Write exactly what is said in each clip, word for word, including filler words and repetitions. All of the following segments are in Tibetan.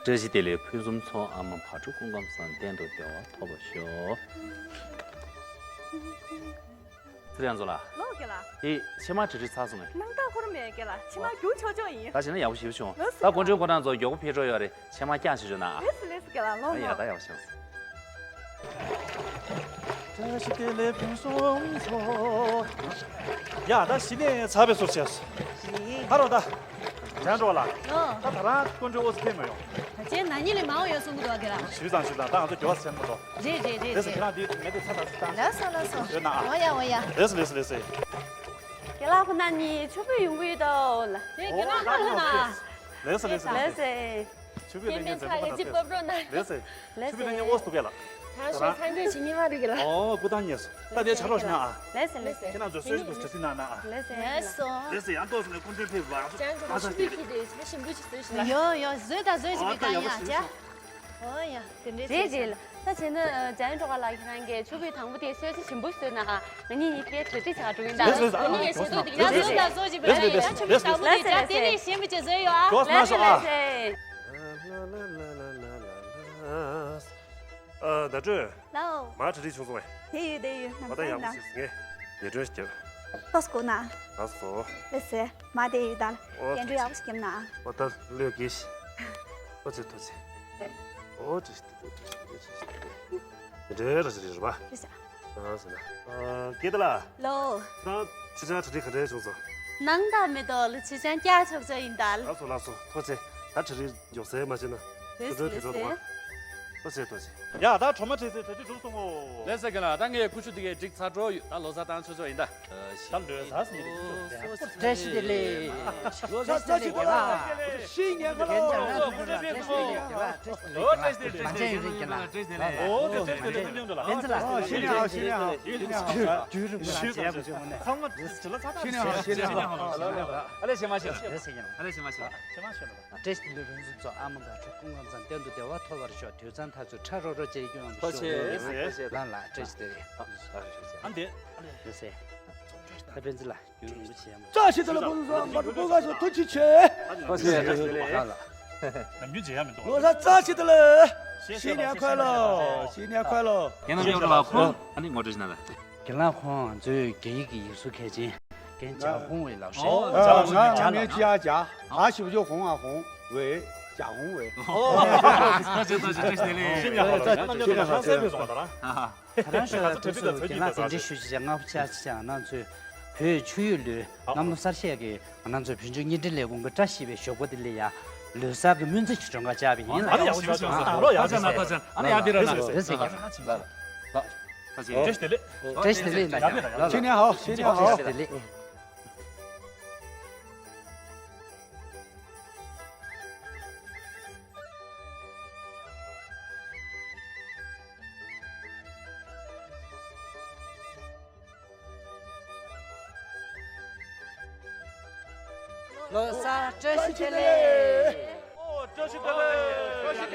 བཀྲ་ཤིས་བདེ་ལེགས་ཕུན་སུམ་ཚོགས། ཨ་མ་བག་དྲོ་སྐུ་ཁམས་བཟང་། གཏན་དུ་བདེ་བ་ཐོབ་པར་ཤོག། ཚེ་རིང་མཚོ་ལགས། ལགས་རྒན་ལགས། དེ་ཕྱེ་མར་བྲིས་བྲིས་ཚར་སོང་ངས། སྣང་དག་ཁུར་མེད་རྒན་ལགས། ཕྱེ་མར་རྒྱུག་ཆོག་ཆོག་ཡིན། ད་བྱས་ན་ཡག་པོ་ཞེ་པོ་བྱུང་། ལགས་སོ། ད་སྐུ་མགྲོན་ཁོ་རང་ཚོ་མགྱོགས་པོ་ཕེབས་འགྲོ་ཡོད་རེད། ཕྱེ་མར་བརྐྱངས་བྱེད་ཆོག་ན་ཨ། ལགས་སོ་ལགས་སོ་རྒན་ལགས། ལོངས་ཨ་ཡ། ལོངས། ད་ཡག་པོ་བྱུང་སོང་། བཀྲ་ཤིས་བདེ་ལེགས་ཕུན་སུམ་ཚོགས། ཡ་ད་གཞི་ནས་ཚར་བའི་བཟོ་བྱས་སོང་། ཧ་རོ་ད། བྱས་འགྲོ་ལ། ཨོ། ད་ད་རང་སྐུ་མགྲོན་ཨོ་ཙི་ཕེབས་མ་ཡོང་། ད་ཅན་ན་ནི་ལས་མང་བ་ཡོད་གསུང་གི་འདུག་ཨ་རྒན་ལགས། ཞུས་ཙང་ཞུས་ཙང་ད་ང་ཚོ་འགྱོད་པ་ཟེར་མ་འགྲོ། རེད་རེད་རེད་རེད། ཟེར་ཁྱེད་རང་འདི་མེད་དེ་ཚ་ད་ཚ་ད། ལགས་སོ་ལགས་སོ། ཡོད་ན་ཨ། འོ་ཡ་འོ་ཡ། ལེས་ལེས་ལེས། རྒན་ལགས་ཁོ་ན་ནི་ཆུ་བུད་ཡོང་གི་ཡོད་ད་ཨོ་ལ། དེ་རྒན་ལགས་ཁ་ལ་ན། ལེས་ལེས་ལེས། ལེས་ལེས། ཆུ་བུད་ལེན་མཁན་ཚོ་ལེས་ལེས། ལེས་ལེས། ཆུ་བུད་ལེན་མཁན་ཨོ་སྟུ་གེ་ལ། ད་ཤོ་ཚང་གི་ཆི་ཉི་མ་རིག་ལ། ཨོ་སྐུ་ཐང་ཉེས་སོ། ད་དེ་ཆ་རོགས་ཤིག་ན་ཨ། ལེས་ལེས། ཁྱེད་རང་ཚོ་སོས་ཤིག་ཏུ་ཞབས་ཕྱི་གནང་ན་ཨ། ལེས་ལེས། ལེས་སོ། ལེས་ལེས། ཡང་ཏོག་ཙམ་ནས་སྐུ་མགྲོན་ཕེབས་པ་ཨ་ས་ཞིག་རེད། ཆ་ཞིམ་པོ་ཞིག་བཟོས་ཤིག་ལ། ཡོ་ཡོ་བཟོས་ད་བཟོས་ཞིག་བི་ག་ཡ་ཅ། ཨོ་ཡ་དེ་འདྲའི་རེད་རེད་ལ། ད་བྱས་ན་ཇ་ཡང་འགྲོ་ག་ལ་ཁྱེད་རང་གིས་ཆུ་བུད་དང་པོ་དེ་སོས་ཤིག་ཞིམ་པོ་ཞིག་བཟོས་ན་ཨ། ང་གཉིས་གཉིས་ཀའི་གྲ་སྒྲིག་བྱ་འགྲོ་གིན་ད། ལེས་ལེས། ང་གཉིས་ཡ་ཞེ་ཏོག་དེ་ཡ་བཟོས་ད་བཟོས་ཞིག་བི་ག་ཡ་ཆུ་བུད་དང་པོ་དེ་ཇ་དེ་ནས་ཞིམ་པོ་ཅིག་བཟོས་ཡོད་ཨ། ལེས་ལེས་ལེས། ཨ་ཟླ་སྒྲོན། ལའོ། མར་གྲ་སྒྲིག་བྱུང་སོང་ངས། དེ་ཡོད་དེ་ཡོད། ཨོ་ད་ཡག་པོ་ཞིག་ངས་ཉེ་སྒྲོན་ཞིག་བརྒྱབ། ཏོག་ཙམ་སྒུག་ན། ལགས་སོ། ལེས་སེ། མ་དེ་ཡོད་ད། ཨོ་ཉེ་སྒྲོན་ཡག་པོ་ཞིག་བརྒྱབ་ན། ཨོ་ད་ལོས་གིས། ཨོ་ཙི་ཐུགས་རྗེ་ཆེ། ཨོ་ཙི་ཐུགས་རྗེ་ཆེ། ཉེ་སྒྲོན་ར་ཅི་རེད་ར་བ། ལེས་སེ། ཨ་ཟེར་ན། ཨ་སྐལ་ལྡན་ལགས། ལའོ། ད་ཕྱི་ཆར་གྲ་སྒྲིག་ག་འདྲས་བྱུང་སོང་། སྣང་དག་མེ་ཏོག་ལ་ཕྱི་ཆར་བཀྱག་ཆོག་ཆོག་ཡིན་ད། ལགས་སོ་ལགས་སོ་ཐུགས་རྗེ་ཆེ། ད་གྲ་སྒྲིག་མགྱོགས་སེ་མ་བྱས་ན། ལེས་སེ་ལེས་སེ། ཐུགས་རྗེ་ཆེ། ཡ་ད་གྲོ་མ་བྲིས་སེ་གྲ་སྒྲིག་གྲུབ་སོང་ངོ་། ལེས་སེ་རྒན་ལགས། ད་ངས་ཀུ་ཤུ་དེ་གའི་སྒྲིག་ཚར་འགྲོ་ཡོད། ད་ལོ་གསར་བཏང་ཆོག་ཆོག་ཡིན་ད། ད་ལོ་གསར་ཟེར་ནི་རེད། ལོ་གསར་བཀྲ་ཤིས་བདེ་ལེགས། ལོ་གསར་བཀྲ་ཤིས་བདེ་ལེགས། ཞེ་ཡིན་ཁ་ལོ། ལོ་གསར་བཀྲ་ཤིས་བདེ་ལེགས། ལོ་བཀྲ་ཤིས་བདེ་ལེགས། བཀྲ་ཤིས་བདེ་ལེགས། ཨོ་དེ་བཀྲ་ཤིས་བདེ་ལེགས། བཀྲ་ཤིས་བདེ་ལེགས། ཨོ་ཞེ་ཡིན་ཧ་ཞེ་ཡིན་ཧ། ཞེ་ཡིན་ཧ། ཚང་མ་དྲི་ལ་ཚ་ཚ། ཞེ་ཡིན་ཧ་ཞེ་ཡིན་ཧ། ཨ་ལེ་ཞེ་མ་ཞེ། ཨ་ལེ་ཞེ་མ་ཞེ། ཞེ་མ་ཞེ། བཀྲ་ཤིས་བདེ་ལེགས་ཕུན་སུམ་ཚོགས། ཨ་མ་བག་དྲོ་སྐུ་ཁམས་བཟང་། གཏན་དུ་བདེ་བ་ཐོབ་པར་ཤོག་དུས་བཟང་ཐག་ཆོད། ཁྲ་རོག་རོག་བཅས་སྐྱོང་བར་ཤོག་ལགས་ལགས། བཀྲ་ཤིས་བདེ་ལེགས། ཨ་འདི། ལགས་སེ། ད་སྤེན་ཚེ་ལགས་རྒྱུན་རིང་པོ་བྱས་ཡ་མ། བཀྲ་ཤིས་བདེ་ལེགས་ཕུན་སུམ་ཚོགས། མ་འགྲོ་སྐུ་ཁམས་བཟང་། ཐུགས་རྗེ་ཆེ། ལགས་ལགས། ནམ་རྒྱུན་བྱེད་ཡ་མི་འདུག་ལོ་གསར་བཀྲ་ཤིས་བདེ་ལེགས། ཞེས་ཞེས་ནས་ཁོ་ལོ། ཞེས་ནས་ཁོ་ལོ། རྒན་ལགས་ཡོད་ལ་ཁོང་ཨ་ནི་ངོ་སྤྲོད་ཞིག་གནང་དང་། རྒན་ལགས་ཁོང་ང་ཚོའི་རྒྱ་ཡིག་གི་ཡིག་གཟུགས་མཁས་ཅན་རྒན་ཇ་ཧུང་ཝེ་ལགས་རེད། ཨོ་ཇ་ཧུང་ཝེ། ང་ངའི་ཅི་ཡ་ཇ། ཨ་ཞིབ་ཅོ་ཧོང་ཨ་ཧོང་ཝེ། ཇ་ཧུང་ཝེ། ཨོ་ཐུགས་རྗེ་ཆེ་ཐུགས་རྗེ་ཆེ། བཀྲ་ཤིས་བདེ་ལེགས། ཤེས་ཉག་ཧ་ལོ། ཤེས་ཉག་ཧ་ལོ། ཧང་སངས་པའི་སོང་བ་ད་རང་། ཧ་ཧ། ད་རང་ཤོད་ད་དུས་སུ་རྒན་ལགས་གདན་འདྲེན་ཞུ་ཅི་བྱ་ང་ཕྱག་ཅི་བྱ་ང་ཚོའི་བོད་ཆུ་ཡོས་ལུས་གནམ་ལོ་གསར་བཞད་ཀྱི་ང་ཚོའི་བོད་ལྗོངས་བརྙན་འཕྲིན་ལས་ཁུངས་ཀྱི་བཀྲ་ཤིས་པའི་ཞོགས་པ་འདི་ལ་ཡ་ལོ་གསར་གྱི་སྨོན་ཚིག་ཅིག་སྒྲོན་ཁ་བཅར་བ་ཡིན་ལ། ཨ་ནི་ཡག་པོ་ཞིག་བྱུང་སོང་། ལོ་ཡག་ཅག་ན་ཐོག་ཅག་ཨ་ནི་ཡག་པའི་ར་ན། རེད་ཟེར་གྱི། བཀྲ་ཤིས་བདེ་ལེགས། བཀྲ་ཤིས་བདེ་ལེགས་ཡིན་ད་ཡ། ཤེས་ཉག་ཧ་ཤེས་ཉག་ཧ། བཀྲ་ཤིས་བདེ་ལེགས། ལོ་གསར་བཀྲ་ཤིས་བདེ་ལེགས། ཨོ་བཀྲ་ཤིས་བདེ་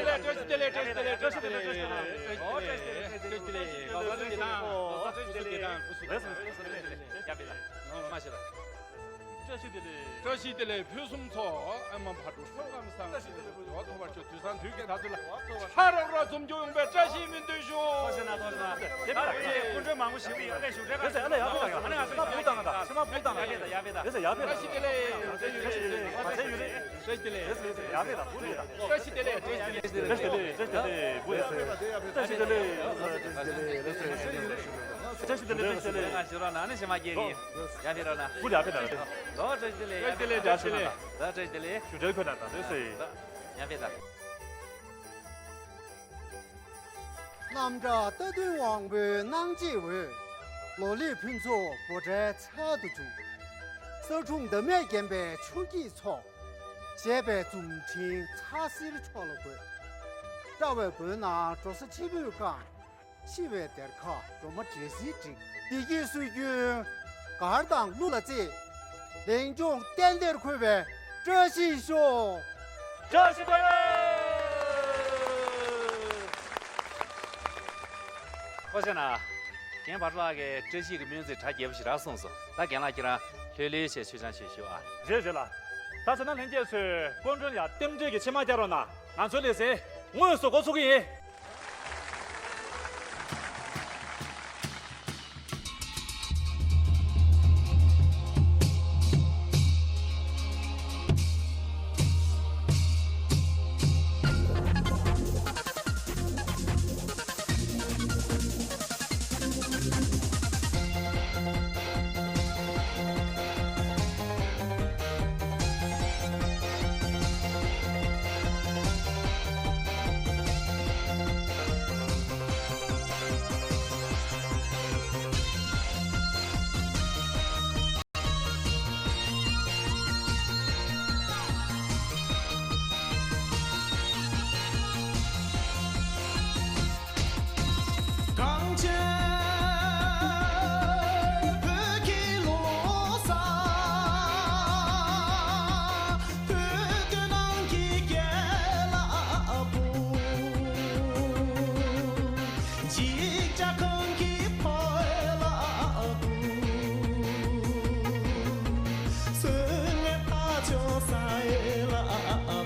ལེགས། བཀྲ་ཤིས་བདེ་ལེགས། བཀྲ་ཤིས་བདེ་ལེགས། བཀྲ་ཤིས་བདེ་ལེགས། བཀྲ་ཤིས་བདེ་ལེགས། ལོ་གསར་བཀྲ་ཤིས་བདེ་ལེགས། ལོ་གསར་བཀྲ་ཤིས་བདེ་ལེགས། ཡ་བདེ་ལ། ལོ་མ་ཤེས་ལ། བཀྲ་ཤིས་བདེ་ལེགས། བཀྲ་ཤིས་བདེ་ལེགས་ཕུན་སུམ་ཚོགས། ཨ་མ་བག་དྲོ་སྐུ་ཁམས་བཟང་། བདེ་བ་ཐོབ་པར་ཤོག་དུས་བཟང་དུས་ཀྱི་ད་ཚོད་ལ་ཁྲ་རོག་རོག་འཛོམས་རྒྱུ་ཡོང་བའི་བཀྲ་ཤིས་སྨོན་འདུན་ཞུ། ཐུགས་རྗེ་ཆེ་ཐུགས་རྗེ་ཆེ། དེ་ལྟར་ཀུན་གྲོལ་མང་པོ་ཞིག་ཡོད་ཨ་ལས་ཞུ་འབྲེལ་ག་ཨ་ལས་ཡ་ཕེ་ད་ག་ཨ་ནི་ང་ཚོ་ཕུག་བཏང་ན་ད་ཕྱི་མ་ཕུག་བཏང་ན་ཡ་ཕེ་ད་ཡ་ཕེ་ད་ཡ་ཕེ་ད། བཀྲ་ཤིས་བདེ་ལེགས། བཀྲ་ཤིས་བདེ་ལེགས། ཡ་ཕེ་ད་ཕུག་ཕེ་ད། བཀྲ་ཤིས་བདེ་ལེགས། བཀྲ་ཤིས་བདེ་ལེགས། བཀྲ་ཤིས་བདེ་ལེགས། བཀྲ་ཤིས་བདེ་ལེགས། བཀྲ་ཤིས་བདེ་ལེགས། བཀྲ་ཤིས་བདེ་ལེགས། བཀྲ་ཤིས་བདེ་ལེགས། ང་ཞུ་རོགས་ན་ནི་ཞེ་མ་སྐྱེ་གི། ཡ་ཕེ་རོགས་ན། ཕུག་ཡ་ཕེ་ད། ལོ་བཀྲ་ཤིས་བདེ་ལེགས། བཀྲ་ཤིས་བདེ་ལེགས། བཀྲ་ཤིས་བདེ་ལེགས། ལོ་བཀྲ་ཤིས་བདེ་ལེགས། ཞུ་འབྲེལ་ཁོ་ན་ད་ལོས་སེ། ཡ་ཕེ་ད། རྣམ་བཀྲ་རྟ་བདུན་དབང་པོའི་གནང་བྱེད་འོད། ལོ་ལེགས་ཕུན་ཚོགས་འབོད་སྒྲའི་ཚལ་དུ་འབྱུང་། ས་སྒྲུང་འདབ་མས་བརྒྱན་པའི་ཆུ་སྐྱེས་ཚོགས། བཞད་པའི་འཛུམ་ཕྲེང་ཚ་ཟེར་ཕྱོགས་ལ་འགོད། བཀྲ་བའི་མགོན་ནག་འགྲོ་ས་ཆེན་པོས་བཀང་། ཤི་བའི་གདེར་ཁ་སྒྲོལ་མ་འདྲེ་སྲིན་བསྒྲིགས། བདེ་སྐྱིད་སྲོལ་རྒྱུན་གར་དང་གླུ་ལ་རྩེས། ལེགས་འབྱུང་གཏན་བདེར་འཁོད་པའི་བཀྲ་ཤིས་ཤོག་བཀྲ་ཤིས་བདེ་ལེགས། ཁོ་ཤེ་ན། རྒན་བར་ལགས་ཀྱིས་བཀྲ་ཤིས་ཀྱི་སྨོན་ཚིག་གྲ་རྒྱས་པོ་ཞིག་རག་སོང་སོང་། ད་རྒན་ལགས་ཁྱེད་རང་ལྷོད་ལྷོད་བྱས་མཆོད་ཆང་ཞིག་ཞུ་ཨ། རེད་རེད་ལ། ད་བྱས་ན་ལྷན་རྒྱས་ཚོས་སྐུ་མགྲོན་ཡ་རྟེན་འབྲེལ་གྱི་ཕྱེ་མར་བཀྱག་རོགས་གནང་། ང་ཚོའི་ལེ་ཚན་དངོས་སུ་འགོ་ཚུགས་ཀྱི་ཡིན། གངས་ཅན་བོད་ཀྱི་ལོ་གསར། བོད་དོན་ནང་གི་རྒྱལ་ལ་བུ། འཇིགས་བྱ་གང་གི་ཕོ་ལ་བུ། སོན་ངན་ཕ་ཆོས་ས་ལ་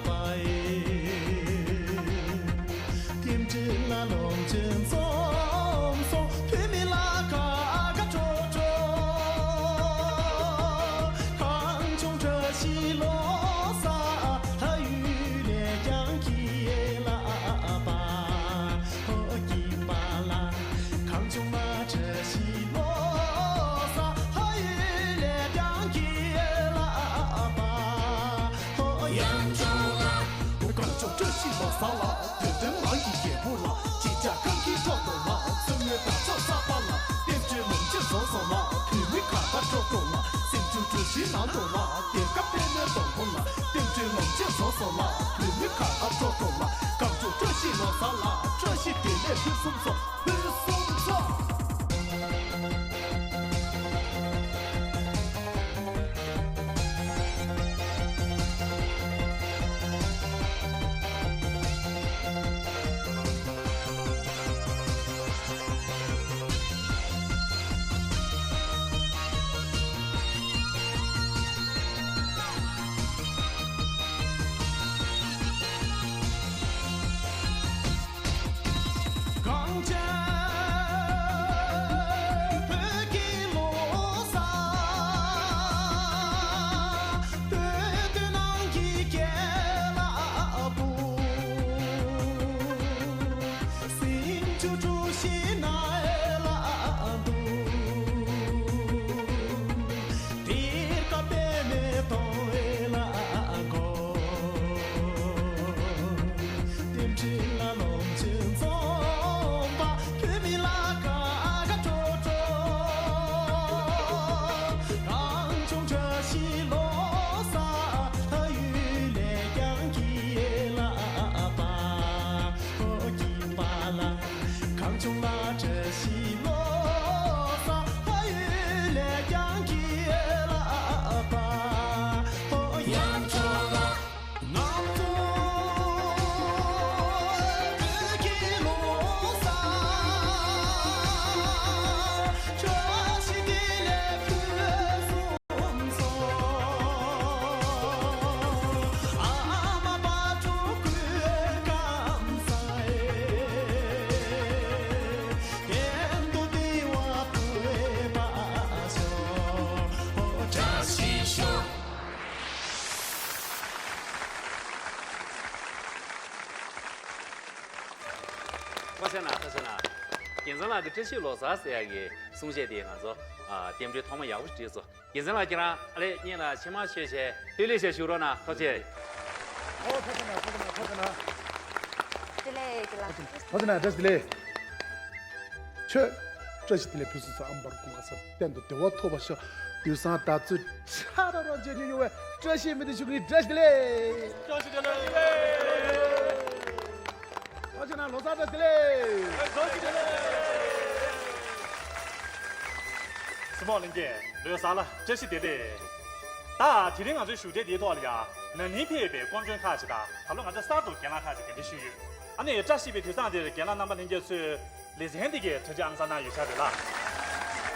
བ་ཡི། རྟེན་འབྲེལ་ལ་ལོངས་སྤྱོད་འཛོམས་སོང་། བོད་མི་ལ་དགའ་དགའ་སྤྲོ་སྤྲོ། གངས་ལྗོངས་བཀྲ་ཤིས་ལོ་གསར། ལྷ་ཡུལ་ལས་ཀྱང་སྐྱིད་ལ་བ། ཧོ་སྐྱིད་པ་ལ། གངས་ལྗོངས་ལ་བཀྲ་ཤིས་ལོ་གསར། ལྷ་ཡུལ་ལས་ཀྱང་སྐྱིད་ལ་བ། ཧོ་ཡང་ལྗོངས་ལ། གངས་ལྗོངས་བཀྲ་ཤིས་ལོ་གསར་ལ། བོད་དོན་ནང་གི་རྒྱལ་པོ་ལ། འཇིགས་བྱ་གང་གི་ཕོ་ལོ་ལ། སོན་ངན་ཕ་ཆོས་ས་པ་ལ། རྟེན་འབྲེལ་ལོངས་སྤྱོད་འཛོམས་སོང་ལ། བོད་མི་དགའ་དགའ་སྤྲོ་སྤྲོ་ལ། སེམས་ཆུང་བཀྲ་ཤིས་ནང་འགྲོ་ལ། དེ་སྐབས་པད་མའི་སྡོང་པོ་ལ། རྟེན་འབྲེལ་ལོངས་སྤྱོད་འཛོམས་སོང་ལ། བོད་མི་དགའ་དགའ་སྤྲོ་སྤྲོ་ལ། གངས་ལྗོངས་བཀྲ་ཤིས་ལོ་གསར་ལ། བཀྲ་ཤིས་བདེ་ལེགས་ཕུན་སུམ་ཚོགས། ཕུན་སུམ་ཚོགས། གངས་ཅན་བོད་ཀྱི་ལོ་གསར། བོད་དོན་ནང་གི་རྒྱལ་ལ་བུ། སེམས་ཆུང་བཀྲ་ཤིས་ནང་ལ་འདུག་དེ་སྐབས་པད་མའི་སྡོང་བོ་ལ་གོ། རྟེན་འབྲེལ་ལ་ལོངས་སྤྱོད་འཛོམས་པ། བོད་མི་ལ་དགའ་དགའ་སྤྲོ་སྤྲོ། གངས་ལྗོངས་བཀྲ་ཤིས་ལོ་གསར། ལྷ་ཡུལ་ལས་ཀྱང་སྐྱིད་ལ་བ། ཨོ་སྐྱིད་པ་ལ། གངས་ལྗོངས་ལ་བཀྲ་ཤིས་ལོ་གསར། ལྷ་ཡུལ་ལས་ཀྱང་སྐྱིད་ལ་བ། ཨོ་ཡང་ཁྱོད་ལ། ང་ཚོ་བོད་ཀྱི་ལོ་གསར། བཀྲ་ཤིས་བདེ་ལེགས་ཕུན་སུམ་ཚོགས། ཨ་མ་བ་དྲུག་སྐུ་ཁམས་བཟང་། གཏན་དུ་བདེ་བ་འཕེལ་བར་ཤོག་བཀྲ་ཤིས་ཤོག་ཐུགས་རྗེ་གནང་། ཐུགས་རྗེ་གནང་། རྒྱལ་མཚན་ལགས་ཀྱི་བཀྲ་ཤིས་ལོ་གསར་ཟེར་ཡག་གི་གསུང་བཤད་དེ་ང་ཚོ་ཨ་རྟེན་འབྲེལ་ཐོག་མ་ཡག་པོ་ཞིག་བྲིས་སོང་། རྒྱལ་མཚན་ལགས་ཁྱེད་རང་ཨ་ལས་སྙིང་ལ་མཆི་མ་བཞུས་བྱས་བསྟོད་ལེགས་ཞེས་ཞུ་རོགས་གནང་། ཐུགས་རྗེ་ཆེ། ཨོ་ཐུགས་རྗེ་གནང་། ཐུགས་རྗེ་གནང་། ཐུགས་རྗེ་གནང་། བཀྲ་ཤིས་བདེ་ལེགས་ལགས། ཐུགས་རྗེ་གནང་། བཀྲ་ཤིས་བདེ་ལེགས། ཁྱོད། བཀྲ་ཤིས་བདེ་ལེགས་ཕུན་སུམ་ཚོགས། ཨ་མ་བར་སྐུ་མཁར་ས་གཏན་དུ་བདེ་བ་ཐོབ་པར་ཤོག་དུས་བཟང་ད་ཚོད་ཆ་ར་ར་མཇལ་མྱོང་ཡོང་བའི་བཀྲ་ཤིས་སྨོན་འདུན་ཞུ་གི་ཡིན། བཀྲ་ཤིས་བདེ་ལེགས། བཀྲ་ཤིས་བདེ་ལེགས། ཐུགས་རྗེ་གནང་། ལོ་གསར་བཀྲ་ཤིས་བདེ་ལེགས། བཀྲ་ཤིས་བདེ་ལེགས། སྲིད་དབང་ལྷན་རྒྱས་ལོ་གསར་ལ་བཀྲ་ཤིས་བདེ་ལེགས། ད་དེ་རིང་ང་ཚོའི་བཞུགས་གྲལ་འདིའི་ཐོག་ལ་ཡང་ན་ནིང་ཕེབས་པའི་སྐུ་མགྲོན་ཁག་ཅིག་དང་། ད་ལོ་ང་ཚོ་གསར་དུ་རྒན་ལགས་ཁག་ཅིག་གདན་འདྲེན་ཞུས་ཡོད། ཨ་ནི་བཀྲ་ཤིས་པའི་དུས་བཟང་འདིར་རྒན་ལགས་རྣམ་པ་ལྷན་རྒྱས་ཚོས་ལེ་ཚན་འདི་གའི་གྲ་སྒྲིག་ཨང་གསར་གནང་ཡོད་ཤག་རེད་ལ།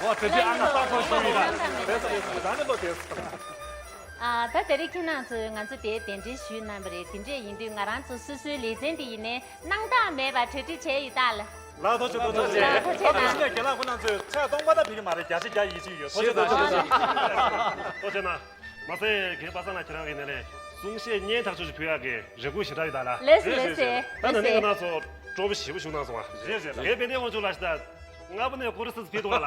འོ་གྲ་སྒྲིག་ཨང་གསར་ཐོག་ཞུ་ཡིན་ལ། རེད་ས་རེད་ས་རང་ནས་ལོ་དེ་སོང་། ཨ། ད་དེ་རིང་ཁྱེད་རང་ཚོས་ང་ཚོ་དེའི་གདན་འདྲེན་ཞུས་གནང་བ་རེད། དེ་འདྲས་ཡིན་དུས་ང་རང་ཚོ་སོ་སོའི་ལེ་ཚན་དེ་ཡིན་ནའི་སྣང་དག་མེད་པར་གྲ་སྒྲིག་བྱས་ཡོད་ད་ལ། ལགས་ཐུགས་རྗེ་ཆེ། ཐུགས་རྗེ་ཆེ། ལགས་ཐུགས་རྗེ་ཆེ་གནང་། ལགས་ཐུགས་རྗེ་ཆེ་གནང་། ད་ཕྱི་ནས་རྒན་ལགས་ཁོ་རང་ཚོས་ཚད་སྟོང་པ་ད་ཕེབས་ཀྱི་མ་རེད། བརྒྱ་ཆ་བརྒྱ་ཡིད་ཆེས་ཡོད། ཐུགས་རྗེ་ཆེ། ཐུགས་རྗེ་ཆེ་གནང་། ཐུགས་རྗེ་ཆེ་གནང་། མ་ཟད་རྒན་པ་སངས་ལགས་ཁྱེད་རང་གི་ནས་ལས་གསུང་བཤད་སྙན་ཐག་ཆོད་ཅིག་ཕུལ་ཡག་གི་རེ་སྐུལ་ཞེ་དྲག་ཡོད་ད་ལ། ལགས་སོ་ལགས་སོ། ད་ནང་ནས་ཁོ་རང་ཚོ་སྤྲོ་པོ་ཞེ་པོ་བྱུང་གནང་སོང་བ། རེད་རེད། ངའི་དཔལ་ལྡན་དབང་ཕྱུག་ལགས་ཤི་ད། ལྔ་པོ་ནས་ཀོ་རི་སི་ཕེབས་འདུག་ལ།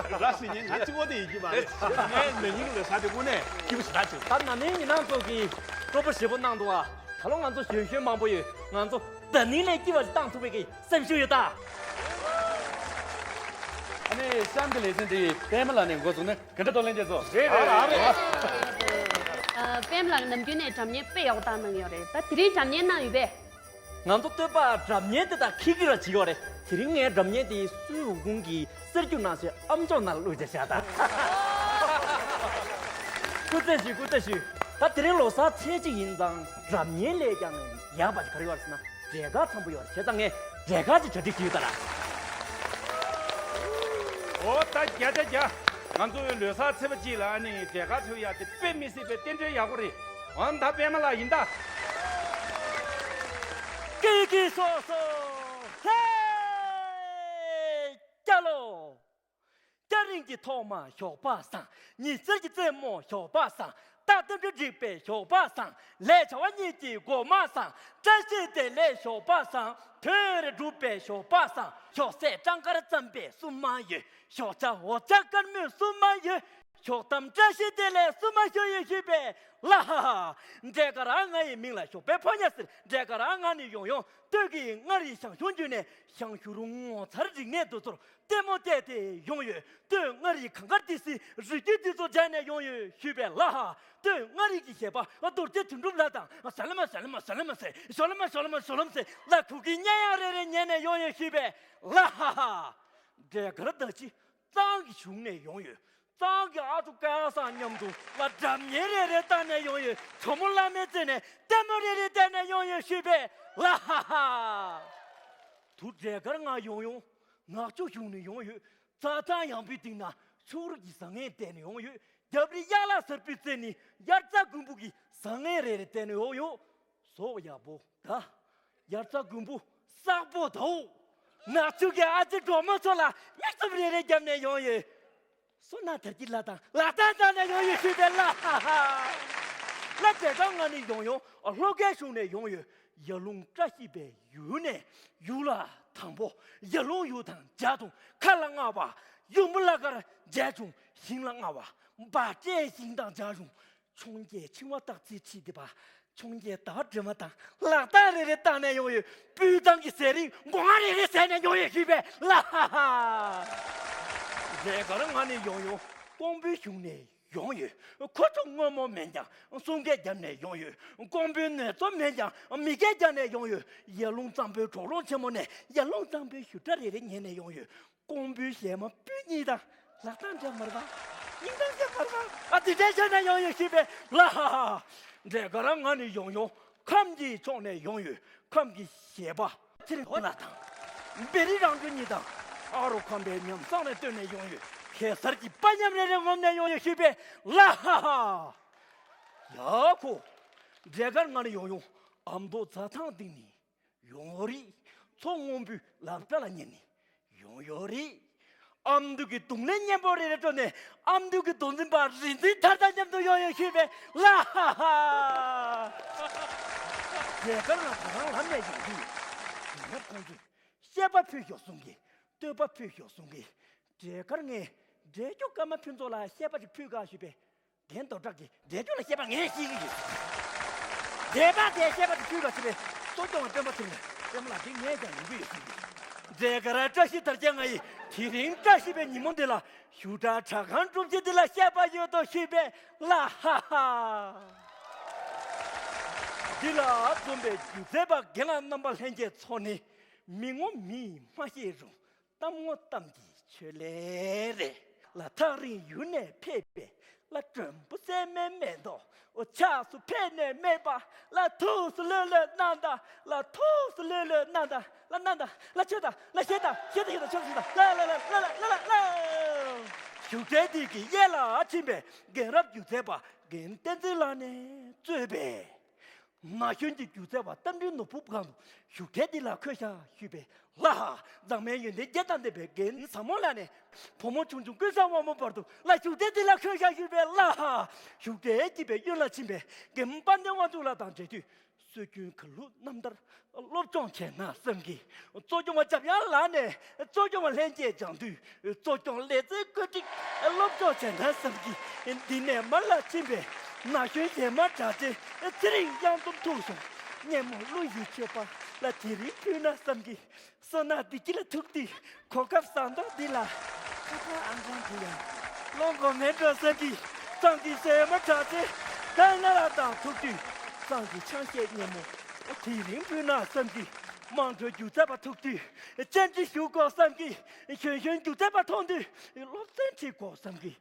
ར་ཤི་ཉིན་ང་གཅིག་པོ་དེ་ཡིན་གྱི་མ་རེད། ངའི་ན་ནིང་ལོ་གསར་དེ་དངོས་གནས་སྐྱིད་པོ་ཞེ་དྲག་བྱུང་། ད་ན་ནིང་ཉིན་ནང་ཚོགས་ཀྱིས་སྤྲོ་པོ་ཞེ་པོ་གནང་འདུག་ཨ། ད་ལོ་ང་ཚོ་གཞོན་གཞོན་མང་པོ་ཡོད། ང་ཚོ་ད་ནིང་ལས་སྐྱིད་པ་ཞིག་བཏང་ཐུབ་པའི་གི་སེམས་ཤུགས་ཡོད་ད། ཨ་ནི་གཤམ་གྱི་ལེ་ཚན་དེ་པད་མ་ལགས་ནས་འགོ་བཙུགས་ནས་ག་འདྲ་གཏོང་ལེན་བྱས་སོ། རེད་རེད་རེད། ཨ། པད་མ་ལགས་ནམ་རྒྱུན་ནས་སྒྲ་སྙན་དཔེ་ཡག་པོ་བཏང་གནང་ཡོད་རེད། ད་དེ་རིང་སྒྲ་སྙན་གནང་ཡོད་པས། ང་ཚོ་སྟོད་པ་སྒྲ་སྙན་དེ་དག་ཁིག་ཁིག་ར་བྱེད་ཀྱི་ཡོད་རེད། དེ་རིང་ངས་སྒྲ་སྙན་དེ་སུའི་འོ་ཀུན་གྱིས་གསར་འགྱུར་ནང་བཞིན་ཨམ་ཅོག་ནང་བླུགས་བྱས་བཞག་ད། སྐུ་རྩེད་ཞུ། སྐུ་རྩེད་ཞུ། ད་དེ་རིང་ལོ་གསར་ཚེས་གཅིག་ཡིན་ཙང་སྒྲ་སྙན་ལས་ཀྱང་ཡག་པ་ཞིག་ག་རེ་ཡོད་རེད་ཟེར་ན་འབྲས་དཀར་འཚམ་པོ་ཡོད་རེད། བྱས་ཙང་ངས་འབྲས་དཀར་ཅིག་གྲ་སྒྲིག་བྱས་ཡོད་ད་ར། ཨོ་ད་རྒྱ་རྒྱ་རྒྱ། ང་ཚོའི་ལོ་གསར་ཚེས་པ་གཅིག་ལ་ཨ་ནི་འབྲས་དཀར་འཚོལ་ཡག་དེ་དཔེ་མི་སྲིད་པའི་རྟེན་འབྲེལ་ཡག་པོ་རེད། འོ་ད་པད་མ་ལགས་ཡིན་ད། ཀི་ཀི་སོ་སོ། ཧེ། སྐྱ་ལོ། སྐྱ་རེངས་ཀྱི་ཐོག་མ་ཞོགས་པ་སང་། ཉི་ཟེར་གྱི་རྩེ་མོ་ཞོགས་པ་སང་། རྟག་ཏུ་འགྲིག་པའི་ཞོགས་པ་སང་། ལས་བྱ་བ་གཉིས་ཀྱི་འགོ་མ་སང་། བཀྲ་ཤིས་བདེ་ལེགས་ཞོགས་པ་སང་། དོན་རེ་འགྲུབ་པའི་ཞོགས་པ་སང་། ཞོགས་ཟས་སྤྲང་དཀར་རྩམ་པའི་བསུ་མ་ཡོད། ཞོགས་ཇ་འོ་ཇ་དཀར་མོའི་བསུ་མ་ཡོད། ཞོགས་ཐམ་བཀྲ་ཤིས་བདེ་ལེགས་བསུ་མ་ཞུ་ཡོད་ཞུས་པས་ལ་ཧ་ཧ། འབྲས་དཀར་ང་ཡི་མིང་ལ་ཞོགས་པའི་ཕོ་ཉ་ཟེར། འབྲས་དཀར་ང་ནི་ཡོང་ཡོང་སྟོད་ཀྱི་མངའ་རིས་ཞང་ཞུང་བརྒྱུད་ནས་ཞང་ཞུང་རུ་ངོ་མཚར་རིག་གནས་འདི་ཚོར་ལྟད་མོ་བལྟས་ཏེ་ཡོང་ཡོད། སྟོད་མངའ་རིས་གངས་དཀར་ཏི་སེའི་རི་རྒྱུད་འདི་ཚོ་མཇལ་ནས་ཡོང་ཡོད་ཞུས་པས་ལ་ཧ། སྟོད་མངའ་རིས་ཀྱི་གཞས་པ་རྡོ་རྗེ་དོན་གྲུབ་ལགས་དང་ཟ་ལ་མ་ཟ་ལ་མ་ཟ་ལ་མ་ཟེར། ཞོ་ལ་མ་ཞོ་ལ་མ་ཞོ་ལ་མ་ཟེར་ལ་གུ་གི་སྙན་དབྱངས་རེ་རེ་ཉན་ནས་ཡོང་ཡོད་ཞུས་པས་ལ་ཧ་ཧ། འབྲས་དཀར་ད་ཅི་གཙང་གི་གཞུང་ནས་ཡོང་ཡོད། གཙང་གི་ཨ་ཅོ་སྐལ་བཟང་མཉམ་དུ་ལ་སྒྲ་སྙན་རེ་རེ་བཏང་ནས་ཡོང་ཡོད། ཇོ་མོ་བླ་མའི་རྩེ་ནས་ལྟད་མོ་རེ་རེ་བལྟས་ནས་ཡོང་ཡོད་ཞུས་པས་ལ་ཧ་ཧ། དུ་འབྲས་དཀར་ང་ཡོང་ཡོང་ནག་ཆུ་གཞུང་ནས་ཡོང་ཡོད། རྩྭ་ཐང་ཡངས་པོའི་སྟེང་ན་ཕྱུགས་རིགས་ཀྱི་བཟང་ངན་བལྟས་ནས་ཡོང་ཡོད། རྒྱབ་རི་གཡག་ལ་གསར་པའི་རྩེ་ནས་དབྱར་རྩྭ་དགུན་འབུ་གི་བཟང་ངན་རེ་རེ་བལྟས་ནས་ཡོང་ཡོད། ཟོག་ཡག་པོ་ད། དབྱར་རྩྭ་དགུན་འབུ་བསགས་པོ་དའོ། ནག་ཆུ་གི་ཨ་ཅེ་འབྲོག་མོ་ཚོ་ལ་མིག་བཙུམ་རེ་རེ་བརྒྱབ་ནས་ཡོང་ཡོད། སོ་ན་དར་གྱི་ལ་དང་ལ་དང་དང་ནས་ཡོང་ཡོད་ཞུས་པས་ལ་ཧ་ཧ། ལ་དེ་དང་ང་ནི་ཡོང་ཡོང་ལྷོ་ཁའི་གཞུང་ནས་ཡོང་ཡོད། ཡར་ཀླུང་བཀྲ་ཤིས་པའི་ཡུལ་ནས་ཡུལ་ལ་དང་པོ་ཡར་ཀླུང་ཡུལ་དང་མཇལ་བྱུང་། ཁ་ལ་རྔ་བ་ཡུམ་བུ་ལ་དཀར་མཇལ་བྱུང་། ཞིང་ལ་རྔ་བ་བ་སྤྲེལ་ཞིང་དང་མཇལ་བྱུང་། འཕྱོངས་རྒྱས་འཕྱི་བ་སྟག་རྩེའི་ཁྲིད་དེ་པ། འཕྱོངས་རྒྱས་ཟླ་བ་སྒྲོལ་མ་དང་ལག་རྟགས་རེ་རེ་བཏང་ནས་ཡོང་ཡོད། སྤུས་དང་གི་ཟས་རིགས་སྒོ་ང་རེ་རེ་ཟས་ནས་ཡོང་ཡོད་ཞུས་པས་ལ་ཧ་ཧ། འབྲས་དཀར་ང་ནི་ཡོང་ཡོང་ཀོང་པོའི་གཞུང་ནས་ཡོང་ཡོད། ཁོ་ཚོ་སྔོན་མོ་མེད་ཀྱང་གསུང་སྐད་བརྒྱབ་ནས་ཡོང་ཡོད། ཀོང་པོའི་ནུས་སྟོབས་མེད་ཀྱང་མི་སྐད་བརྒྱབ་ནས་ཡོང་ཡོད། ཡར་ཀླུང་གཙང་པོའི་གྲོག་རོང་ཆེན་མོ་ནས་ཡར་ཀླུང་གཙང་པོའི་བཞུར་སྒྲ་རེ་རེ་ཉན་ནས་ཡོང་ཡོད། ཀོང་པོའི་གཞས་མ་སྤུན་གཉིས་དང་ལག་གདང་སྦྲེལ་མར་བ། སྙིང་གཏམ་བཤད་མར་བ། ཨ་དེ་འདྲའི་ཆ་ནས་ཡོང་ཡོད་ཞུས་པས་ལ་ཧ་ཧ། འབྲས་དཀར་ང་ནི་ཡོང་ཡོང་ཁམས་ཀྱི་ཕྱོགས་ནས་ཡོང་ཡོད། ཁམས་ཀྱི་གཞས་པ་ཚེ་རིང་ལགས་དང་བེ་རི་རང་གྲོལ་གཉིས་དང་ཨ་རོ་ཁམས་པའི་ཉམས་བཟང་ནས་བཏོན་ནས་ཡོང་ཡོད། གེ་སར་གྱི་པ་ཉམས་རེ་རེ་ངོམ་ནས་ཡོང་ཡོད་ཞུས་པས་ལ་ཧ་ཧ། ཡ་ཁོ། འབྲས་དཀར་ང་ནི་ཡོང་ཡོང་ཨ་མདོ་རྩྭ་ཐང་སྟེང་ནས། ཡོང་ཡོད་རེད། མཚོ་སྔོན་པོའི་ལབ་སྒྲ་ལ་ཉན་ནས་ཡོང་ཡོད་རེད། ཨ་མདོ་གི་རྡུང་ལེན་སྙན་པོ་རེ་རེ་དཀྲོལ་ནས་ཨ་མདོ་གི་མདོ་འཛིན་པ་རིག་འཛིན་ཐར་དང་མཉམ་དུ་ཡོང་ཡོད་ཞུས་པས་ལ་ཧ་ཧ། འབྲས་དཀར་ང་ད་རང་ལམ་ནས་ཡོང་གི་ཡོད། ཡིན་ན་ཁོང་ཚོས་བཤད་པ་ཕུད་ཤོག་གསུང་གི། བསྟོད་པ་ཕུད་ཤོག་གསུང་གི། འབྲས་དཀར་ངས་འབྲས་སྐྱོ་ཀརྨ་ཕུན་ཚོགས་ལ་བཤད་པ་ཞིག་ཕུལ་ག་ཞུས་པས། རྒན་རྡོ་གྲགས་ཀྱིས་འབྲས་སྐྱོ་ལ་བཤད་པ་ངས་ཤེས་ཀྱི་ཡོད། འབྲས་པ་དེ་བཤད་པ་དེ་ཕུལ་བ་ཟེར་བས་གཙོ་སྐྱོང་བ་སྤེན་པ་ཚེ་རིང་ལ་སྤེན་པ་ལགས་འདི་ངས་ཀྱང་ཡོང་གི་ཡོད་ཟེར་གྱི། འབྲས་དཀར་བཀྲ་ཤིས་དར་རྒྱས་ང་ཡིས་དེ་རིང་བཀྲ་ཤིས་པའི་ཉིན་མོ་འདི་ལ་བཞུགས་གྲྭ་གྲྭ་ཁང་སྒྲུབ་བྱེད་འདི་ལ་བཤད་པ་ཡོད་དོ་ཞུས་པས་ལ་ཧ་ཧ། འདི་ལ་འཛོམས་པའི་སྒྱུ་རྩལ་པ་རྒན་ལགས་རྣམ་པ་ལྷན་རྒྱས་ཚོ་ནི་མི་ངོ་མིས་མ་ཤེས་རུང་། གཏམ་ངོ་གཏམ་གྱི་ཆོས་ལས་རེད། ལ་ཐག་རིང་ཡུལ་ནས་ཕེབས་པའི་ལ་མགྲོན་པོ་སྲན་མའི་མེ་ཏོག་འོ་ཕྱག་སུ་ཕེབས་ནས་སྨྲས་པ། ལ་ཐུགས་སུ་ལྷོད་ལྷོད་གནང་དང་། ལ་ཐུགས་སུ་ལྷོད་ལྷོད་གནང་དང་། ལ་གནང་དང་། ལ་ཆོས་དང་། ལ་ཞེ་དང་། ཞེ་དང་ཞེ་དང་ཆོས་དང་། ལ་ལ་ལ་ལ་ལ་ལ། བཞུགས་གྲལ་འདི་གི་གཡས་ལ་ཕྱིན་པས་རྒན་རབས་སྒྱུ་རྩལ་པ་རྒན་བསྟན་འཛིན་ལགས་ནས་གཙོས་པའི་ན་གཞོན་གྱི་སྒྱུ་རྩལ་པ་རྟ་མགྲིན་ནོར་བུ་སྒང་དུ་བཞུགས་གྲལ་འདི་ལ་འཁོད་ཤག་ཞུས་པས། ལ་ཧ། མཛངས་མའི་ཡོན་ཏན་བརྒྱད་དང་ལྡན་པའི་རྒན་ཟབ་མོ་ལགས་ནས་བུ་མོ་ཆུང་ཆུང་ཀུན་བཟང་དབང་མོ་བར་དུ་ལ་བཞུགས་གྲལ་འདི་ལ་འཁོད་ཤག་ཞུས་པས། ལ་ཧ། བཞུགས་གྲལ་དཀྱིལ་པའི་གཡོན་ལ་ཕྱིན་པས་རྒན་དཔལ་ལྡན་དབང་ཕྱུག་ལགས་དང་མཇལ་དུས། སྲོལ་རྒྱུན་གར་ལུགས་རྣམ་ཐར་སློབ་སྦྱོང་བྱས་ན་བསམ་གི། གཙོ་སྐྱོང་བ་འཇམ་དབྱངས་ལགས་ནས་གཙོ་སྐྱོང་བ་ལྷན་རྒྱས་སྦྱང་དུས་གཙོ་སྐྱོང་ལེགས་རྩལ་བཀོད་སྒྲིག་སློབ་སྦྱོང་བྱས་ན་བསམ་གི། འདི་ནས་མར་ལ་ཕྱིན་པས་ན་གཞོན་གཞས་མ་གྲགས་ཅན་ཚེ་རིང་གཡང་འཛོམས་ཐུག་སོང་། སྙན་མོ་གླུ་ཡི་མཆོད་པ་ལ་དེ་རིང་ཕུལ་ན་བསམ་གི། བསོད་ནམས་བདེ་སྐྱིད་ལ་ཐུག་དུས་གོ་སྐབས་བཟང་ཐོག་འདི་ལ་ཁ་ཁ་ཨང་ཀང་དེ་ཡང་སློང་དགོས་མེད་འགྲོ་བསམ་གི། གཙང་གི་གཞས་མ་གྲགས་ཅན་ད་ན་ར་དང་ཐུག་དུས་གཙང་གི་ཆང་གཞས་སྙན་མོ་དེ་རིང་ཕུལ་ན་བསམ་གི། དམངས་ཁྲོད་སྒྱུ་རྩལ་པ་ཐུག་དུས་བཅར་འདྲི་ཞུ་དགོས་བསམ་གི། གཞོན་གཞོན་སྒྱུ་རྩལ་པ་མཐོང་དུས་སློབ་ཚན་ཁྲིད་དགོས་བསམ་གི།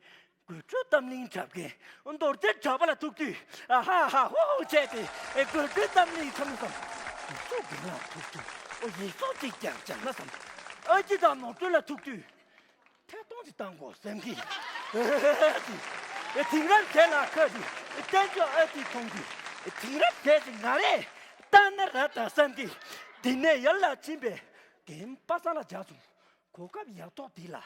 དགོད་བྲོའི་གཏམ་གླེང་འཁྲབ་མཁན་རྡོ་རྗེ་གྲགས་པ་ལ་ཐུག་དུས་ཧ་ཧ་ཧོ་ཧོ་བྱས་ཏེ་དགོད་བྲོའི་གཏམ་གླེང་འཁྲབ་ན་བསམ། ཡིག་གཟུགས་རྒན་ལགས་ཐུག་དུས་ཨོ་ཡིག་གཟུགས་ཅིག་ཀྱང་སྦྱང་ན་བསམ། ཨ་ཅེ་དང་ནོར་སྒྲོན་ལ་ཐུག་དུས་ཐད་གཏོང་ཅིག་བཏང་དགོས་བསམ་གི། དེང་རབས་གཞས་ལ་ཁ་ཅིག་བསྟན་འགྱུར་ཨ་ཅེ་མཐོང་དུས་དེང་རབས་གཞས་ཅིག་ང་རས་བཏང་ན་ར་ད་བསམ་གི། འདི་ནས་ཡར་ལ་ཕྱིན་པས་རྒན་པ་སངས་ལ་མཇལ་སོང་། གོ་སྐབས་ཡག་ཐོག་འདི་ལ།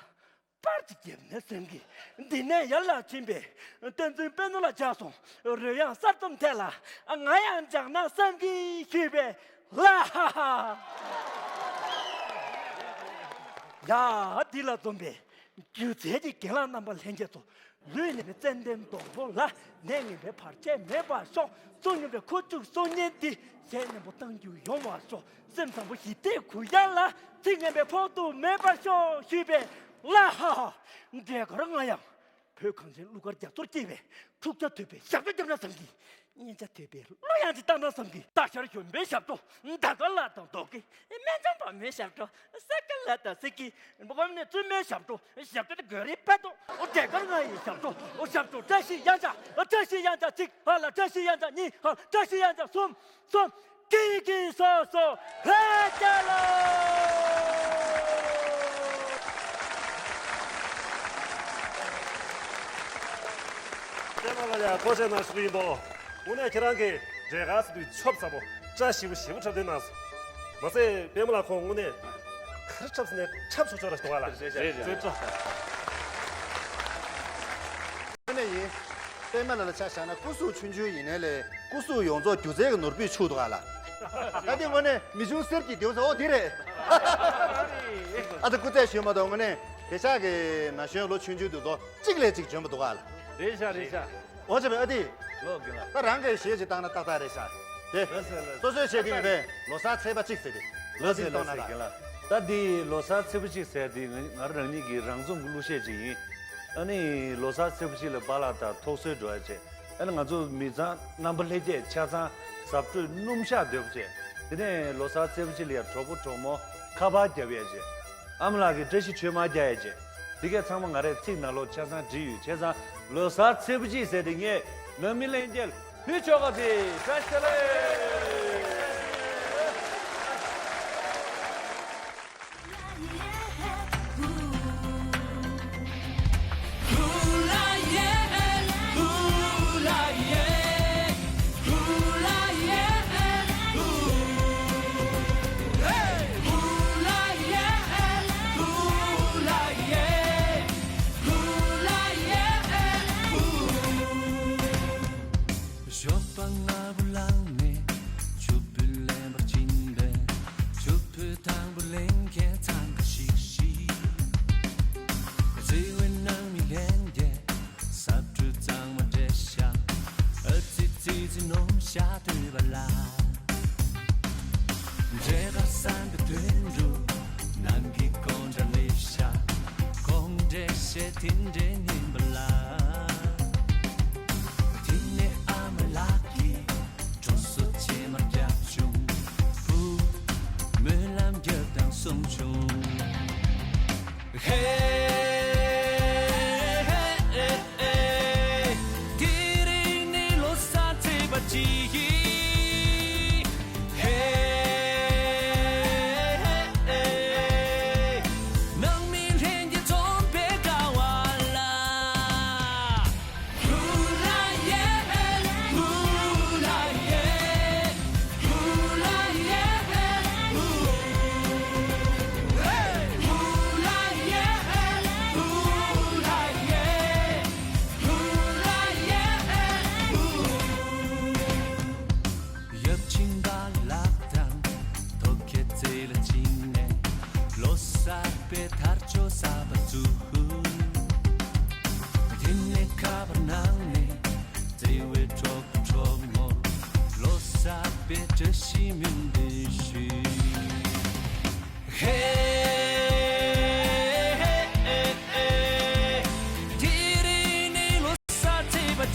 པར་ཅིག་བརྒྱབ་ན་བསམ་གི། འདི་ནས་ཡར་ལ་ཕྱིན་པས་བསྟན་འཛིན་དཔལ་ནོར་ལ་མཇལ་སོང་། རོལ་དབྱངས་གསར་རྩོམ་ཐད་ལ་ང་ཡང་སྦྱང་ན་བསམ་གི་ཞུས་པས། ལ་ཧ་ཧ། ཡ་འདི་ལ་འཛོམས་པའི་སྒྱུ་རྩལ་གྱི་རྒན་ལགས་རྣམ་པ་ལྷན་རྒྱས་ཚོ། ལུས་ནས་ཙན་དན་སྡོང་པོ་ལ་ནད་ངན་པའི་བར་ཆད་མེད་པར་ཤོག། བསོད་སྙོམས་པའི་ཁུ་བྱུག་སོ་གཉན་འདི་ཞལ་ནན་པོ་བཏང་རྒྱུ་ཡོང་བར་ཤོག། སེམས་བཟང་པོ་ཞི་བདེའི་གུ་ཡངས་ལ་ཚིག་ངན་པའི་ཕོག་ཐུག་མེད་པར་ཤོག་ཞུས་པས། ལ་ཧ་ཧ། འབྲས་དཀར་ང་ཡང་བོད་གངས་ཅན་གླུ་གར་རྒྱ་མཚོར་སྐྱེས་པའི་འཁྲུག་ཆ་དོད་པའི་ཞབས་བྲོ་བརྒྱབ་ན་བསམ་གི། སྙན་ཆ་དོད་པའི་གླུ་དབྱངས་ཅིག་བཏང་ན་བསམ་གི། སྟག་ཤར་གཞོན་པའི་ཞབས་བྲོ་ཟླ་དཀར་ལ་དང་རྡོ་སྐྱེས་སྨན་ལྗང་པ་མོའི་ཞབས་བྲོ་ས་དཀར་ལ་དང་སེ་ཀི་འབོམ་ནས་བཙུན་མའི་ཞབས་བྲོ་ཞབས་བྲོ་དེ་གོ་རི་པད་ཏོ་འོ་འབྲས་དཀར་ང་ཡི་ཞབས་བྲོ་འོ་ཞབས་བྲོ་བཀྲ་ཤིས་གཡང་ཆགས་བཀྲ་ཤིས་གཡང་ཆགས་གཅིག་ཧ་ལ་བཀྲ་ཤིས་གཡང་ཆགས་གཉིས་ཧ་ལ་བཀྲ་ཤིས་གཡང་ཆགས་གསུམ། སོ། ཀི་ཀི་སོ་སོ་ཧེ་ཅ་ལོ། པད་མ་ལགས་ལ་ཡང་བཀའ་དྲིན་གནང་ཞུ་གི་ཡིན་པོ། དངོས་གནས་ཁྱེད་རང་གིས་འབྲས་དཀར་ཟེར་དུས་ཆོབ་ཚ་པོ་བཀྲ་ཤིས་པོ་ཞེ་པོ་འཁྲབ་སྟོན་གནང་སོང་། མ་ཟད་པད་མ་ལགས་ཁོང་དངོས་གནས་ག་རེ་འཁྲབ་ཟེར་ནས་འཁྲབ་ཆོག་ཆོག་ར་ཞིག་འདུག་ག་ལ། རེད་རེད་རེད། རྩེ་གྲོགས། དངོས་གནས་ཡིན། པད་མ་ལགས་ལ་ཆ་བཞག་ན་སྐུ་གཟུགས་ཆུང་ཆུང་ཡིན་ནའི་ལས་སྐུ་གཟུགས་ཡོངས་རྫོགས་སྒྱུ་རྩལ་གྱི་ནོར་བུས་ཕྱུག་འདུག་ག་ལ། ད་དེ་དངོས་གནས་མི་ཆུང་གསེར་གྱི་མདེའུ་ཟེར་འོ་དེ་རེད། ཨ་ད་སྐུ་རྩེད་ཞུས་མ་གཏོགས་དངོས་གནས་དེང་སང་གི་ན་གཞོན་ལོ་ཆུང་ཆུང་དེ་ཚོ་གཅིག་ལས་གཅིག་འཇོན་པོ་འདུག་ག་ལ། རེད་ཤག་རེད་ཤག་འོ་ཅེ་བས་ཨ་ཏི། ལོ་རྒན་ལགས། ད་རང་གིས་གཞས་ཅིག་བཏང་ན་ཏག་ཏག་རེད་ཤག་དེ། ལགས་སེ་ལགས་སེ། སོ་སོའི་གཞས་དེ་ཡིན་པས་ལོ་གསར་ཚེས་པ་གཅིག་ཟེར་ཏེ། ལགས་སེ་ལགས་སེ་རྒན་ལགས། ད་འདི་ལོ་གསར་ཚེས་པ་གཅིག་ཟེར་དེ་ང་ང་རང་ཉིད་ཀྱི་རང་རྩོམ་གྱི་གླུ་གཞས་ཅིག་ཡིན། ཨ་ནི་ལོ་གསར་ཚེས་པ་གཅིག་ལ་པཱ་ལགས་དང་ཐུག་འཕྲད་འགྲོ་ཡ་བྱས། ཨ་ནི་ང་ཚོ་མི་ཚང་རྣམ་པ་ལྷན་རྒྱས་ཆ་ཚང་གཟབ་སྤྲོས་སྣུམ་ཞག་འདོད་པ་བྱས། དེ་ནས་ལོ་གསར་ཚེས་པ་གཅིག་ལ་ཡ་གྲོགས་པོ་གྲོགས་མོ་ཁ་པར་རྒྱབ་ཡ་བྱས། ཨ་མ་ལགས་ཀྱི་བཀྲ་ཤིས་མཆོད་མར་རྒྱག་ཡ་བྱས། འདི་གས་ཚང་མ་ང་རའི་ཚིག་ནང་ལོགས་ཆ་ཚང་བྲིས་ཡོད། བྱས་ཙང་ལོ་གསར་ཚེས་པ་གཅིག་ཟེར་དེ་ངས་ནང་མི་ལྷན་རྒྱས་ལ་ཕུལ་ཆོག་ག་དེ་བཀྲ་ཤིས་བདེ་ལེགས། ཞོགས་པ་སྔ་པོ་ལངས་ནས་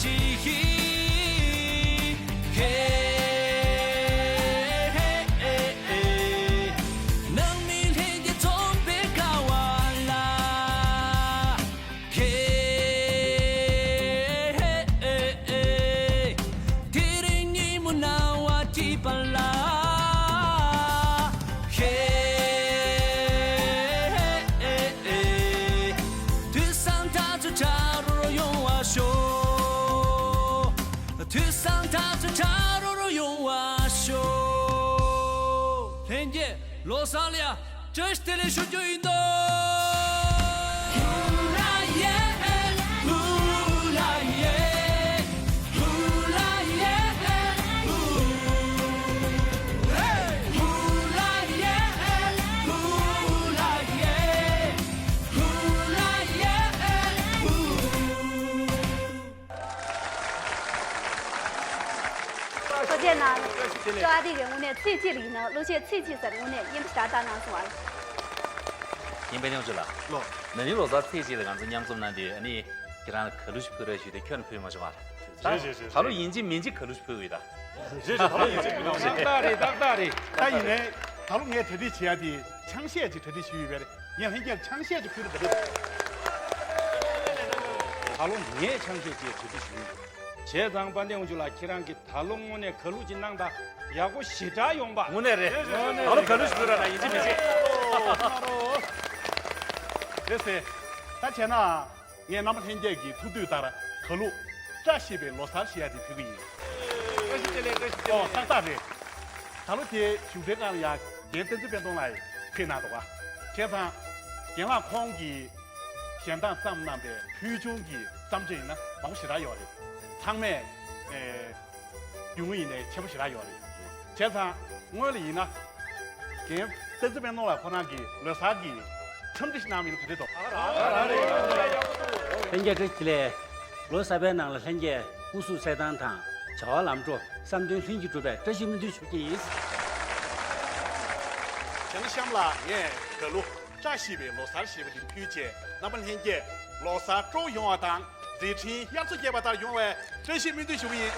ཅི་ཧི་ཧེ། ནང་མི་ལྷན་རྒྱས་ཚོགས་པའི་ཀ་བ་ལ། ཧེ། དེ་རིང་ཉིན་མོ་སྣང་བ་སྐྱིད་པ་ལ། ཧེ། དུས་བཟང་ད་ཚོད་ཆ་རོ་རོ་ཡོང་བ་ཤོག་དུས་བཟང་ད་ཚོད་ཆ་རོ་རོ་ཡོང་བ་ཤོག་ལྷན་རྒྱས་ལོ་གསར་ལ་ཡ། བཀྲ་ཤིས་བདེ་ལེགས་ཞུ་རྒྱུ་ཡིན་ནོ། ཧུ་ལ་ཡེ། ཧུ་ལ་ཡེ། ཧུ་ལ་ཡེ། ཧུ། ཧེ། ཧུ་ལ་ཡེ། ཧུ་ལ་ཡེ། ཧུ་ལ་ཡེ། ཧུ། ཐུགས་རྗེ་གནང་། ཀྲོ་ཨ་ཏི་གི་དངོས་གནས་ཚིག་གཅིག་ལ་ཡིན་ན་གླུ་གཞས་ཚིག་གཅིག་ཟེར་དངོས་གནས་སྙན་པོ་ཞེ་དྲག་བཏང་གནང་སོང་བ། ཡིན་པའི་ནང་ཆུ་ལ། ལོ། ན་ནིང་ལོ་གསར་ཚིག་གཅིག་ལ་ང་ཚོ་མཉམ་འཛོམས་གནང་དུས་ཨ་ནི་ཁྱེད་རང་ལ་ག་གླུ་ཞིག་ཕུལ་རོགས་ཞུས་ཏེ་ཁྱོན་ནས་ཕུལ་མ་བྱུང་བ། རེད་རེད་རེད། ད་ལོ་ཡིན་གཅིག་མིན་གཅིག་ག་གླུ་ཞིག་ཕུལ་གི་ཡོད་ད། རེད་རེད། ད་ལོ་ཡིན་གཅིག་མིན་གཅིག་ཏག་ཏག་རེད། ཏག་ཏག་རེད། ད་ཡིན་ནའི་ད་ལོ་ངས་གྲ་སྒྲིག་བྱེད་ཡ་དེ་ཆང་གཞས་ཅིག་གྲ་སྒྲིག་ཞུས་ཡོད་པས། ངས་ལྷན་རྒྱས་ཆང་གཞས་ཅིག་ཕུལ་རེ་བ་རེད། ད་ལོ་ངས་ཆང་གཞས་ཅིག་གྲ་སྒྲིག་ཞུས་ཡོད། བྱས་ཙང་དཔལ་ལྡན་དབང་ཕྱུག་ལགས་ཁྱེད་རང་གིས་ད་ལོ་དངོས་གནས་ག་གླུ་ཅིག་གནང་དང་། ཡག་པོ་ཞེ་དྲག་ཡོང་པ། དངོས་གནས་རེད། ད་ལོ་ག་གླུ་ཞིག་ཕུལ་ར་ན་ཡིན་གཅིག་མིན་གཅིག་རེད་ཟེར། ད་བྱས་ན། ངས་རྣམ་པ་ལྷན་རྒྱས་ཀྱི་ཐུགས་འདོད་ལྟར་ག་གླུ། བཀྲ་ཤིས་པའི་ལོ་གསར་ཞེས་ཡ་དེ་ཕུལ་གི་ཡིན། བཀྲ་ཤིས་བདེ་ལེགས། བཀྲ་ཤིས་བདེ་ལེགས། ཨོ་ཏག་ཏག་རེད། ད་ལོ་དེ་བཞུགས་གྲལ་སྒང་ལ་ཡ་རྒན་བསྟན་འཛིན་དཔལ་སྟོང་ལགས་ཕེབས་གནང་འདུག་ག་བྱས་ཙང་། རྒན་ལགས་ཁོང་གིས་གཞན་དག་བརྩམས་གནང་པའི་ཕུལ་བྱུང་གི་བརྩམས་ཆོས་ཡིན་ན་མང་པོ་ཞེ་དྲག་ཡོད་རེད། ཚང་མས་ཨེ། རྒྱུས་མངའ་ཡིན་ནའི་ཆེན་པོ་ཞེ་དྲག་ཡོད་རེད། བྱས་ཙང་སྔོན་ལ་ཡིན་ན། རྒན་བསྟན་འཛིན་དཔལ་སྟོང་ལགས་ཁོ་རང་གིས་ལོ་གསར་གྱི་འཚམས་འདྲི་ཞིག་གནང་མིན་ག་འདྲ་འདུག་ལྷན་རྒྱས་བཀྲ་ཤིས་བདེ་ལེགས། ལོ་གསར་པའི་ནང་ལ་ལྷན་རྒྱས་སྐུ་གཟུགས་གསལ་ཐང་དང་བྱ་བ་ལམ་འགྲོ་བསམ་དོན་ལྷུན་གྱིས་འགྲུབ་པའི་བཀྲ་ཤིས་སྨོན་འདུན་ཞུ་གི་ཡིན། བྱས་ན་གཤམ་ལ་ངས་ག་གླུ། བཀྲ་ཤིས་པའི་ལོ་གསར་ཞེས་པ་འདི་ཕུལ་རྗེས་རྣམ་པ་ལྷན་རྒྱས་ལོ་གསར་སྤྲོ་ཡོང་བ་དང་མཛད་འཕྲིན་དབྱར་མཚོ་རྒྱས་པ་ལྟར་ཡོང་བའི་བཀྲ་ཤིས་སྨོན་འདུན་ཞུ་གི་ཡིན།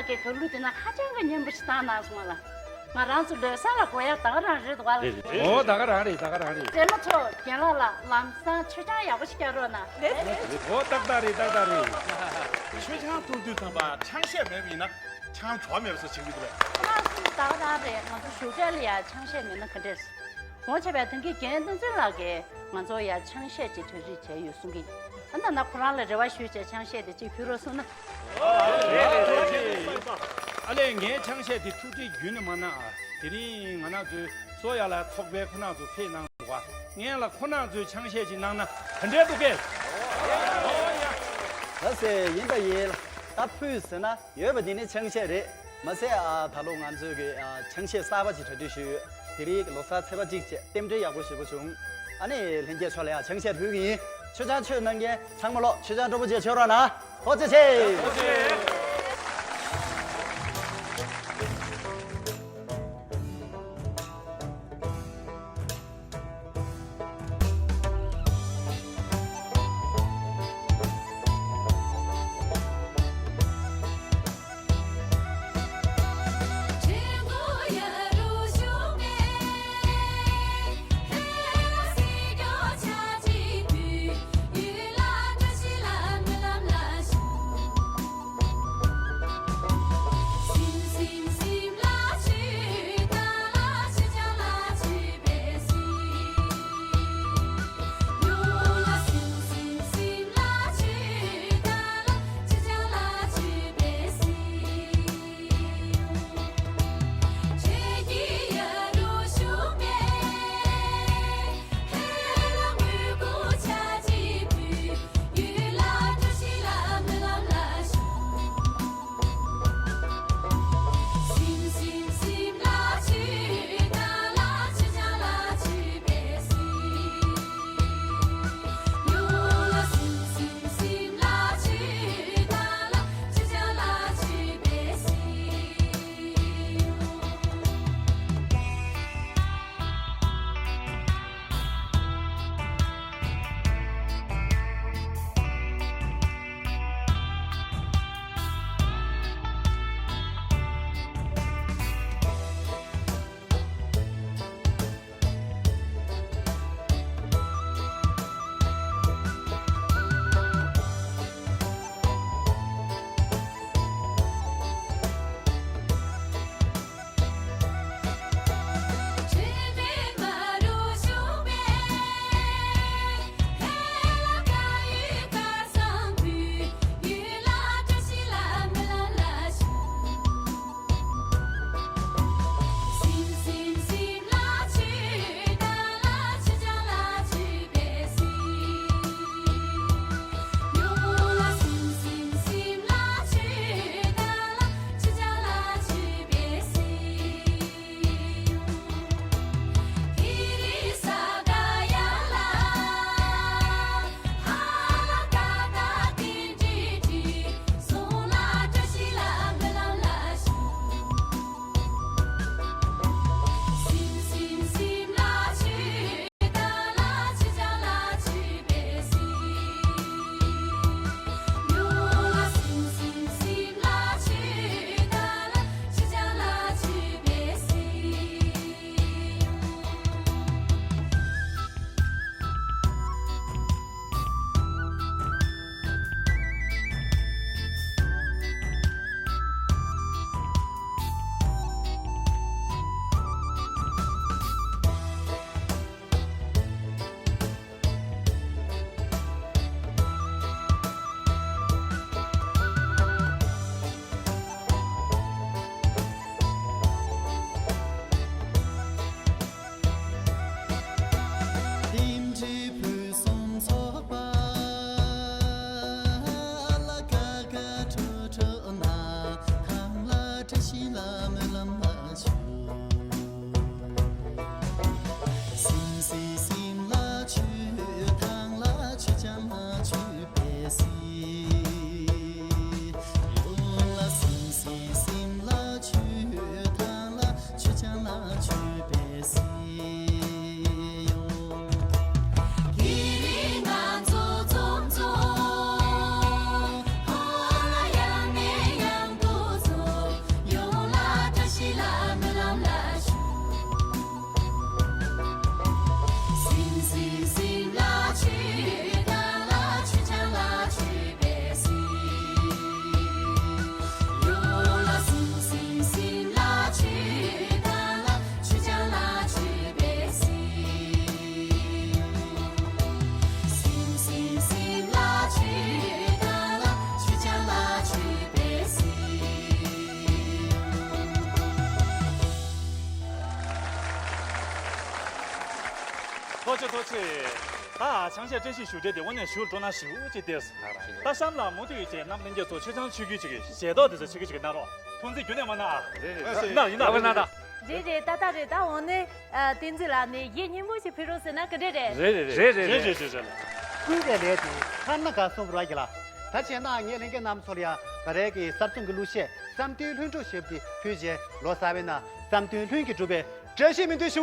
གི་གར་གླུ་དེ་ན་ཧ་ཅང་གི་སྙན་པོ་ཞིག་བཏང་གནང་སོང་བ་ལ། ང་རང་ཚོ་ལོ་གསར་ལ་དགོས་ཡ་ད་ག་རང་རེད་འདུག་བ། རེད་རེད། ཨོ་ད་ག་རང་རེད། ད་ག་རང་རེད། རྩེད་མོ་ཚོ་རྒན་ལགས་ལ་ལམ་སང་མཆོད་ཆང་ཡག་པོ་ཞིག་བརྒྱབ་རོགས་གནང་། ཨོ་ཏག་ཏག་རེད། ཏག་ཏག་རེད། མཆོད་ཆང་འཐུང་དུས་ཙམ་པ་ཆང་གཞས་མེད་པ་ཡིན་ན་ཆང་བྲོ་མེད་པ་བཟོ་བྱེད་ཀྱི་འདུག་པས། ཁོ་རང་ཚོ་ད་ག་རང་རེད། ང་ཚོ་བཞུགས་གྲལ་ལ་ཡ་ཆང་གཞས་མེད་ན་ག་འདྲས། ངོ་ཆེ་བའི་དོན་གྱི་རྒན་བསྟན་འཛིན་ལགས་ཀྱིས་ང་ཚོ་ཡ་ཆང་གཞས་ཅིག་གྲ་སྒྲིག་བྱས་ཡོད་གསུང་གི། ཨ་ད་ན་ཁོ་རང་ལ་རེ་བ་ཞུས་བྱས་ཆང་གཞས་དེ་གཅིག་ཕུལ་རོགས་གསུངས་ན། ཨ་ལས། ངའི་ཆང་གཞས་དེ་ཐུགས་ཁྲལ་རྒྱུན་ནས་མ་གནང་ཨ། དེ་རིང་ང་རང་ཚོའི་སོ་ཡ་ལ་ཚོགས་པའི་ཁོ་རང་ཚོ་ཕེབས་གནང་འདུག་བ། ངས་ལ་ཁོ་རང་ཚོའི་ཆང་གཞས་ཅིག་གནང་ན་ག་འདྲས་འདུག་གས། ལགས་སེ། ཡིན་ད་ཡིན། ད་ཕུལ་ཟེར་ན་ཡོད་པ་འདི་ནི་ཆང་གཞས་རེད། མ་ཟད་ཨ་ད་ལོ་ང་ཚོས་ཀྱི་ཨ་ཆང་གཞས་གསར་པ་ཅིག་གྲ་སྒྲིག་ཞུས་ཡོད། དེ་རིང་ལོ་གསར་ཚེས་པ་གཅིག་བྱས་རྟེན་འབྲེལ་ཡག་པོ་ཞེ་པོ་བྱུང་། ཨ་ནི་ལྷན་རྒྱས་ཚོ་ལ་ཡང་ཆང་གཞས་ཕུལ་གྱི་ཡིན། མཆོད་ཆང་མཆོད་གནང་མཁན་ཚང་མ་ལོག་མཆོད་ཆང་སྤྲོ་པོ་བྱས་མཆོད་རོགས་གནང་། ཐུགས་རྗེ་ཆེ། ཐུགས་རྗེ་ཆེ། ཐུགས་རྗེ་ཆེ། ད་ཆང་གཞས་བཀྲ་ཤིས་བཞུགས་གྲལ་དེ་དངོས་གནས་ཞུ་འགྲོ་ན་ཞུ་ཅིག་སྟེར། ད་གཤམ་ལ་མུ་མཐུད་བྱས་རྣམ་ལྷན་རྒྱས་ཚོ་མཆོད་ཆང་མཆོད་ཀྱི་ཅིག་ཞལ་ཏོག་དེ་ཚོ་མཆོད་ཀྱི་ཅིག་གནང་རོགས། ཐུགས་རྗེ་རྒྱུན་ནས་མ་གནང་ཨ། རེད་རེད། ཡིན་ན་ཡིན་ན། ལགས་ལགས་ལགས། རེད་རེད། ཏག་ཏག་རེད། ད་འོ་ནས་ཨ། བསྟན་འཛིན་ལགས་ནས་གཞས་སྙན་མོ་ཞིག་ཕུལ་རོགས་ཟེར་ན་ག་འདྲས་རེད། རེད་རེད་རེད། རེད་རེད་རེད་རེད། ཀུན་གྱི་ལས་དེ་ཐ་ན་ག་སོང་རོགས་ཀྱི་ལ། ད་བྱས་ན་ངས་ལྷན་རྒྱས་རྣམས་ཚོ་ལ་ཡང་ད་རེས་ཀྱི་གསར་རྩོམ་གྱི་གླུ་གཞས་བསམ་དོན་ལྷུན་གྲུབ་ཞེས་པ་དེ་ཕུལ་རྗེས་ལོ་གསར་པའི་ནང་བསམ་དོན་ལྷུན་གྱིས་གྲུབ་པའི་བཀྲ་ཤིས་སྨོན་འདུན་ཞུ་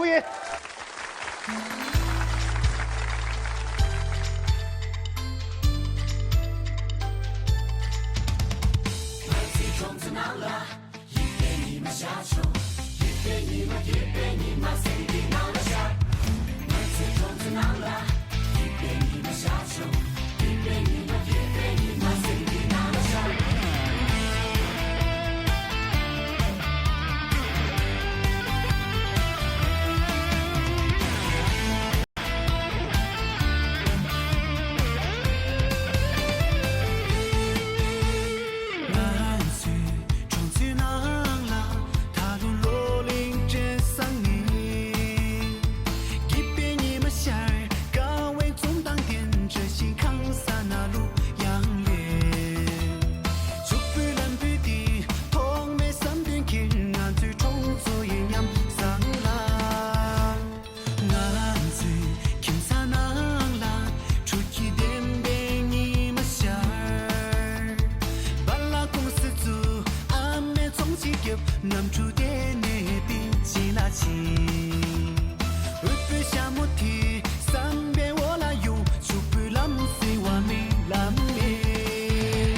གི་ཡིན། ང་ཚོའི་ཁྱིམ་ཚང་ནང་ལ་ཕྲུ་གུ་ལྡན་པའི་ཉི་མ་ཤར། པཱ་ལགས་ཀུང་སི་བཙུགས། ཨ་མས་ཚོང་ཅིག་བརྒྱབ། གནམ་གྲུ་དེད་ནས་པེ་ཅིན་ལ་ཕྱིན། འོད་པའི་ཞྭ་མོ་དེ་ཟམ་པའི་འོག་ལ་ཡོང་། ཕྱུག་པོའི་ལམ་ཟེར་བ་མེད་ལམ་མེད།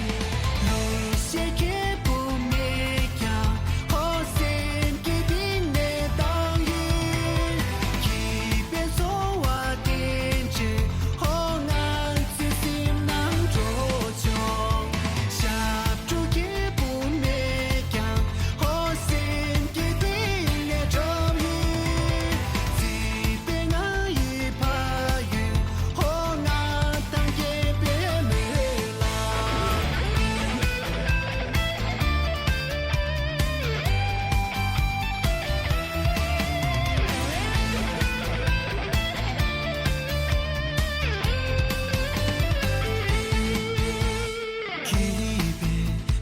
གླུ་གཞས་ཁྱད་པར་མེད་ཀྱང་། ཧོ། སེམས་ཀྱི་གཏིང་ནས་བཏང་ཡོད། སྐྱིད་པའི་ཚོར་བ་དེ་འདྲས། ཧོ། ང་ཚོའི་སེམས་ནང་འགྲོ་ཆོག་ཞབས་བྲོ་ཁྱད་པར་མེད་ཀྱང་། ཧོ། སེམས་ཀྱི་གཏིང་ནས་འཁྲབ་ཡོད། སྐྱིད་པའི་ང་ཡི་ཕ་ཡུལ། ཧོ། ང་དང་སྐྱིད་པའི་སྨོན་ལམ། སྐྱིད་པའི་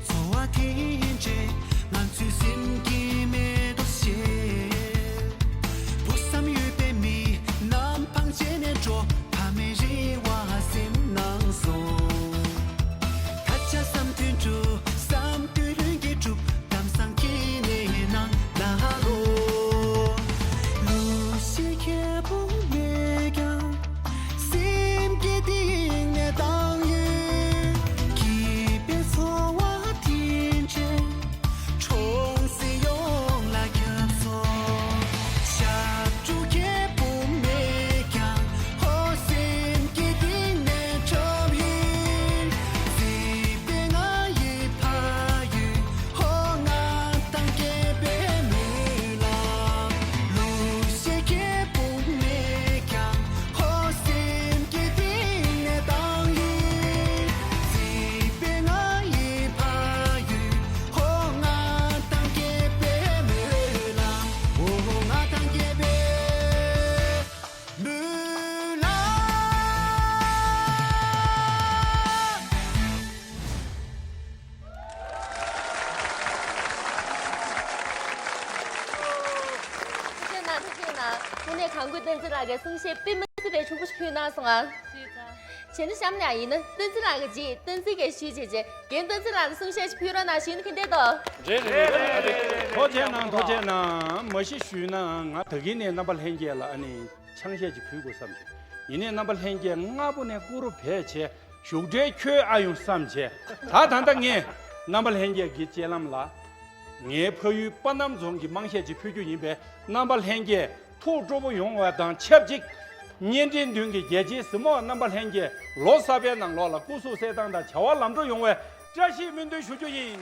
ཚོར་བ་དེ་འདྲས། ང་ཚོའི་སེམས་ཀྱི་མེ་ཏོག་བཞད། ཕུགས་བསམ་ཡོད་པའི་མི་ནམ་འཕང་བྱས་ནས་འགྲོ། ཕ་མའི་རེ་བ་སེམས་ནང་བཟུང་། ད་ཆ་བསམ་དོན་འགྲུབ། བསམ་དོན་ལྷུན་གྱིས་གྲུབ། གཏམ་བཟང་སྐྱིད་གནས་ནང་ལ་ལོ། གླུ་གཞས་ཁྱད་པར་མེད་ཀྱང་། སེམས་ཀྱི་གཏིང་ནས་བཏང་ཡོད། སྐྱིད་པའི་ཚོར་བ་དེ་འདྲས། གྲོང་གསེབ་ཡོངས་ལ་ཁྱབ་སོང་། ཞབས་བྲོ་ཁྱད་པར་མེད་ཀྱང་། ཧོ། སེམས་ཀྱི་གཏིང་ནས་འཁྲབ་ཡོད། སྐྱིད་པའི་ང་ཡི་ཕ་ཡུལ། ཧོ། ང་དང་སྐྱིད་པའི་སྨོན་ལམ། གླུ་གཞས་ཁྱད་པར་མེད་ཀྱང་། ཧོ། སེམས་ཀྱི་གཏིང་ནས་བཏང་ཡོད། སྐྱིད་པའི་ང་ཡི་ཕ་ཡུལ། ཧོ། ང་དང་སྐྱིད་པའི་སྨོན་ལམ། ཧོ། ང་དང་སྐྱིད་པའི་སྨོན་ལམ། ཐུགས་རྗེ་གནང་། ཐུགས་རྗེ་གནང་། དངོས་གནས་གང་དགོས་བསྟན་འཛིན་ལགས་ཀྱི་གསུང་བཤད་དཔེ་མི་སྲིད་པའི་ཆེན་པོ་ཞིག་ཕུལ་གནང་སོང་ང་། བྱས་ན་གཤམ་ནས་ཡིན་ན་བསྟན་འཛིན་ལགས་ཀྱི་རྗེས་བསྟན་འཛིན་གྱིས་ཞུས་བྱས་རྗེས་རྒན་བསྟན་འཛིན་ལགས་ལ་གསུང་བཤད་ཅིག་ཕུལ་རོགས་གནང་ཞུས་ན་ཕན་ཐོགས་དོ། རེད་རེད་རེད། ཐུགས་རྗེ་གནང་། ཐུགས་རྗེ་གནང་། མ་གཞི་ཞུས་ན་ང་ད་གིན་ནས་རྣམ་པ་ལྷན་རྒྱས་ལ་ཨ་ནི་ཆང་གཞས་ཅིག་ཕུལ་དགོས་བསམ་བྱུང་། ཡིན་ནའི་རྣམ་པ་ལྷན་རྒྱས་སྔ་པོ་ནས་བཀུར་འོས་བྱས། བཞུགས་གྲལ་ཁྱོད་ཨ་ཡོང་བསམ་བྱས། ད་ད་ལྟ་ངས་རྣམ་པ་ལྷན་རྒྱས་ཀྱི་སྤྱན་ལམ་ལ། ངའི་ཕ་ཡུལ་པ་སྣམ་རྫོང་གི་དམངས་གཞས་ཅིག་ཕུལ་རྒྱུ་ཡིན་པས། རྣམ་པ་ལྷན་རྒྱས་ཐུགས་སྤྲོ་པོ་ཡོང་བ་དང་ཆབས་ཅིག་བརྙན་འཕྲིན་མདུན་གྱི་རྒྱལ་སྤྱིའི་གཟིགས་མོ་བ་རྣམ་པ་ལྷན་རྒྱས་ལོ་གསར་པའི་ནང་ལོགས་ལ་སྐུ་གཟུགས་གསལ་ཐང་དང་བྱ་བ་ལམ་འགྲོ་ཡོང་བའི་བཀྲ་ཤིས་སྨོན་འདུན་ཞུ་རྒྱུ་ཡིན།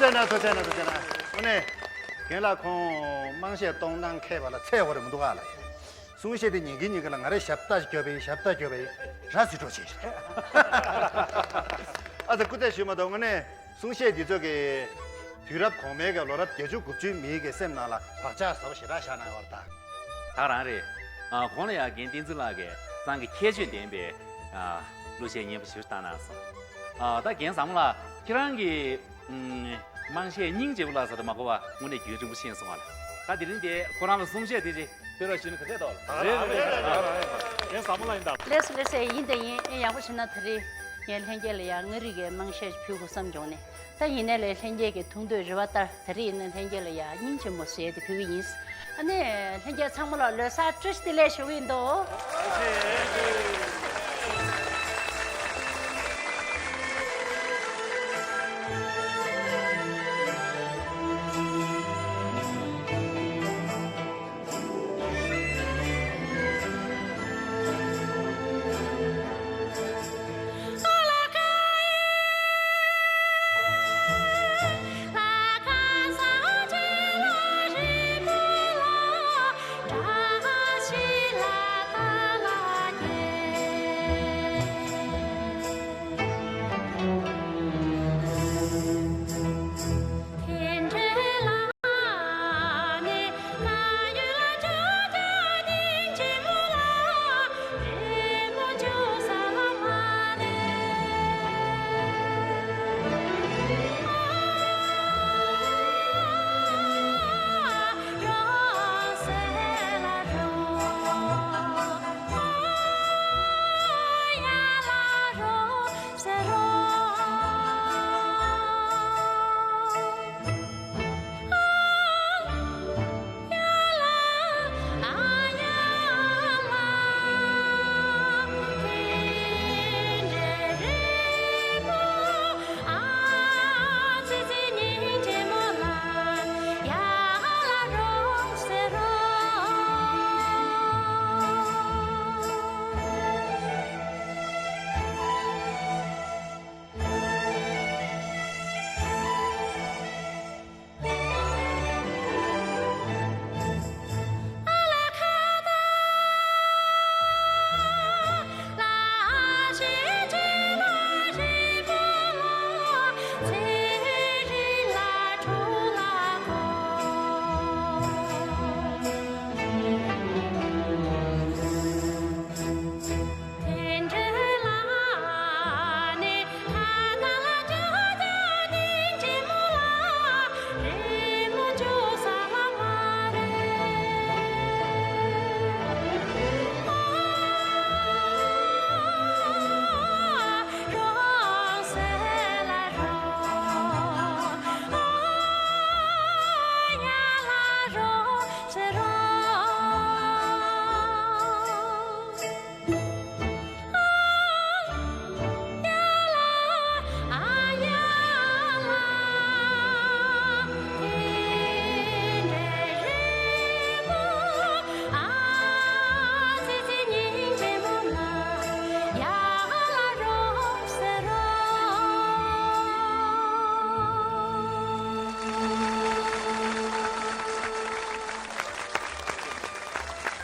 ཐུགས་རྗེ་གནང་། ཐུགས་རྗེ་གནང་། ཐུགས་རྗེ་གནང་། དངོས་གནས་རྒན་ལགས་ཁོང་དམངས་གཞས་གཏོང་སྟངས་མཁས་པ་ལ་ཚད་ཡོད་རེད་མི་འདུག་ག་ལགས། གསུང་བཤད་དེ་ཉན་གིན་ཉན་གིན་ལ་ང་རས་ཞབས་ལྟ་རྒྱོབ་པ་ཡིན། ཞབས་ལྟ་རྒྱོབ་པ་ཡིན། ར་སི་འགྲོ་བྱས་ཤག་ཨ་ཙི་སྐུ་རྩེད་ཞུས་མ་གཏོགས་དངོས་གནས། གསུང་བཤད་འདི་ཚོ་གིས་དུས་རབས་གོང་མའི་གི་ལོ་རབས་བརྒྱད་ཅུ་དགུ་བཅུའི་མིའི་གི་སེམས་ནང་ལ་བག་ཆགས་ཟབ་ཞེ་དྲག་བཞག་གནང་ཡོད་རེད་ད། ད་རང་རེད། ཨ། གོང་ལ་ཡང་རྒན་བསྟན་འཛིན་ལགས་ཀྱིས་གཙང་གི་ཁྱད་ཆོས་ལྡན་པའི། ཨ། གླུ་གཞས་སྙན་པོ་ཞིག་བཏང་གནང་སོང་། ཨ། ད་རྒན་བཟང་མོ་ལགས་ཁྱེད་རང་གིས། ཨུམ། དམངས་གཞས་སྙིང་རྗེ་པོ་ལ་ཟེར་དུས་མ་གོ་བ་དངོས་གནས་རྒྱུན་རིང་པོ་ཕྱིན་སོང་བ་ལ། ད་དེ་རིང་དེ་ཁོ་རང་ལ་གསུང་བཤད་དེ་ཅིག་སྤེལ་རོགས་ཞུས་ན་ག་འདྲས་འདུག་ལགས། རེད་རེད་རེད་རེད་རེད། ཡིན་ཟབ་མོ་ལ་ཡིན་ད། ལགས་སོ་ལགས་སོ། ཡིན་དང་ཡིན། ཨེ་ཡག་པོ་བྱས་ན་ད་རེས་ངས་ལྷན་རྒྱས་ལ་ཡང་མངའ་རིས་ཀྱི་དམངས་གཞས་ཕུལ་དགོས་བསམ་བྱུང་ནས། ད་ཡིན་ནའི་ལས་ལྷན་རྒྱས་ཀྱི་ཐུགས་འདོད་རེ་བ་ལྟར་ད་རེས་ཡིན་ན་ལྷན་རྒྱས་ལ་ཡང་སྙིང་རྗེ་མོ་ཟེར་ཡས་དེ་ཕུལ་གྱི་ཡིན། ཨ་ནི་ལྷན་རྒྱས་ཚང་མ་ལ་ལོ་གསར་བཀྲ་ཤིས་བདེ་ལེགས་ཞུ་གི་ཡིན་ད།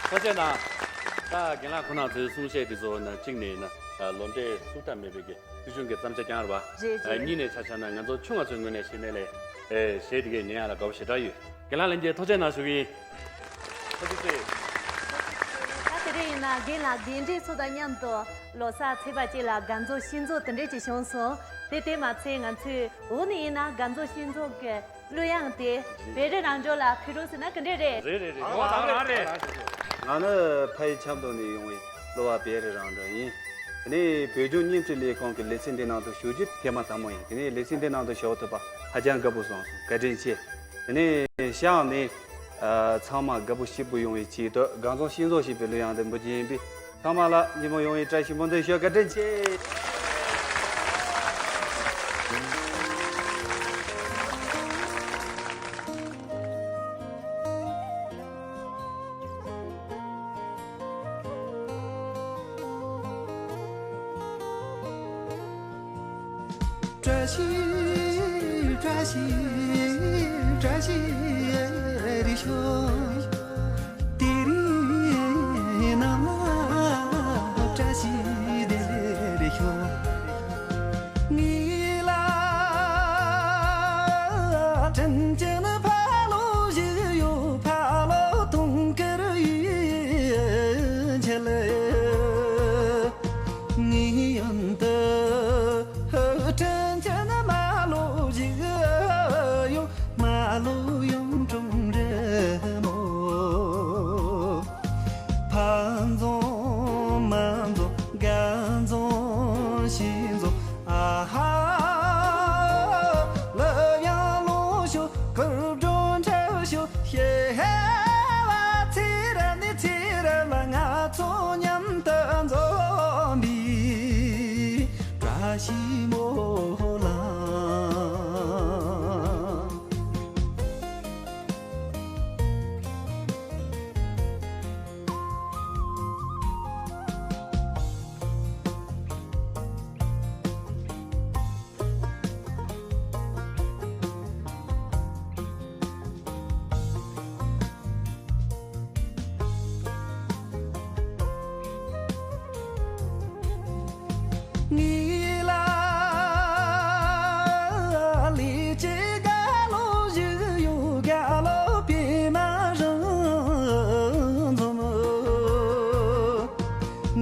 ཐུགས་རྗེ་གནང་། ད་རྒན་ལགས་ཁོང་རྣམ་ཚོའི་གསུང་བཤད་དེ་ཚོ་ནི་གཅིག་ནས་ནི་ལོ་འབྲས་ཚུགས་ཐབས་མེད་པའི་གི་ཕུལ་བྱུང་གི་བརྩམས་བྱ་རྐྱང་རེད་པ། རེད་རེད། གཉིས་ནས་ཆ་བཞག་ན་ང་ཚོ་ཆུང་བ་ཚོའི་ངོས་ནས་བཤད་ནའི་ལས་གཞས་དེ་གས་ཉན་ཡག་ལ་དགའ་པོ་ཞེ་དྲག་ཡོད། རྒན་ལགས་ལྷན་རྒྱས་ཐུགས་རྗེ་གནང་ཞུ་གི་ཡིན། ཐུགས་རྗེ་ཆེ། ད་དེ་རིང་ཡིན་ན་རྒན་ལགས་རྒན་འབྲས་ཚོ་དང་མཉམ་དུ་ལོ་གསར་ཚེས་པ་གཅིག་ལ་དགའ་ཚོར་ཤིས་ཚོར་དེ་འདྲས་ཅིག་བྱུང་སོང་། དེ་དེ་མ་ཚད་ང་ཚོས་འོག་ནས་ཡིན་ན་དགའ་ཚོར་ཤིས་ཚོར་གི་གླུ་དབྱངས་དེ་བེ་རི་རང་ལྗོངས་ལ་ཕུལ་རོགས་ཟེར་ན་ག་འདྲས་རེད། རེད་རེད་རེད། འོ་ད་རང་རེད། ང་ནི་ཕ་ཡུལ་ཆབ་མདོ་ནས་ཡོང་བའི་གླུ་བ་བེ་རི་རང་ལྗོངས་ཡིན། དེ་ནས་བོད་ལྗོངས་བརྙན་འཕྲིན་ལས་ཁང་གི་ལེ་ཚན་འདི་ནང་དུ་ཞུགས་རྒྱུ་ཐེངས་མ་དང་པོ་ཡིན། དེ་ནས་ལེ་ཚན་འདི་ནང་དུ་ཞུགས་ཐུབ་པ་ཧ་ཅང་དགའ་པོ་བྱུང་སོང་། བཀའ་དྲིན་ཆེ། དེ་ནས་ཤང་ནས་ཨ་ཚང་མ་དགའ་པོ་སྐྱིད་པོ་ཡོང་བའི་ཆེད་དུ་དགའ་ཚོར་ཤིས་ཚོར་ཞེས་པའི་གླུ་དབྱངས་འདི་འབུལ་རྒྱུ་ཡིན་པས། ཚང་མ་ལ་ཉིན་མོ་ཡོང་བའི་བཀྲ་ཤིས་སྨོན་འདུན་ཞུ། བཀའ་དྲིན་ཆེ། བཀྲ་ཤིས་ བཀྲ་ཤིས་བཀྲ་ཤིས་རེ་ཤོག་དེ་རིང་ནམ་བཀྲ་ཤིས་བདེ་ལེགས་རེ་ཤོག་ངའི་ལ་དྲིན་ཅན་ཕ་ལོ་ཞིག་ཡོད། ཕ་ལོ་དུང་དཀར་ཡིན་ཆེད་ལ། ངའི་ཡོན་ཏུ་དྲིན་ཅན་མ་ལོ་ཞིག་ཡོད། མ་ལོ་ཡུམ་གྲོང་རི་མོ། ཕ་འཛོམས་མ་འཛོམས་དགའ་འཛོམས་ཞེ་འཛོམས། ཨ་ཧ། ལབ་ཡང་ལོངས་ཤོག་ཁུར་འགྲོ་འཁྲབ་ཤོག་ཤེས་བ་ཚེ་རབས་ནས་ཚེ་རབས་ལ་ང་ཚོ་མཉམ་དུ་འཛོམས་པའི་བཀྲ་ཤིས་སྨོན་ལམ། ངའི་ལ་ལས་ཀྱི་དགའ་ལོ་ཞིག་ཡོད། དགའ་ལོ་པད་མ་རང་འཛོམས།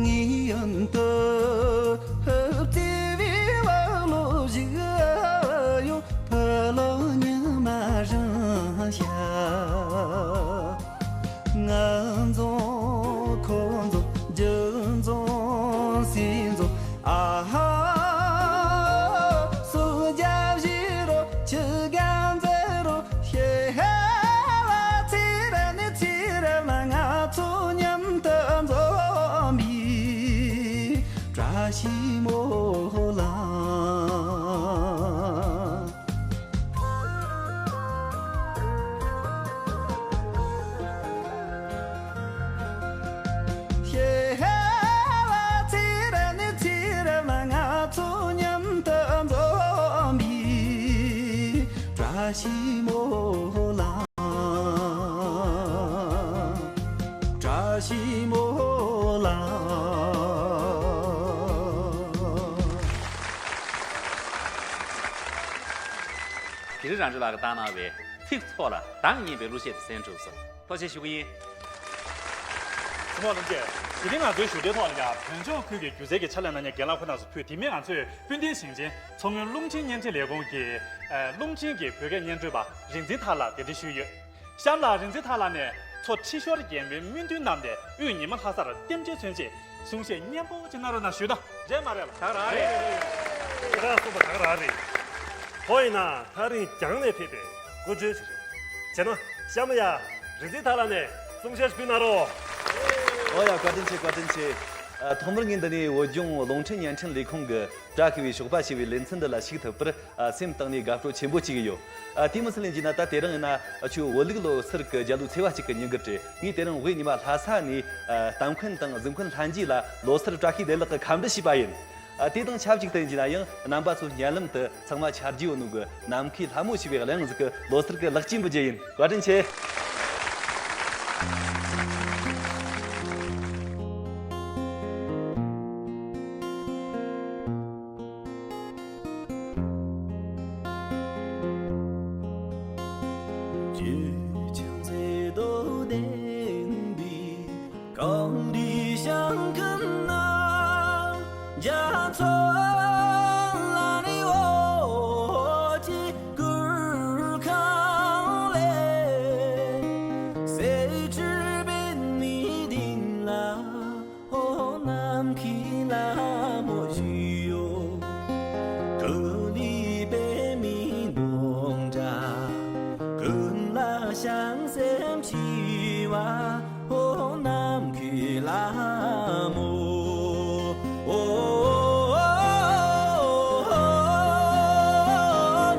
ངའི་ཡོན་ཏུ་བརྩེ་བའི་བུ་ལོ་ཞིག་ཡོད། བུ་ལོ་ཉི་མ་རང་ཤར། ང་འཛོམས་ཁོ་འཛོམས་རྒྱུ་འཛོམས་སྲས་འཛོམས། ཨ་ཧ། སུ་རྒྱབ་བཞེས་རོགས་ཁྱི་རྒན་མཛད་རོགས་ཤེས་བ་ཚེ་རབས་ནས་ཚེ་རབས་ལ་ང་ཚོ་མཉམ་དུ་འཛོམས་པའི་བཀྲ་ཤིས་སྨོན་ལམ། ཤེས་བ་ཚེ་རབས་ནས་ཚེ་རབས་ལ་ང་ཚོ་མཉམ་དུ་འཛོམས་པའི་བཀྲ་ཤིས་སྨོན་ལམ། བཀྲ་ཤིས་སྨོན་ལམ། དེ་རིང་རང་ཆོས་ལགས་ཀྱིས་བཏང་གནང་བའི་ཚིག་ཚོགས་ལ་གདངས་སྙན་པའི་གླུ་གཞས་དེ་གསན་གྲུབ་སོང་། ཐུགས་རྗེ་ཆེ་ཞུ་གི་ཡིན། གཟིགས་མོ་བློ་མཛེས། དེ་རིང་ང་ཚོའི་ཞུ་གཏན་ཐོག་ལ་ཡང་བོད་ལྗོངས་ཁུལ་གྱི་སྒྱུ་རྩལ་གྱི་ཕྱག་ལས་གནང་མཁན་རྒན་ལགས་ཁོང་རྣམ་པ་ཚོ་ཕུད། དེ་མིན་ང་ཚོས་སྤུན་ལྡན་ཞིང་ཆེན་མཚོ་སྔོན་རླུང་འཕྲིན་བརྙན་འཕྲིན་ལས་ཁུངས་ཀྱི་ཨ་རླུང་འཕྲིན་གྱི་བོད་སྐད་སྙན་སྒྲོན་པ་རིག་འཛིན་ཐར་ལགས་གདན་འདྲེན་ཞུས་ཡོད། གཤམ་ལ་རིག་འཛིན་ཐར་ལགས་ནས་མཚོ་ཁྲི་ཤོར་རྒྱལ་མོའི་སྨོན་འདུན་བསྣམས་ཏེ་དབུས་ཉི་མ་ལྷ་སར་རྟེན་འབྲེལ་མཚོན་ཆེད་གསུང་བཤད་སྙན་པོ་ཅིག་གནང་རོགས་གནང་ཞུས་དང་། རེད་མ་རེད་ལ། ད་ག་རང་རེད། ཁྱེད་རང་གསུངས་པ་ད་ག་རང་རེད། ཁོ་ཡིན་ན་ཐག་རིང་རྒྱང་ནས་ཕེབས་པའི་སྐུ་མགྲོན་ཞིག་རེད། བྱས་ན་གཤམ་ལ་ཡ་རིག་འཛིན་ཐར་ལགས་ནས་གསུང་བཤད་ཞིག་ཕུལ་གནང་རོགས། ཨོ་ཡ། བཀའ་དྲིན་ཆེ། བཀའ་དྲིན་ཆེ། ཨ། ཐོག་མར་ངས་འདི་ནས་བོད་ལྗོངས་རླུང་འཕྲིན་བརྙན་འཕྲིན་ལས་ཁུངས་ཀྱི་བཀྲ་ཤིས་པའི་ཞོགས་པ་ཞེས་པའི་ལེ་ཚན་འདི་ལ་ཞུགས་ཐུབ་པར། ཨ། སེམས་གཏིང་ནས་དགའ་སྤྲོ་ཆེན་པོ་བྱེད་ཀྱི་ཡོད། ཨ། དེ་མི་ཚད་ལན་གྱིས་ན་ད་དེ་རིང་ཡིན་ན་ཁྱོད་བོད་ལུགས་ལོ་སར་གྱི་རྒྱལ་ལོ་ཚེས་པ་གཅིག་གི་ཉིན་དགུ་རེད། ངས་དེ་རིང་དབུས་ཉི་མ་ལྷ་ས་ནས། ཨ། གཏམ་མཁན་དང་གཟིགས་མཁན་ལྷན་རྒྱས་ལ་ལོ་སར་བཀྲ་ཤིས་བདེ་ལེགས་ཀྱི་ཁ་འབྲལ་ཞུས་པ་ཡིན། ཨ། དེ་དང་ཆབས་ཅིག་ཏུ་ཡིན་གྱི་ན་ཡང་རྣམ་པ་ཚོ་སྙན་ལམ་དུ་ཚང་མ་ཆ་རྒྱུས་ཡོད་ནོ་གི་ནམ་མཁའི་ལྷ་མོ་ཞེས་པའི་གླེང་གཟིགས་ཀྱི་ལོ་སར་གྱི་ལེགས་སྐྱེས་འབུལ་རྒྱུ་ཡིན། བཀའ་དྲིན་ཆེ། ཧོ། ནམ་མཁའི་ལྷ་མོ་བཞུགས་ཡོད། ཀུན་ལས་པདྨའི་མདངས་འདྲ། ཀུན་ལ་བྱང་སེམས་མཆིས་པ། ཧོ། ནམ་མཁའི་ལྷ་མོ། ཨོ།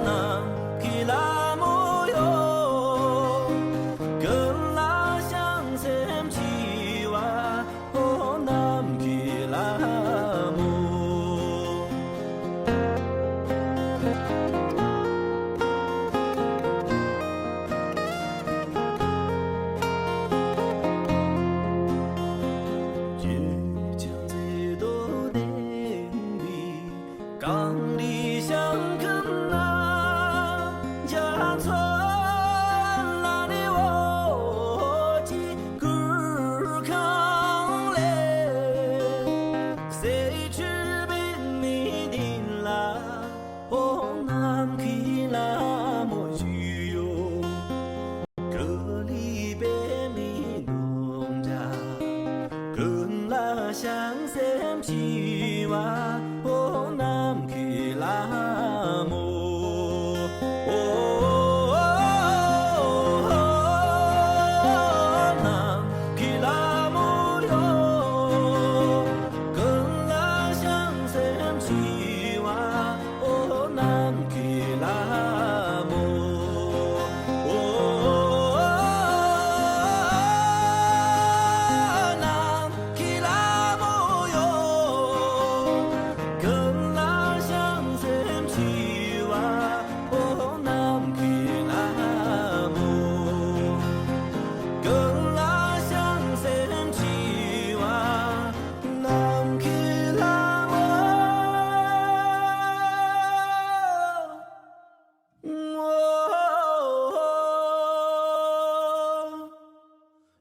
ནམ་མཁའི་ལྷ་མོ་ཡོ། ཀུན་ལ་བྱང་སེམས་མཆིས་པ། ཨོ། ནམ་མཁའི་ལྷ་མོ།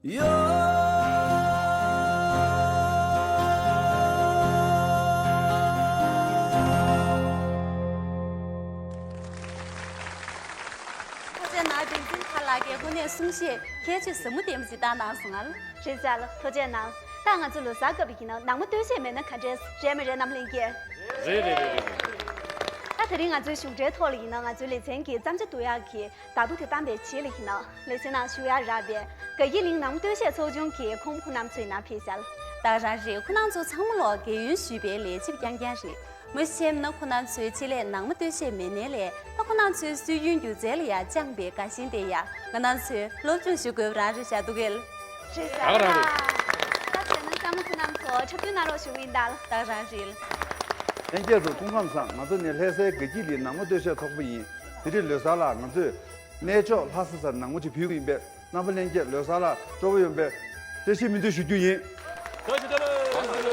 ཡོད། ཐུགས་རྗེ་གནང་། བསྟན་འཛིན་མཁར་ལགས་ཀྱིས་དངོས་གནས་གསུང་བཤད་ཁྱད་ཆོས་ཟབ་མོ་ལྡན་པ་ཞིག་བཏང་གནང་སོང་ང་། རེད་ཟེར་ལ། ཐུགས་རྗེ་གནང་། ད་ང་ཚོ་ལོ་གསར་སྐབས་ཡིན་ན་ནང་མ་སྟོད་གཞས་མེད་ན་ག་འདྲས་རེད་མ་རེད་རྣམ་གླིང་གིས། རེད་རེད་རེད་རེད། ད་དེ་རིང་ང་ཚོའི་བཞུགས་གྲལ་ཐོག་ལ་ཡིན་ན་ང་ཚོའི་ལེ་ཚན་གྱི་བརྩམས་བྱ་བསྡུ་ཡག་གི་བརྡ་ཐོ་དེ་བཏང་པའི་རྗེས་ལ་ཡིན་ན་ལེ་ཚན་ནང་ཞུགས་ཡག་རག་པའི་དགའ་སྐྱིད་གླིང་ནང་མ་སྟོད་གཞས་ཚོགས་ཆུང་གི་ཁོང་ཁོང་རྣམ་ཚོ་ཡིན་ན་ཕེབས་ཤག་ད་རང་རེད། ཁོང་རྣམ་ཚོ་ཚང་མ་ལོག་རྒས་ཡོལ་ཞུས་པའི་ལས་བྱེད་རྐྱང་རྐྱང་རེད། མ་གཞི་ན་ཁོང་རྣམ་ཚོའི་ཆེད་ལས་ནང་མ་སྟོད་གཞས་མེད་ནའི་ལས་ད་ཁོང་རྣམ་ཚོའི་སྲོལ་རྒྱུན་སྒྱུ་རྩལ་ལ་ཡང་བཅངས་པའི་དགའ་ཞེན་དེ་ཡང་ང་རང་ཚོས་སློབ་སྦྱོང་ཞུ་དགོས་པ་རང་རེད་ཤག་འདུག་གས། རེད་ཟེར། ད་ག་རང་རེད། ད་བྱས་ན་བསམ་བློ་ཁོང་རྣམ་ཚོ་འཁྲབ་སྟོན་གནང་རོགས་ཞུ་གི་ཡིན་ད། ད་ག་རང་རེད། ལྷན་རྒྱས་ཚོ་སྐུ་ཁམས་བཟང་། ང་ཚོ་ནི་ལྷ་སའི་དགའ་སྐྱིད་གླིང་ནང་མ་སྟོད་གཞས་ཚོགས་པ་ཡིན། དེ་རིང་ལོ་གསར་ལ་ང་ཚོས་གནས་མཆོག་ལྷ་ས་སར་ནང་མ་ཅིག་ཕུལ་གི་ཡིན་པས། རྣམ་པ་ལྷན་རྒྱས་ལོ་གསར་ལ་སྤྲོ་པོ་ཡོང་བའི་བཀྲ་ཤིས་སྨོན་འདུན་ཞུ་རྒྱུ་ཡིན། བཀྲ་ཤིས་བདེ་ལེགས།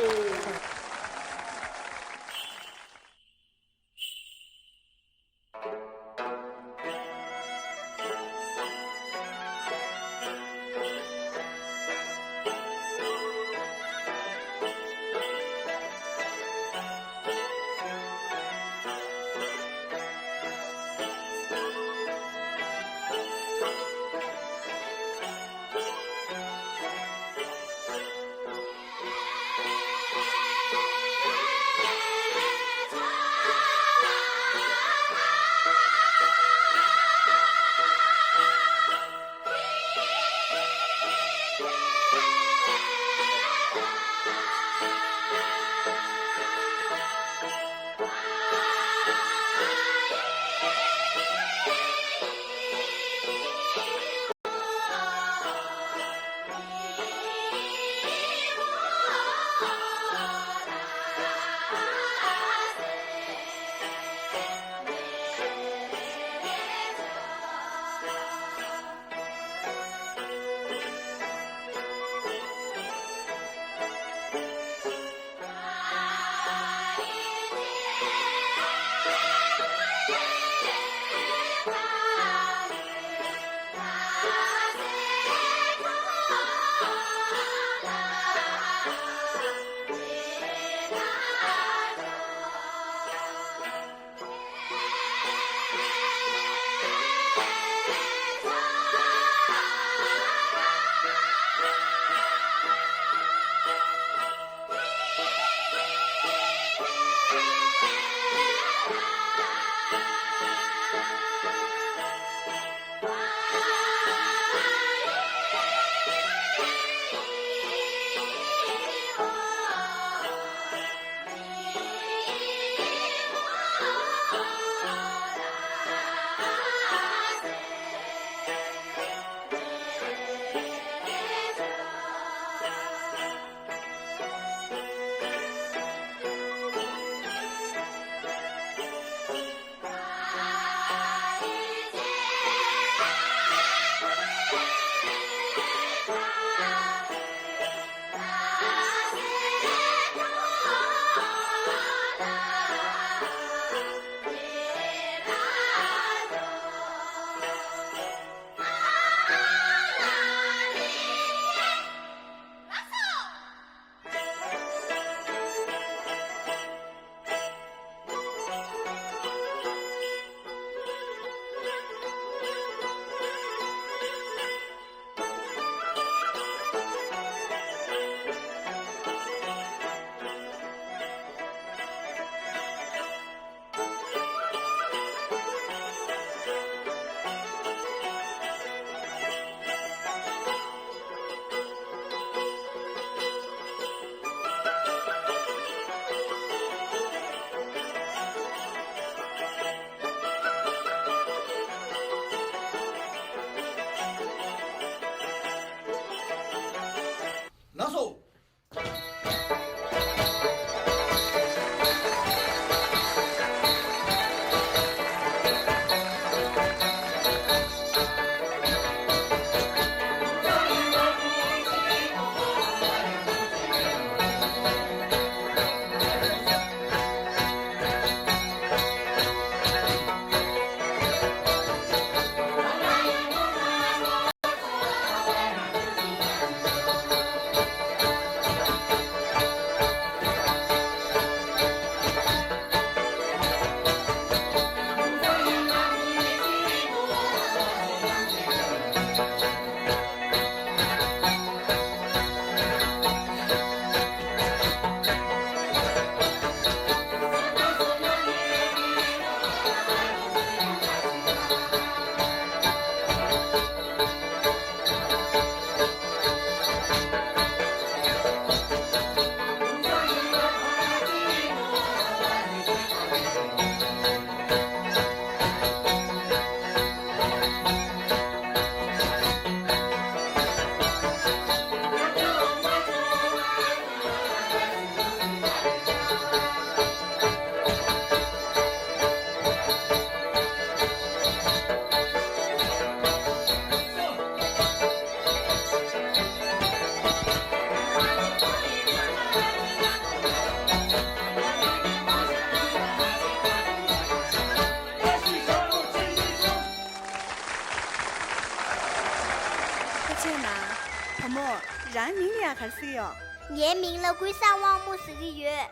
ཐུགས་རྗེ་གནང་། བུ་མོ། རང་མིང་ལ་ཡ་ག་རེ་ཟེར་གྱི་ཡོད། ངའི་མིང་ལ་ཀུན་བཟང་དབང་མོ་ཟེར་གྱི་ཡོད།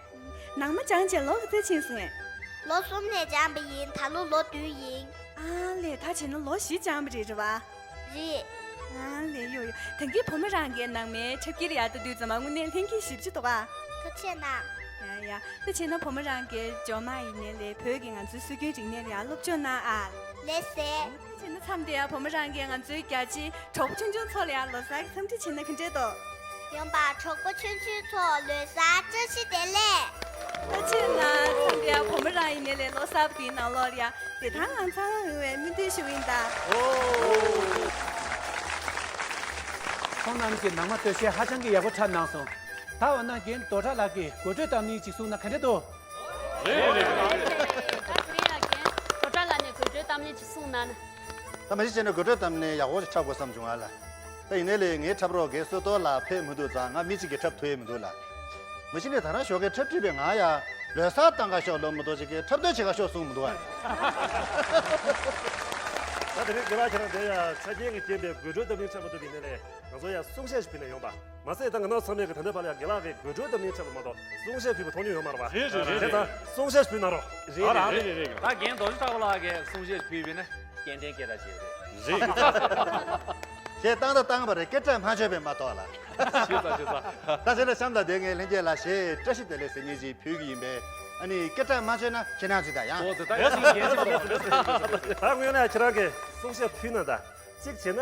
ནང་མ་སྦྱངས་བྱས་ལོ་ག་ཚོད་ཕྱིན་སོང་ངས། ལོ་གསུམ་ནས་སྦྱངས་པ་ཡིན། ད་ལོ་ལོ་བདུན་ཡིན། ཨ་ལས། ད་བྱས་ན་ལོ་བཞི་སྦྱངས་པ་རེད། རེད་པ། རེད། ཨ་ལས། ཡོ་ཡོ། ད་གིན་བུ་མོ་རང་གིས་ནང་མའི་འཁྲབ་ཁྱེར་ཡར་ལྟ་དུས་ཙམ་པ་དངོས་གནས་ལྷན་སྐྱེས་ཞེ་པོ་ཅིག་འདུག་ག། ཐུགས་རྗེ་གནང་། ཡ་ཡ། ད་བྱས་ན་བུ་མོ་རང་གིས་ཇོ་མ་ཡིན་ནའི་ལས་བོད་ཀྱི་ང་ཚོའི་སྲོལ་རྒྱུན་རིག་གནས་ལ་ཡ་སློབ་སྦྱོང་གནང་ཨ། ལགས་སེ། ད་བྱས་ན་མཚམས་དེ་ཡ་བུ་མོ་རང་གིས་ང་ཚོའི་རྒྱལ་གཅེས་གྲོགས་པོ་ཆུང་ཆུང་ཚོ་ལ་ཡ་ལོ་གསར་གྱི་འཚམས་འདྲི་བྱས་ན་ག་འདྲས་འདུག། ཡོང་པ་གྲོགས་པོ་ཆུང་ཆུང་ཚོ་ལོ་གསར་བཀྲ་ཤིས་བདེ་ལེགས། ད་བྱས་ན་མཚམས་དེ་ཡ་བུ་མོ་རང་ཡིན་ནའི་ལས་ལོ་གསར་པ་དེའི་ནང་ལོགས་ལ་ཡ་བདེ་ཐང་ངང་ཚང་ཡོང་བའི་སྨོན་འདུན་ཞུ་གི་ཡིན་ད། ཁོང་རྣམས་ཀྱིས་ནང་མ་སྟོད་གཞས་ཧ་ཅང་གི་ཡག་པོ་འཁྲབ་གནང་སོང་། ད་འོ་ན་རྒན་རྡོ་བྲག་ལགས་ཀྱིས་དགོད་བྲོའི་གཏམ་གླེང་ཅིག་གསུངས་ན་ག་འདྲ་འདུག། རེད་རེད་རེད། ད་དེ་རིང་ཡ་རྒན་རྡོ་བྲག་ལགས་ནས་དགོད་བྲོའི་གཏམ་གླེང་ཅིག་གསུངས་གནང་ན། ད་མ་གཞི་བྱས་ན་དགོད་བྲོའི་གཏམ་གླེང་ཡག་པོ་ཞིག་འཁྲབ་དགོས་བསམ་བྱུང་ང་ལ། ད་ཡིན་ནའི་ལས་ངའི་འཁྲབ་རོགས་རྒན་བསོད་རྡོར་ལགས་ཕེབས་མི་འདུག་ཙང་ང་མི་གཅིག་གིས་འཁྲབ་ཐུབ་ཡས་མི་འདུག་ལགས། མ་གཞི་ནས་ད་རང་ཞོགས་ཀས་འཁྲབ་ཁྲིད་པའི་ང་ཡ་ལོ་གསར་བཏང་ག་ཤོག་ལབ་མི་འདུག་ཅིག་གིས་འཁྲབ་སྟོན་བྱེད་ག་ཤོག་གསུངས་མི་འདུག་ཨ། ད་དེ་རིང་རྒན་ལགས་ཁྱེད་རང་དེ་ཡ་ཆ་རྐྱེན་གྱི་རྐྱེན་པས་དགོད་བྲོའི་གཏམ་གླེང་འཁྲབ་མ་ཐུབ་པ་ཡིན་ནའི་ལས་ང་ཚོ་ཡ་གསུང་བཤད་ཞིག་ཕུལ་ནས་ཡོང་པ། མ་ཟད་ད་ང་རང་ཚང་མས་ཀྱི་ད་ལྟའི་བར་ལ་ཡ་རྒན་ལགས་ཀྱིས་དགོད་བྲོའི་གཏམ་གླེང་འཁྲབ་པ་མ་གཏོགས་གསུང་བཤད་ཕུལ་བ་མཐོང་མྱོང་ཡོད་མ་རེད་པ། རེད་རེད་རེད། དེ་ད་གསུང་བཤད་ཞིག་ཕུལ་གནང་རོགས། རེད་རེད་རེད་རེད། ད་རྒན་རྡོ་རྗེ་གྲགས་པ་ལགས་ཀྱིས་གསུང་བཤད་ཞིག་ཕུལ་བས་ན་སྐྱེ་ལྡན་སྐད་གྲགས་ཆེ་བ་རེད། རེད། གཞས་བཏང་ད་བཏང་པ་རེད། སྐད་གྲགས་མ་ཆོད་པས་མ་གཏོགས་ལ། ཤེས་ཚར་ཤེས་ཚར། ད་བྱས་ན་གཤམ་ལ་དེ་ངས་ལྷན་རྒྱས་ལ་གཞས་བཀྲ་ཤིས་བདེ་ལེགས་ཟེར་མཁན་ཅིག་ཕུལ་གྱི་ཡིན་པས། ཨ་ནི་སྐད་གྲགས་མ་ཆོད་ན་ཁྱེད་རང་ཚོས་ད་ཡང་། ཨོ་ཙི་ད་ཡ་ཞིག་རྒྱལ་ཆེན་པོ་རེད། ད་དངོས་གནས་ཁྱེད་རང་གིས་གསུང་བཤད་ཕུལ་ན་ད། གཅིག་བྱས་ན།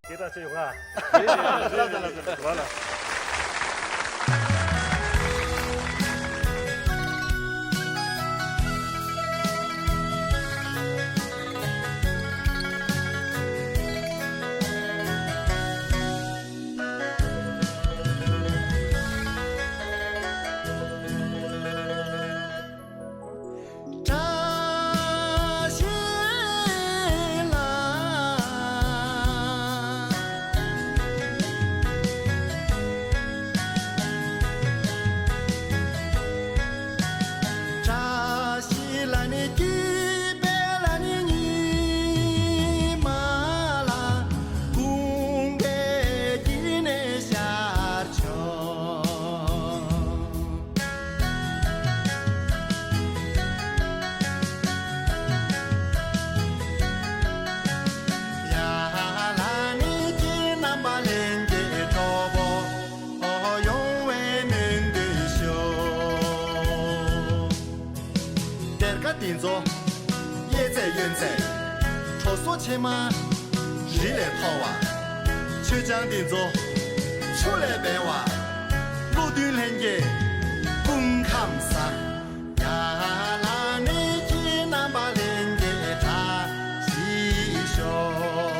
སྐད་གྲགས་ཆེ་ཡོང་ང་། ལགས་སོ་ལགས་སོ། ལགས་ལགས། བཀྲ་ཤིས་ལ། བཀྲ་ཤིས་ལ་ནི་སྐྱིད་པའི་ལ་ནི་ཉི་མ་ལ། དགུན་ཁའི་དཀྱིལ་ནས་ཤར་ཕྱོགས། ཡ་ལ་ནི་ཁྱེད་རྣམ་པ་ལྷན་རྒྱས་གྲོགས་པོ་ཡོང་བའི་སྨོན་འདུན་ཞུ། གཏེར་ཁ་འདི་ཚོ་གཡས་ཚད་གཡོན་ཚད། དྲོ་སོ་ཕྱེ་མ་རི་ལས་མཐོ་བ། མཆོད་ཆང་འདི་ཚོ་ཆུ་ལས་འབེལ་བ། བློ་མཐུན་ལྷན་རྒྱས་སྐུ་ཁམས་བཟང་། ཡ་ལ་ནི་ཁྱེད་རྣམ་པ་ལྷན་རྒྱས་བཀྲ་ཤིས་ཤོག།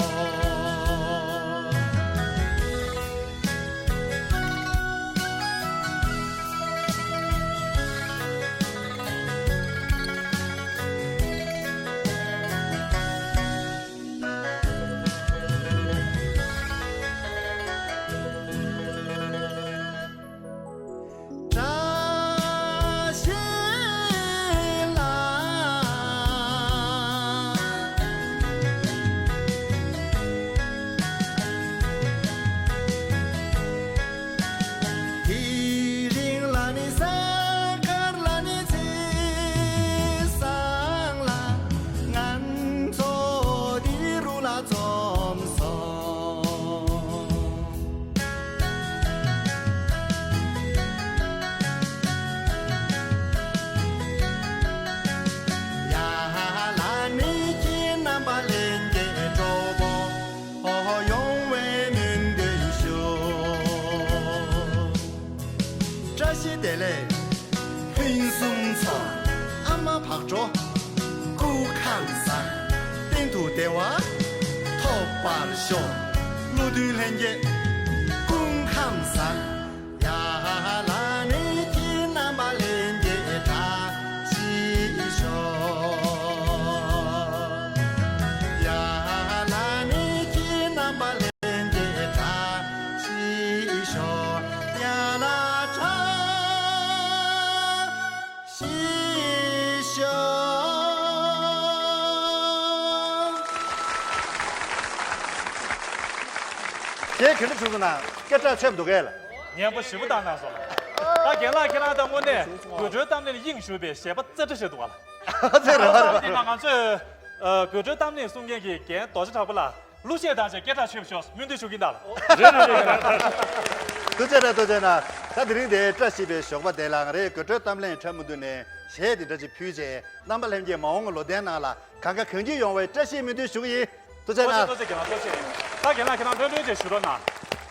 བཀྲ་ཤིས་ལ། དེ་རིང་ལ་ནི་གཟའ་སྐར་ལ་ནི་ཚེས་བཟང་ལ། ང་ཚོ་འདི་རུ་ལ་འཛོམས་སོང་། ཡ་ལ་ནི་ཁྱེད་རྣམ་པ་ལྷན་རྒྱས་གྲོགས་པོ་ཡོང་བའི་སྨོན་འདུན་ཞུ། བཀྲ་ཤིས་བདེ་ལེགས། ཕུན་སུམ་ཚོགས། ཨ་མ་བག་དྲོ། སྐུ་ཁམས་བཟང་། གཏན་དུ་བདེ་བ་ཐོབ་པར་ཤོག། བློ་མཐུན་ལྷན་རྒྱས་སྐུ་ཁམས་བཟང་། ཡ་ལ་ནི་ཁྱེད་རྣམ་པ་ལྷན་རྒྱས་བཀྲ་ཤིས་ཤོག། ཡ་ལ་ནི་ཁྱེད་རྣམ་པ་ལྷན་རྒྱས་བཀྲ་ཤིས་ཤོག། ཡ་ལ་བཀྲ་ཤིས་ཤོག། ཞེས་ག་འདྲ་བྱུང་སོང་ན་སྐད་གྲགས་ཆོད་མི་འདུག་གས་ལ། སྙན་པོ་ཞེ་པོ་བཏང་གནང་སོང་ལ། ད་རྒན་ལགས་ཁྱེད་རང་ད་དངོས་གནས་དགོད་བྲོའི་གཏམ་གླེང་ལ་དབྱིངས་ཞུགས་པའི་གཞས་པ་རྩེ་གྲ་ཞིག་འདུག་ག་ལ། ཚེ་རེ་བ་རེ་བ། ང་ཚོས་དགོད་བྲོའི་གཏམ་གླེང་གསུང་མཁན་གྱི་རྒན་རྡོ་རྗེ་གྲགས་པ་ལགས། གླུ་གཞས་དང་བཅས་སྐད་གྲགས་ཆོད་པ་ཤོག་སྨོན་འདུན་ཞུ་གི་ཡིན་ད་ལ། རེད་རེད་རེད། ཐུགས་རྗེ་ཆེ་ཐུགས་རྗེ་ཆེ། ད་དེ་རིང་འདིར་བཀྲ་ཤིས་པའི་ཞོགས་པ་འདི་ལ་ང་རའི་དགོད་བྲོའི་གཏམ་གླེང་འཁྲབ་མུ་མཐུད་ནས་གཞས་འདི་འདྲ་ཅིག་ཕུལ་རྗེས་རྣམ་པ་ལྷན་རྒྱས་མ་འོངས་པའི་ལོ་ཟླའི་ནང་ལ་གང་ག་གང་འཁྱོལ་ཡོང་བའི་བཀྲ་ཤིས་སྨོན་འདུན་ཞུ་གི་ཡིན། ཐུགས་རྗེ་ཆེ་གནང་། ཐུགས་རྗེ་ཆེ་གནང་། ཐུགས་རྗེ་ཆེ་གནང་། ད་རྒན་ལགས་ཁྱེད་རང་ལྷོད་ལྷོད་བྱས་བཞུགས་རོགས་གནང་།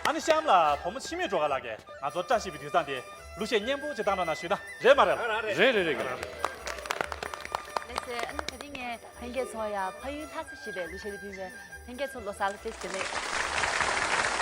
ཨ་ནི་གཤམ་ལ་བུ་མོ་འཆི་མེད་སྒྲོལ་དཀར་ལགས་ཀྱིས་ང་ཚོ་བཀྲ་ཤིས་པའི་དུས་བཟང་འདིར་གླུ་གཞས་སྙན་པོ་ཅིག་བཏང་རོགས་གནང་ཞུས་ན་རེད་མ་རེད་ལགས། རེད་རེད་རེད། ལགས་སེ། ཨ་ནི་ད་རིང་ངས་ལྷན་རྒྱས་ཚོར་ཡང་ཕ་ཡུལ་ལྷ་ས་ཞེས་པའི་གླུ་གཞས་དེ་ཕུལ་བས། ལྷན་རྒྱས་ཚོ་ལོ་གསར་བཀྲ་ཤིས་བདེ་ལེགས།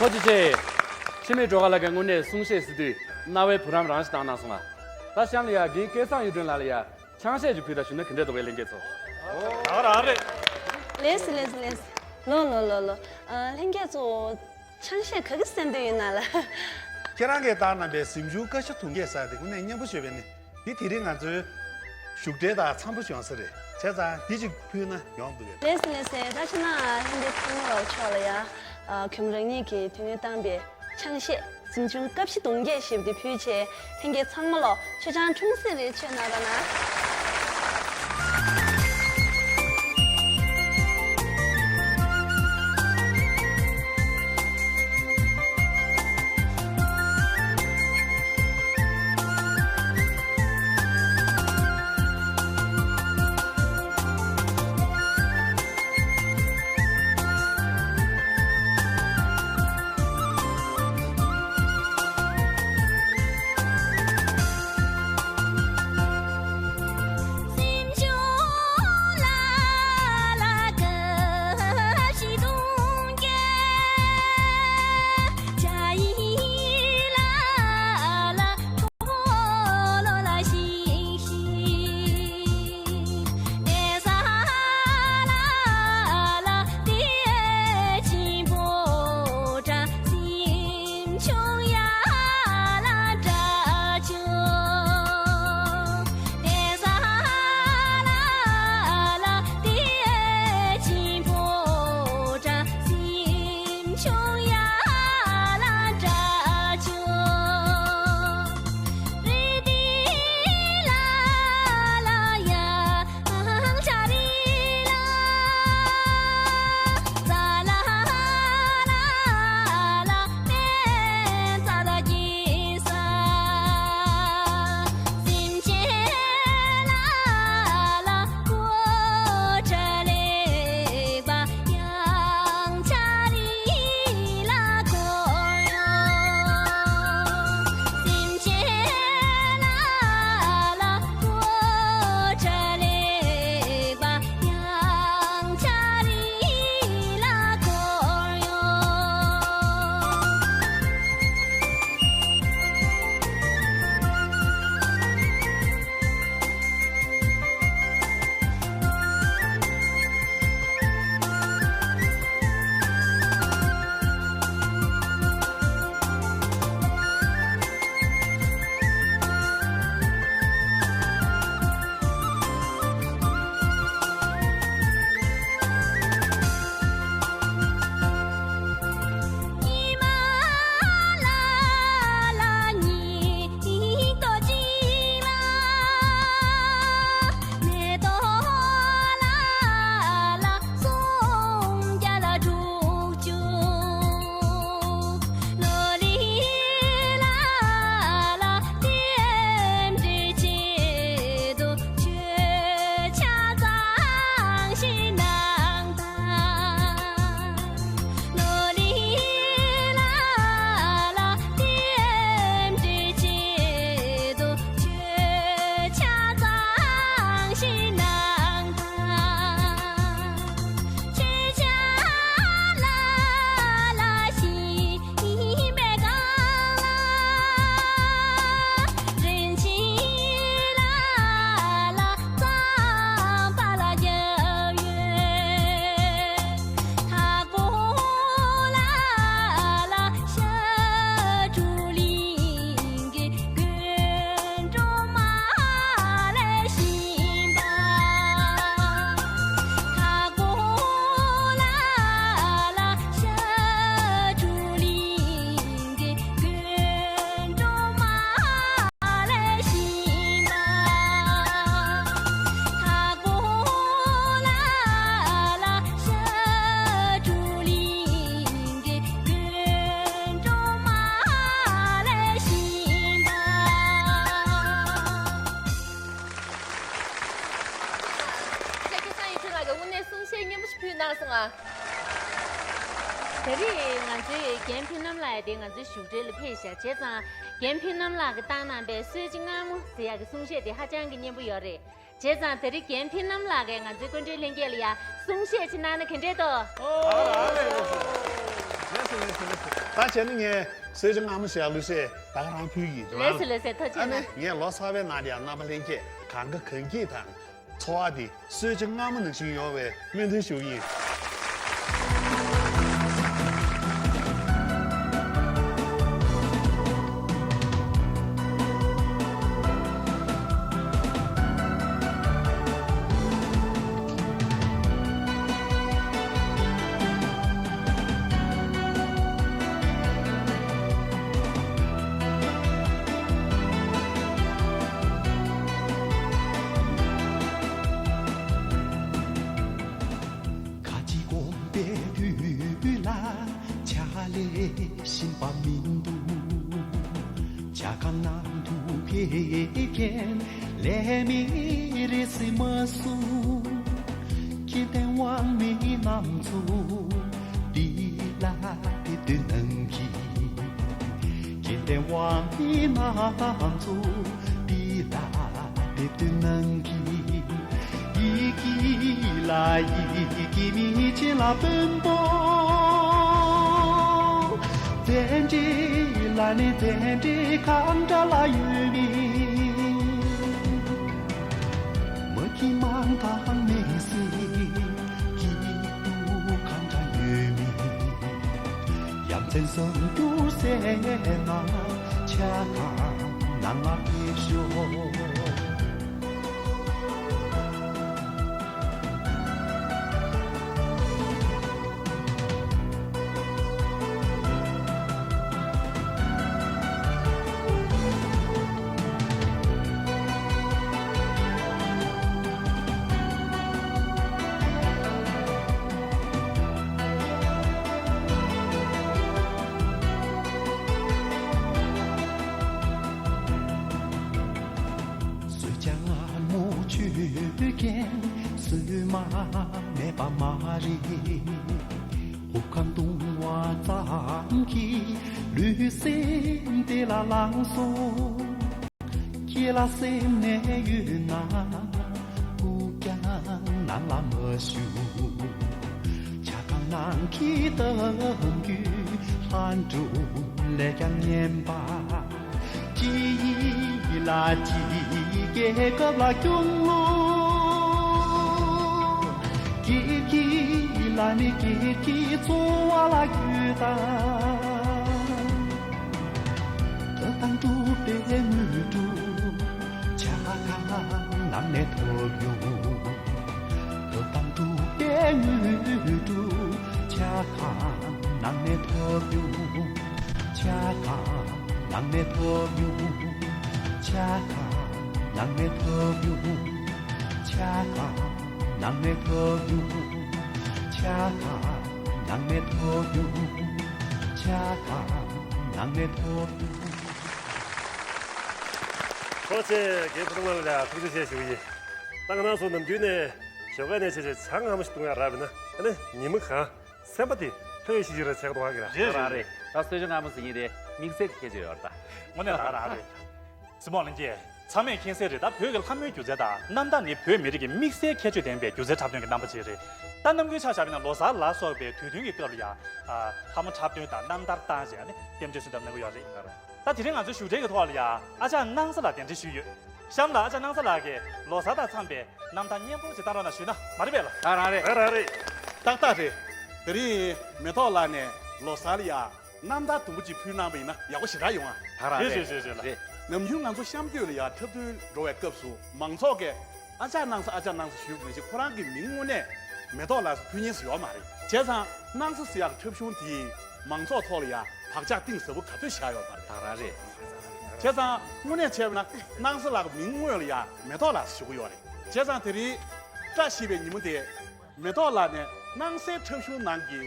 ཐུགས་རྗེ་ཆེ། འཆི་མེད་སྒྲོལ་དཀར་ལགས་ཀྱིས་དངོས་གནས་གསུང་བཤད་ཟེར་དུས་རྣ་བའི་བུ་རམ་རང་ཞིག་བཏང་གནང་སོང་ང་། ད་གཤམ་ལ་ཡ་རྒན་སྐལ་བཟང་གཡུ་སྒྲོན་ལགས་ལ་ཡ་ཆང་གཞས་ཅིག་ཕུལ་ད་ཞུ་ན་ག་འདྲ་འདུག་གས་ལྷན་རྒྱས་ཚོ། ད་ག་རང་རེད། ལགས་སེ་ལགས་སེ་ལགས་སེ། ལོ་ལོ་ལོ་ལོ། ཨ། ལྷན་རྒྱས་ཚོ། ཆང་གཞས་ག་གི་གསན་འདོད་ཡོད་ན་ལ། ཁྱེད་རང་གིས་བཏང་གནང་པའི་གཟིམ་ཆུང་ཀ་ཤ་དུང་རྒྱས་ཟེར་དེ་དངོས་གནས་སྙན་པོ་ཞེ་པོ་ཡིན། འདི་དེ་རིང་ང་ཚོའི་བཞུགས་གྲལ་དང་འཚམ་པོ་ཞིག་ཡོང་ས་རེད། བྱས་ཙང་འདི་གཅིག་ཕུལ་ན་ཡོང་འདུག་གས། ལགས་སེ་ལགས་སེ། ད་ཕྱི་ནང་ལྷན་རྒྱས་ཚང་མ་ལ་ཕྱོགས་ལ་ཡ། ཨ། ཁྱོད་རང་ཉིད་ཀྱིས་དུས་སྣོན་བཏང་པའི་ཆང་གཞས། གཟིམ་ཆུང་སྐབས་ཤིག་གདོང་བརྒྱད་ཞེས་པ་དེ་ཕུལ་བྱས། ལྷན་རྒྱས་ཚང་མ་ལོ་མཆོད་ཆང་འཁྲུངས་སེ་རེ་མཆོད་གནང་ར་གནང་། ལྷན་རྒྱས་སང་ཡིན་ཁྱོད་ལ་གི་དངོས་གནས་གསུང་བཤད་སྙན་པོ་ཞིག་ཕུལ་གནང་སོང་ཨ། དེ་རིང་ང་ཚོའི་རྒན་ཕི་ནམ་ལགས་དེ་ང་ཚོའི་བཞུགས་གྲལ་ལ་ཕེབས་ཤག་བྱས་ཙང་རྒན་ཕི་ནམ་ལགས་ཀྱིས་བཏང་གནང་པའི་གསོལ་ཇ་མངར་མོ་ཟེར་ཡག་གི་གསུང་བཤད་དེ་ཧ་ཅང་གི་སྙན་པོ་ཡོད་རེད། བྱས་ཙང་དེ་རིང་རྒན་ཕི་ནམ་ལགས་ཀྱིས་ང་ཚོའི་སྐུ་མགྲོན་ལྷན་རྒྱས་ལ་ཡ་གསུང་བཤད་ཅིག་གནང་ན་ག་འདྲས་འདུག་ཨ་ལས་ལས་སོ་ལས་སོ་ལས་སོ། ད་བྱས་ན་ངས་གསོལ་ཇ་མངར་མོ་ཟེར་ཡག་གླུ་གཞས་ད་ག་རང་ཕུལ་གྱི་འདུག་ལགས་སོ་ལགས་སོ། ཐུགས་རྗེ་ཆེ་གནང་། ངས་ལོ་གསར་པའི་ནང་དུ་ཡང་རྣམ་པ་ལྷན་རྒྱས་གང་དགའ་གང་སྐྱིད་དང་། འཚོ་བ་འདི་གསོལ་ཇ་མངར་མོ་ནང་བཞིན་ཡོང་བའི་སྨོན་འདུན་ཞུ་གི་ཡིན། ཐུགས་ཕན་ལས་མི་རེ་སྲིད་མ་སོང་། ཁྱེད་དང་དབང་མེད་རྣམ་ཚོགས་འདི་ལ་དེ་དུས་ནང་གི། ཁྱེད་དང་དབང་མེད་རྣམ་ཚོགས་འདི་ལ་དེ་དུས་ནང་གི། ཡི་གེ་ལ་ཡི་གེ་མི་ཆེན་ལ་དཔོན་པོ། བཙལ་འདྲེ་ལ་ནི་བཙལ་འདྲེ་གང་འདྲ་ལ་ཡོད་མིན། མ་གི་མང་དང་མི་སྲིད་ཀྱི་དུ་གང་འདྲ་ཡོད་མིན། ཡ་མཚན་བཟང་འགྱུར་ཟེར་ན་ཆ་གང་ནང་ལ་ཕེབས་ཤོག། གསོལ་ཇ་མངར་མོ་མཆོད་མཁན་བསོད་མ་མེད་པ་མ་རེད། ཧུབ་ཁང་བརྡུང་བ་ཙམ་གྱིས་ལུས་སེམས་དེ་ལ་ལངས་སོང་། ཁྱེད་ལ་སེམས་ནས་ཡོད་ན་སྐུ་རྐྱང་ནང་ལ་མ་བཞུགས། ཇ་ཁང་ནང་གི་གཏམ་རྒྱུད་ལྷ་འབྲུག་ལས་ཀྱང་སྙན་པ། གཅིག་ལ་གཅིག་རྒྱལ་ཁབ་ལ་སྐྱོང་ལོ། སྒེར་གྱི་ལ་ནི་སྒེར་གྱི་འཚོ་བ་ལ་རྒྱུས་དང་། ཐབས་དང་སྒྲུབ་པའི་དངོས་གྲུབ་ཇ་ཁང་ནང་ནས་ཐོབ་ཡོང་། ཐབས་དང་སྒྲུབ་པའི་དངོས་གྲུབ་ཇ་ཁང་ནང་ནས་ཐོབ་ཡོང་། ཇ་ཁང་ནང་ནས་ཐོབ་ཡོང་། ཇ་ཁང་ནང་ནས་ཐོབ་ཡོང་། ཇ་ཁང་ནང་ནས་ཐོབ་ཡོང་། ཇ་ཁང་ནང་ནས་ཐོབ་ཡོང་། ཇ་ཁང་ནང་ནས་ཐོབ་ཡོང་། ཐུགས་རྗེ་ཆེ། རྒན་ཁོ་ཐང་ལ་ཐུགས་རྗེ་ཆེ་ཞུ་གི་ཡིན། ད་ང་རང་ཚོ་ནམ་རྒྱུན་ནས་ཞོགས་ཀ་ནས་བྱས་བྱས་ཇ་མངར་མོ་ཞིག་བཏུང་ཡ་རག་པས་ན། ཨ་ནི་ཉི་མ་གང་སེམས་པ་དེ་ལྷོད་ཤིག་ཤིག་རེད་བྱས་གི་འདུག་ག་རེད། རེད་རེད་རེད། ད་གསོལ་ཇ་མངར་མོ་ཟེར་མཁན་དེ་དམིགས་བསལ་གྱི་ཁྱད་ཆོས་ཡོད་རེད་ད། དངོས་གནས་རང་རང་རེད། སྲིད་མོ་ལྷན་རྒྱས། ཚང་མས་མཁྱེན་གསལ་རེད། ད་བོད་ཀྱི་ལྷ་མོའི་སྒྱུ་རྩལ་དང་རྣམ་ཐར་ནི་བོད་མི་རིགས་ཀྱི་དམིགས་བསལ་ཁྱད་ཆོས་ལྡན་པའི་སྒྱུ་རྩལ་འཁྲབ་སྟོན་གྱི་རྣམ་པ་ཅིག་རེད། ད་རྣམ་ཀུན་ཆ་བཞག་པ་ཡིན་ན་ལོ་གསར་ལ་སོགས་པའི་དུས་སྟོན་གྱི་སྐབས་ལ་ཡང་། ཨ། ལྷ་མོ་འཁྲབ་སྟོན་དང་རྣམ་ཐར་བཏང་བྱས་ནས་རྟེན་འབྲེལ་སུ་འདྲ་གནང་གི་ཡོད་རེད། ད་དེ་རིང་ང་ཚོའི་བཞུགས་གྲལ་གྱི་ཐོག་ལ་ཡ་ཨ་ཅག་སྣང་ས་ལགས་གདན་འདྲེན་ཞུས་ཡོད། གཤམ་ལ་ཨ་ཅག་སྣང་ས་ལགས་ཀྱིས་ལོ་གསར་དང་འཚམས་པའི་རྣམ་ཐར་སྙན་པོ་ཞིག་བཏང་རོགས་གནང་ཞུས་ན་མ་རེད་པས་ལགས། ད་རང་རེད། ད་རང་རེད། ཏག་ཏག་རེད། དེ་རིང་མེ་ཏོག་ལགས་ནས་ལོ་གསར་ལ་ཡ་རྣམ་ཐར་དུམ་བུ་གཅིག་ཕུལ་གནང་བ་ཡིན་ན་ཡག་པོ་ཞེ་དྲག་ཡོང་ཨ། ད་རང་རེད། རེད་རེད་རེད་རེད། ནམ་རྒྱུན་ང་ཚོ་གཤམ་སྟོད་ལ་ཡ་འཁྲབ་སྟོན་འགྲོ་བའི་སྐབས་སུ་མང་ཚོགས་ཀྱིས་ཨ་ཅག་སྣང་ས་ཨ་ཅག་སྣང་ས་ཞུས་པ་ནང་བཞིན་ཁོ་རང་གི་མིང་དངོས་གནས་མེ་ཏོག་ལགས་སུ་ཕུལ་མཁན་སུ་ཡོད་མ་རེད། བྱས་ཙང་སྣང་ས་ཟེར་ཡག་འཁྲབ་གཞུང་དེས་མང་ཚོགས་ཐོག་ལ་ཡ་བག་ཆགས་གཏིང་ཟབ་པོ་ག་ཚོད་བཞག་ཡོད་མ་རེད། ད་རང་རེད། བྱས་ཙང་དངོས་གནས་བྱས་པ་ན་སྣང་ས་ལགས་མིང་དངོས་ལ་ཡ་མེ་ཏོག་ལགས་སུ་ཞུ་གི་ཡོད་རེད། བྱས་ཙང་དེ་རིང་བཀྲ་ཤིས་པའི་ཉིན་མོ་དེ། མེ་ཏོག་ལགས་ནས་སྣང་སའི་འཁྲབ་གཞུང་ནང་གི་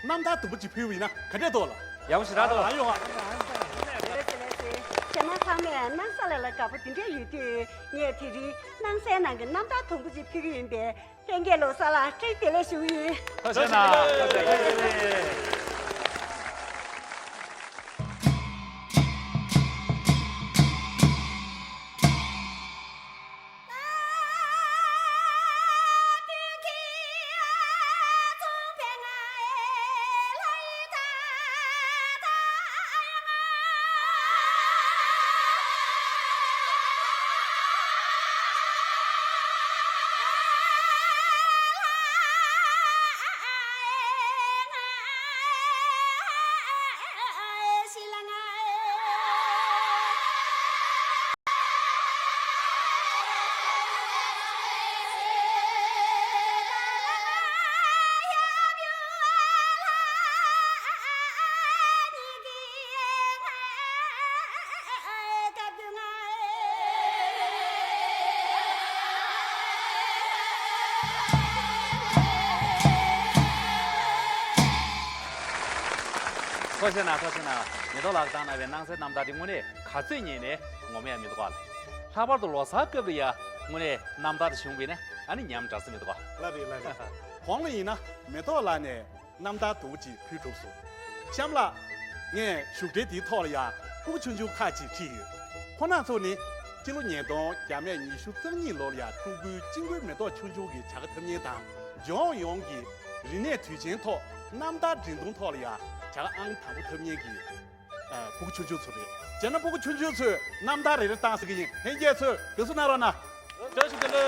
རྣམ་ཐར་དུམ་བུ་གཅིག་ཕུལ་བ་ཡིན་ན་ག་འདྲས་འདུག་ལགས། ཡག་པོ་ཞེ་དྲག་འདུག་ལགས། ཡོང་ཨ། ལགས་སེ་ལགས་སེ། ཁྱེད་རྣམ་ཚང་མས་སྣང་ས་ལགས་ལ་དགའ་པོ་འདི་འདྲས་ཡོད་དུས་ངས་དེ་རིང་སྣང་སའི་ནང་གི་རྣམ་ཐར་དུམ་བུ་གཅིག་ཕུལ་གྱི་ཡིན་པས་ལྷན་རྒྱས་ལོ་གསར་ལ་བཀྲ་ཤིས་བདེ་ལེགས་ཞུ་གི་ཡིན། ཐུགས་རྗེ་གནང་། ཐུགས་རྗེ་གནང་། ཐུགས་རྗེ་གནང་། ཐུགས་རྗེ་གནང་། མེ་ཏོག་ལགས་བཏང་གནང་བའི་སྣང་སའི་རྣམ་ཐར་འདི་དངོས་གནས་ག་ཚོད་ཉན་ནས་ འོང་ཡ་མི་འདུག་ག་ལ། ལྷག་པར་དུ་ལོ་གསར་སྐབས་ལ་ཡ་དངོས་གནས་རྣམ་ཐར་དེ་བྱུང་བས་ན་ཨ་ནི་ཉམས་དྲག་ས་མི་འདུག་ག་ལ་རེད་ལ་རེད། གོང་ལ་ཡིན་ན་མེ་ཏོག་ལགས་ནས་རྣམ་ཐར་དུམ་བུ་གཅིག་ཕུལ་གྲུབ་སོང་། གཤམ་ལ་ངས་བཞུགས་གྲལ་དེའི་ཐོག་ལ་ཡ་སྤུ་གུ་ཆུང་ཆུང་ཁག་ཅིག་ཁྲིད་ཡོད། ཁོང་རྣམ་ཚོ་ནི་སྤྱི་ལོ་ཉིས་སྟོང་བརྒྱ་མེད་ཉི་ཤུ་རྩ་གཉིས་ལོ་ལ་ཡ་ཀྲུང་གོའི་དཔྱིད་རྒོད་མེ་ཏོག་ཆུང་ཆུང་གི་བྱ་དགའ་འཐབ་མཁན་དང་ལྗོངས་ཡོངས་ཀྱི་རིག་གནས་དུས་ཆེན་ཐོག་རྣམ་ཐར་འགྲན་བསྡུར་ཐོག་ལ་ཡ་བྱ་དགའ་ཨང་དང་པོ་འཐབ་མཁན་གྱི་ཨ་སྤུ་གུ་ཆུང་ཆུང་ཚོ་རེད། བྱས་ན་སྤུ་གུ་ཆུང་ཆུང་ཚོས་རྣམ་ཐར་རེ་རེ་བཏང་ཟེར་གྱི་ཡིན། ལྷན་རྒྱས་ཚོས་དགའ་བསུ་གནང་རོགས་གནང་། བཀྲ་ཤིས་བདེ་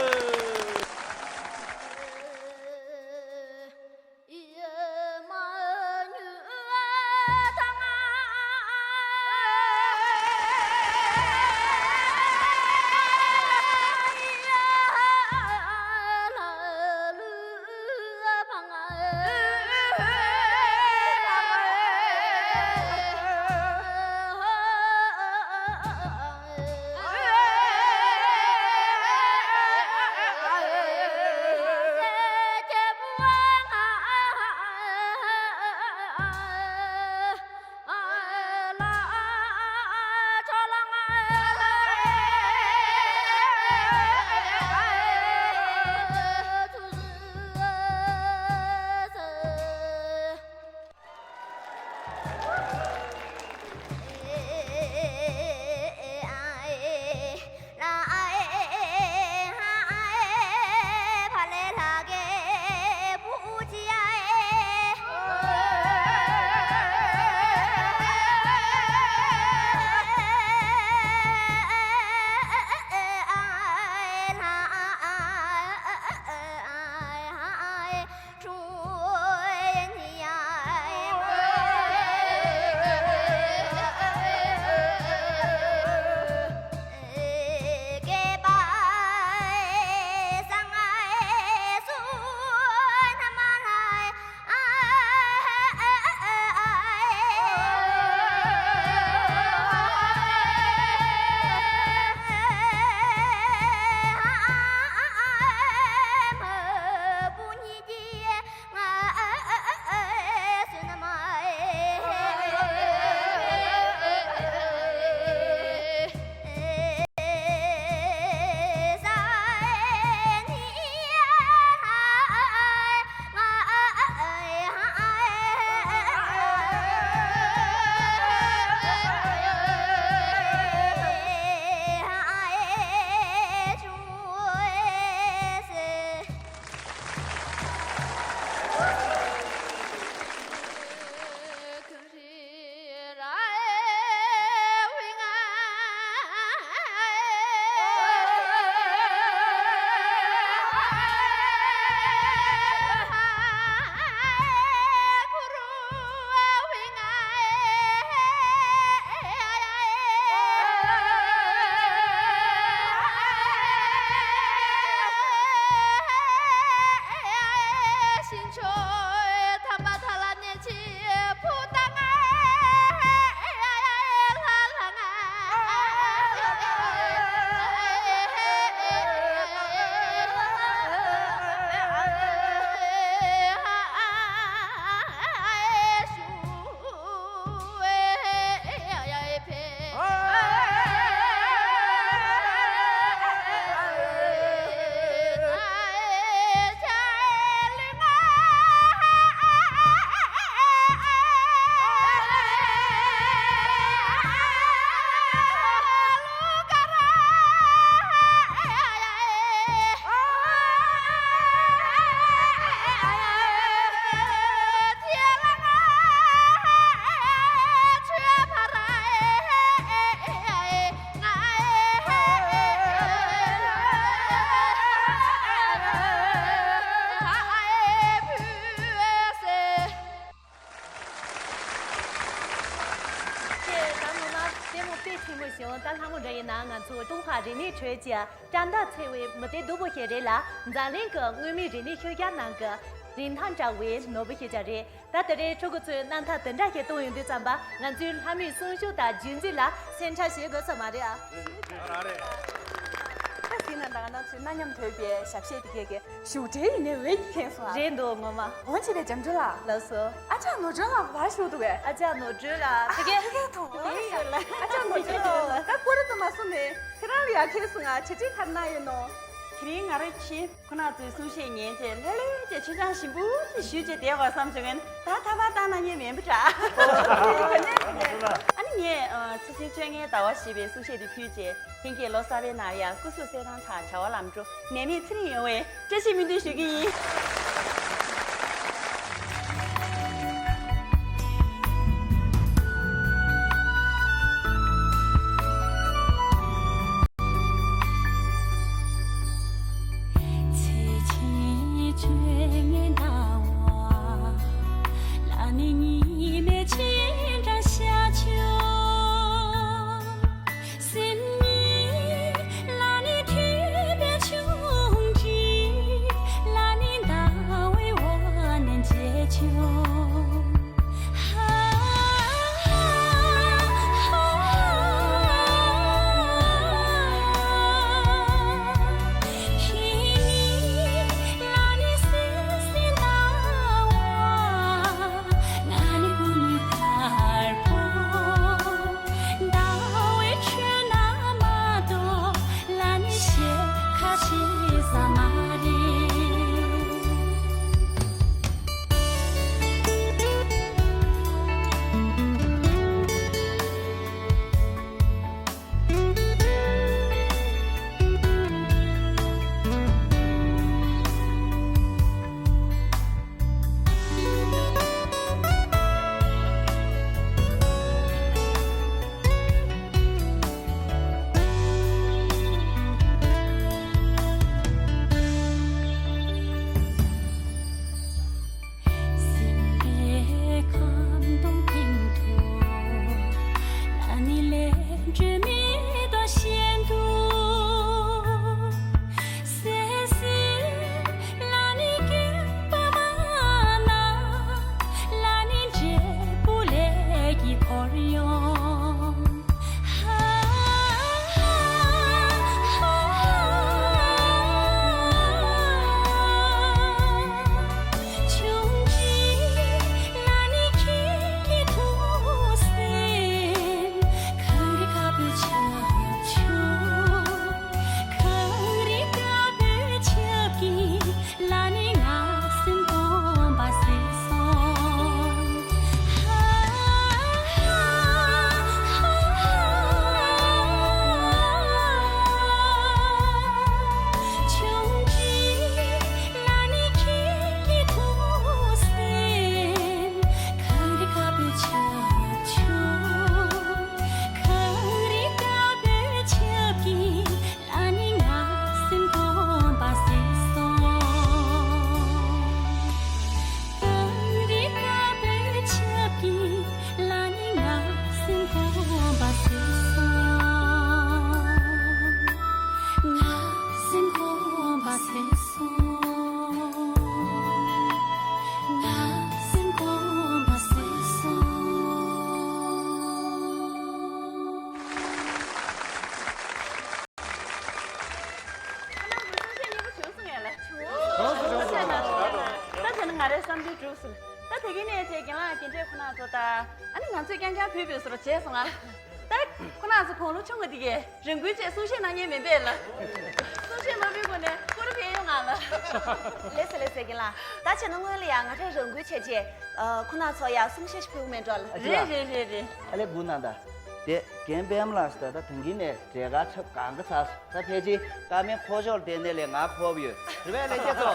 ལེགས། ད་ངོ་མ་ལྟད་མོ་དཔེ་ཆེན་པོ་བྱུང་། ད་ལྷ་མོ་འདྲ་ཡིན་ན་ང་ཚོ་ཀྲུང་ཧྭ་རིག་གནས་ཁྲོད་ཀྱི་སྐྲ་མདའ་འཚེར་བའི་མི་སྡེ་སྡུག་པོ་ཞིག་རེད་ལ། འཛམ་གླིང་གི་མངོན་མིན་རིག་གནས་ཤུལ་བཞག་ནང་གི་རིན་ཐང་བྲལ་བའི་ནོར་བུ་ཞིག་ཀྱང་རེད། ད་དེ་རིང་ཕྲུ་གུ་ཚོས་རྣམ་ཐར་དེ་འདྲ་ཞིག་གཏོང་ཡོང་དུས་ཙམ་པ་ང་ཚོའི་ལྷ་མོའི་གསོན་ཤུགས་དང་རྒྱུན་འཛིན་ལ་སེམས་ཁྲལ་བྱེད་དགོས་ས་མ་རེད་ཨ། རེད་རེད། དེ་ན་ད་ང་ཚོའི་གནའ་ཉམས་དོད་པའི་ཞབས་གཞས་དེ་གས་ཀྱི་བཞུགས་གྲལ་ཡིན་ནའི་འོད་ཀྱིས་ཁེངས་སོང་ཨ། རེད་འདུག་ངོ་མ། འོན་ཆེ་བའི་འཇམ་ཆུ་ལགས། ལགས་སོ། ཨ་ཅག་ནོར་སྒྲོན་ལགས་ག་པར་བཞུགས་འདུག་གས། ཨ་ཅག་ནོར་སྒྲོན་ལགས་དེ་གས། དེ་གས་ཐོག་ཨ་ཅག་ནོར་སྒྲོན་ལགས་ད་སྐོར་ར་ཙམ་མ་སོང་ནས་ཁྱེད་རང་ལ་ཡར་ཁེངས་སོང་ང་། བྱས་རྗེས་ག་རེ་གནང་ཡོད་ནོ། དེ་རིང་ང་རང་ཁྱེད་ཁོ་ན་ཚོའི་གསུང་བཤད་ཉན་བྱས་ལྷོད་ལྷོད་བྱས་མཆོད་ཆང་ཞིམ་པོ་ཅིག་ཞུས་བྱས་བསྡད་པ་བསམ་བྱུང་ངས། ད་ཐ་པར་བཏང་གནང་མཁན་མེད་པ་འདྲ། ཨ་ནི་ངས་ཨ་ཚེས་ཆེན་བཅོ་ལྔའི་ཟླ་བ་ཞེས་པའི་གསུང་བཤད་དེ་ཕུལ་བྱས། ལྷན་རྒྱས་ལོ་གསར་པའི་ནང་ཡང་སྐུ་གཟུགས་གསལ་ཐང་དང་བྱ་བ་ལམ་འགྲོ་ནད་མེད་ཚེ་རིང་ཡོང་བའི་བཀྲ་ཤིས་སྨོན་འདུན་ཞུ་གི་ཡིན། ཚེས་ཆེན་བཅོ་ལྔའི་ཟླ་བ་ལ་ནི་ཉི་མའི་སྤྱན་འདྲ་ཤར་བྱུང་། སེམས་ཉིད་ལ་ནི་ཐོས་པའི་བྱུང་འདྲིས་ལ་ནི་ཟླ་བའི་འོད་ནི་མཇལ་བྱུང་། ཧ་ཧ་ཧ་ཧ། ཁྱེད་ཉིད་ལ་ནི་སེམས་སེམས་ཟླ་བ། ང་ནི་ཀུན་ནས་དཀར་པོ། ཟླ་བའི་ཁྲོད་ན་མ་གཏོགས་ལ་ནི་གཞན་ཁ་ཕྱེ་ས་མ་རེད། སེམས་པའི་ཁམས་སྟོང་སྟེང་དུ་ལ་ནི་ལས་འབྲས་མེད་དོ་ཤེས་འདུག་གསལ་གསལ་ལ་ནི་སྐྱོན་པ་མ་ན་ལ་ནི་འབྲས་བུ་ལས་ཀྱི་འཁོར་ཡོང་། ལ་ནི་ང་སེམས་སྒོམ་པ་ཟེར་སོང་། ཧ་ཧ་ཧ་ཧ། ཆུང་འདྲིས་ལ་ནི་ཁྱེད་ཀྱི་ཐུགས་སེམས། གངས་རི་དཀར་པོའི་ཆར་ཆུ། གངས་རི་དཀར་པོའི་ཆར་གྱིས། ལ་ནི་ང་སེམས་སྒོམ་པ་ཟེར་སོང་། གངས་རི་དཀར་པོའི་ཆར་གྱིས། ལ་ནི་ང་སེམས་སྒོམ་པ་ཟེར་སོང་། ང་སེམས་སྒོམ་པ་ཟེར་སོང་། ང་སེམས་སྒོམ་པ་ཟེར་སོང་། ཁྱེད་རང་ཚོ་གསུང་བཤད་སྙན་པོ་བྱུང་སོང་ངས་ལ། བྱུང་སོང་། བྱུང་སོང་། ད་དེ་ནི་ང་རའི་བསམ་ཚུལ་གྲུབ་སོང་། ད་དེ་གི་ནས་ཅེས་རྒན་ལགས་རྒན་གྲས་ཁོ་ན་ཚོ་ད་ཨ་ནི་ང་ཚོས་རྐྱང་རྐྱང་ཕུལ་ཕུལ་སོ་ར་བྱས་སོང་ང་། ད་ཁོ་ན་ཚོ་དགུང་ལོ་ཆུང་བ་དེ་གས་རང་འགུལ་བྱས་གསུང་བཤད་གནང་མཁན་མིན་པས་ལ། གསུང་བཤད་མ་ཕུལ་གོང་ནས་སྐོར་ཕེབས་ཡོང་ང་ལ། ལགས་སོ་ལགས་སོ་རྒན་ལགས། ད་བྱས་ན་སྔོན་ལ་ཡང་ང་རས་རང་འགུལ་བྱས་རྗེས་ཁོ་ན་ཚོ་ཡང་གསུང་བཤད་ཞིག་ཕུལ་གི་མེད་འགྲོ་ལ། རེད་རེད་རེད་རེད། ཨ་ལས་སྒུག་གནང་ད། དེ་རྒན་པད་མ་ལགས་སུ་ད་ལྟ་དེང་གི་ནས་གྲལ་ཁར་ཆབ་གང་ག་ཚར་སོང་། ད་ཕལ་ཆེར་ཀ་མའི་ཁོག་ཞོགས་དེ་ནས་ལས་ང་ཁོབ་ཡོད་རེད་པས་ལས་སྐྱེ་ཚོ།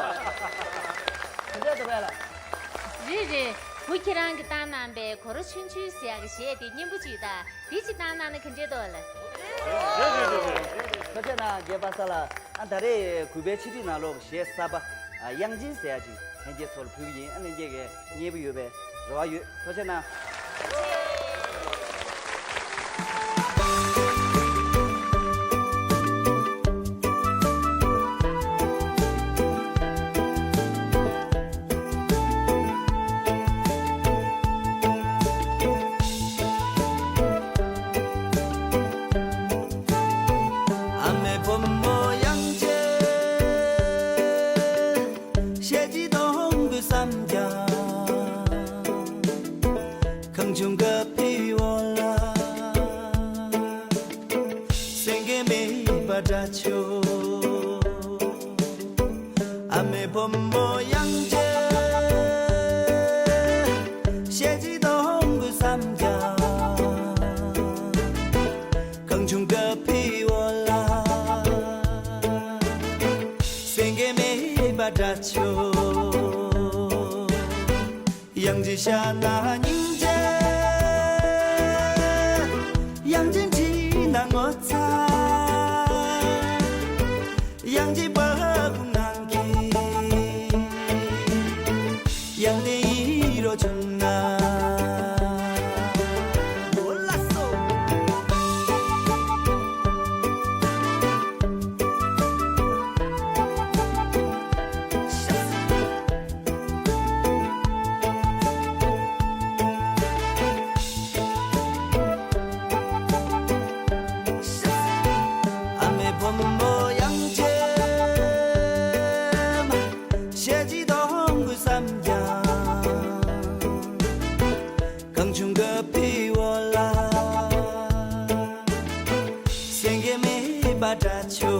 དེ་འདྲས་འདུག་པས་ལ། རེད་རེད། བུ་ཁྱེད་རང་གིས་བཏང་གནང་པའི་གོ་ར་ཆུང་ཆུང་ཟེར་ཡག་གི་གཞས་དེ་སྙན་པོ་ཅིག་ད་འདི་ཅིག་བཏང་གནང་ན་ག་འདྲས་འདུག་ལ། རེད་རེད་རེད་རེད། ཐུགས་རྗེ་གནང་རྒན་པ་ས་ལགས། ཨ་ད་རེས་གུས་པའི་ཕྱི་དྲིལ་ནང་ལོགས་གཞས་གསར་པ་ཨ་དབྱངས་ཅན་ཟེར་ཡག་ཅིག་ལྷན་རྒྱས་ཚོར་ཕུལ་གྱི་ཡིན། ཨ་ལྷན་རྒྱས་ཀྱིས་མཉེས་པོ་ཡོད་པའི་རེ་བ་ཡོད། ཐུགས་རྗེ་གནང་། ཨ་མའི་བུ་མོ་ཡང་ པ་འདྲ་ཆོ། ཨ་མའི་བུ་མོ་དབྱངས་ཅན། ཞལ་གྱི་སྡོང་པོ་བསམ་ཀྱང་། གང་བྱུང་གི་ཕི་འོ་ལ། སེང་གེ་མེད་པ་འདྲ་ཆོ། དབྱངས་ཅན་ཤ་ན་སྙིང་རྗེ། དབྱངས་ཅན་དྲི་ན་ངོ་ཚ། དབྱངས་ཅན་བ་ཀུ་ནང་གི། དབྱངས་ལྡན་ཡིད་རོ་ཆུང་ན། འོ་ལ་སོ། ཨ་མའི་བུ་མོ་དབྱངས་ཅན་མ། ཞལ་གྱི་སྡོང་པོ་བསམ་ཀྱང་། གང་བྱུང་གི་ཕི་འོ་ལ། སེང་གེ་མེད་པ་འདྲ་ཆོ།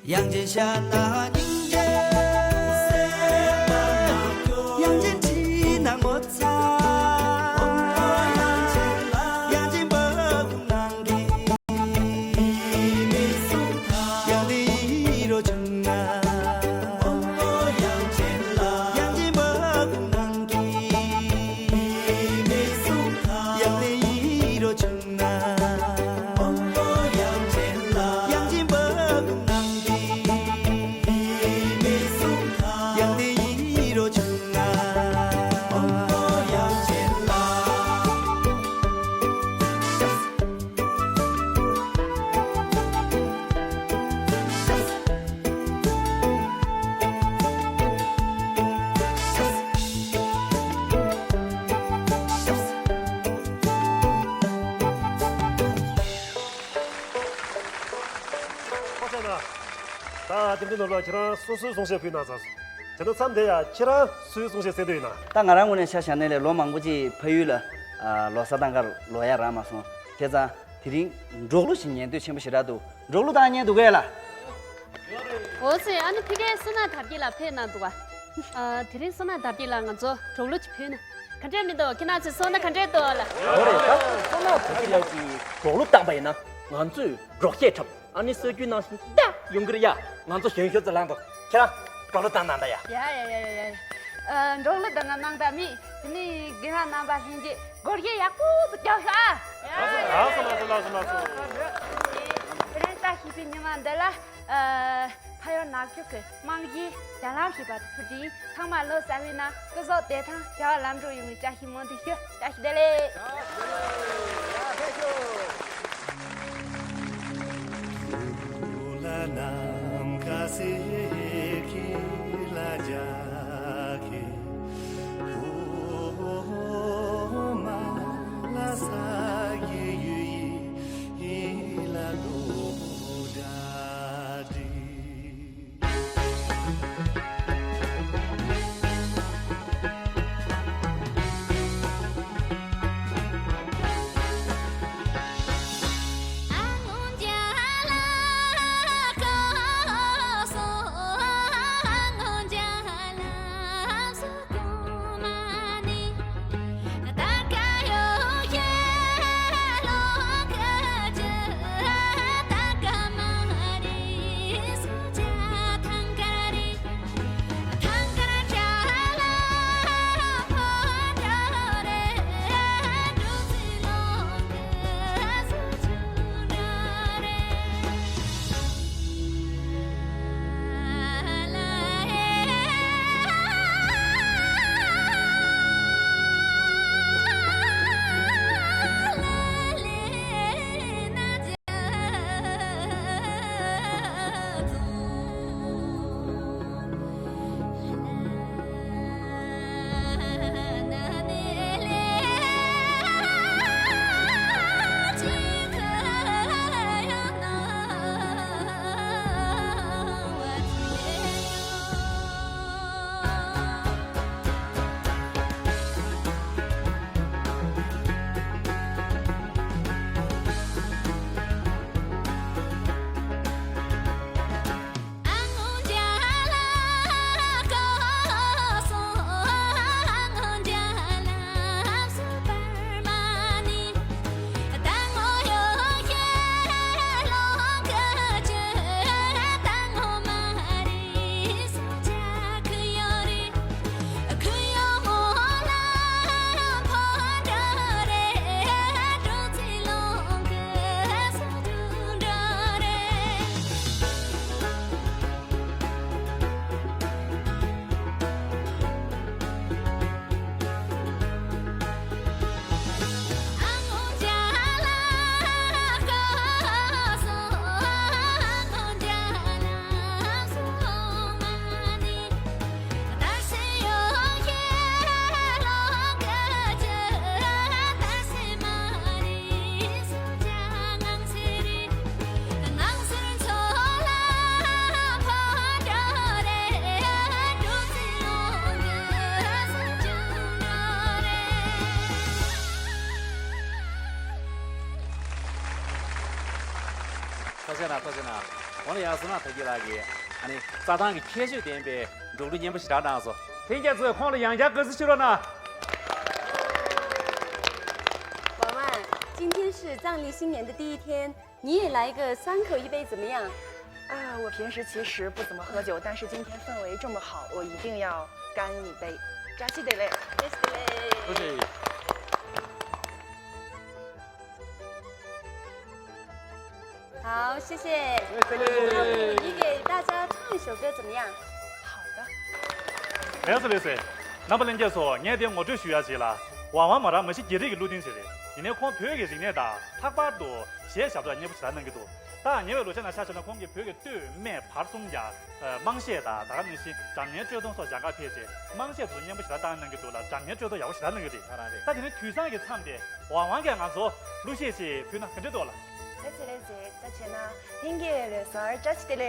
དབྱངས་ཅན་ཤ་ན་སྙིང་རྗེ། དབྱངས་ཅན་དྲི་ན་ངོ་ཚ། དབྱངས་ཅན་བ་ཀུ་ནང་གི། དབྱངས་ལྡན་ཡིད་རོ་ཆུང་ན། དབྱངས་ཅན་བ་ཀུ་ནང་གི། དབྱངས་ལྡན་ཡིད་རོ་ཆུང་ན། དབྱངས་ཅན་བ་ཀུ་ནང་གི། དབྱངས་ལྡན་ཡིད་རོ་ཆུང་ན། དབྱངས་ཅན་ལ། ད་དེ་འདྲ་ནོར་ལ་ཁྱེད་རང་སོ་སོའི་གསུང་བཤད་ཕུལ་གནང་ཚར་སོང་། དེ་ནས་མཚམས་དེ་ཡ་ཁྱེད་རང་སུའི་གསུང་བཤད་གསན་འདོད་ཡིན་ན། ད་ང་རང་ངོས་ནས་ཆ་བཞག་ནས་ལས་ལོ་མང་པོ་ཅིག་ཕ་ཡུལ་ལ་ཨ་ལོ་གསར་དང་སྒང་ལོ་ཡ་རག་མ་སོང་། བྱས་ཙང་དེ་རིང་འབྲོག་གླུ་ཞིག་ཉན་འདོད་ཆེན་པོ་ཞེ་དྲག་འདུག་འབྲོག་གླུ་དག་ཉན་འདུག་གས་ལ། འོ་ཙི། ཨ་ནི་ཕ་གིར་བསོད་ནམས་དར་རྒྱས་ལགས་ཕེབས་གནང་འདུག་ག་ཨ། དེ་རིང་བསོད་ནམས་དར་རྒྱས་ལགས་ང་ཚོ་འབྲོག་གླུ་ཅིག་ཕུལ་ན་ག་འདྲས་མི་འདུག་ཁྱེད་རང་ཚོའི་ཚོར་སྣང་ག་འདྲས་འདུག་ལ། འོ་རེད། ད་བསོད་ནམས་དར་རྒྱས་ལགས་ཀྱིས་འབྲོག་གླུ་བཏང་པ་ཡིན་ན་ང་ཚོས་འབྲོག་གཞས་འཁྲབ། ཨ་ནི་སྲོལ་རྒྱུན་ནང་བཞིན་ད་ཡོང་གི་རེད་ཡ། ང་ཚོ་གཞོན་གཞོན་ཚོ་ལངས་དང་། ཁྱེད་རང་འབྲོག་གླུ་བཏང་གནང་ད་ཡ། ཡ་ཡ་ཡ་ཡ་ཡ། ཨ། འབྲོག་གླུ་བཏང་གནང་ད་མི། དེ་ནི་རྒན་ལགས་རྣམ་པ་ལྷན་རྒྱས་སྒོར་གཞས་ཡག་པོ་ཞིག་རྒྱག་ཤོག་ཨ། ལགས་སོ་ལགས་སོ་ལགས་སོ་ལགས་སོ། དེ་རིང་བཀྲ་ཤིས་པའི་ཉི་མ་འདི་ལ། ཨ། ཕ་ཡུལ་ནག་ཆུ་གི་རྨང་གཞི་རྒྱ་ལམ་ཞེས་པ་དེ་ཕུལ་གྱི་ཡིན། ཚང་མ་ལོ་གསར་བའི་ནང་སྐུ་གཟུགས་བདེ་ཐང་བྱ་བ་ལམ་འགྲོ་ཡོང་བའི་བཀྲ་ཤིས་སྨོན་འདུན་ཞུ། བཀྲ་ཤིས་བདེ་ལེགས། ཐུགས་རྗེ་གནང་། ཐུགས་རྗེ་གནང་། འོ་ན་ཡང་བསོད་ནམས་དར་རྒྱས་ལགས་ཀྱིས་ཨ་ནི་རྩྭ་ཐང་གི་ཁྱད་ཆོས་ལྡན་པའི་འབྲུག་གླུ་སྙན་པོ་ཞེ་དྲག་གནང་སོང་། ལྷན་རྒྱས་ཚོས་ཁོང་ལ་ཡང་བསྐྱར་བཀའ་བསྩལ་ཞུ་རོགས་གནང་།宝曼，今天是藏历新年的第一天，你也来个三口一杯怎么样？啊，我平时其实不怎么喝酒，但是今天氛围这么好，我一定要干一杯。扎西德勒。扎西德勒。不是。好，谢谢。谢谢。要不你给大家唱一首歌怎么样？好的。 ལགས་སོ་ལགས་སོ། རྣམ་པ་ལྷན་རྒྱས་ཚོ། ངས་དེ་ངོ་སྤྲོད་ཞུ་ཡ་བྱེད་ལ། ཝང་ཝང་མོ་རང་མ་གཞི་རྒྱ་རིགས་ཀྱི་གླུ་རྟེན་ཞིག་རེད། ཡིན་ནའི་ཁོང་བོད་ཀྱི་རིག་གནས་དང་ལྷག་པར་དུ་གཞས་ཞབས་བྲོ་སྙན་པོ་ཞེ་དྲག་གནང་གི་འདུག་ད་ཉེ་བའི་ལོ་ཤས་ནང་ཆ་བཞག་ན་ཁོང་གིས་བོད་ཀྱི་སྟོད་སྨད་བར་གསུམ་ཡ། དམངས་གཞས་དང་ད་ག་ནང་བཞིན་སྒྲ་སྙན་དཀྲོལ་གཏོང་སོགས་སྦྱང་གར་ཕེབས་རྗེས་དམངས་གཞས་དེ་ཚོ་སྙན་པོ་ཞེ་དྲག་བཏང་གནང་གི་འདུག་ལ། སྒྲ་སྙན་དཀྲོལ་གཏོང་ཡག་པོ་ཞེ་དྲག་གནང་གི་རེད། ད་དེ་ནས་དུས་བཟང་གི་མཚམས་དེ་ཝང་ཝང་གིས་ང་ཚོ་གླུ་གཞས་ཤིག་ཕུལ་ན་ག་འདྲ་འདུག་ལ། ལགས་སེ་ལགས་སེ། ད་བྱས་ན་ལྷན་རྒྱས་ལགས་སོ། ཨར་ཅ་ཅི་དེ་ལས།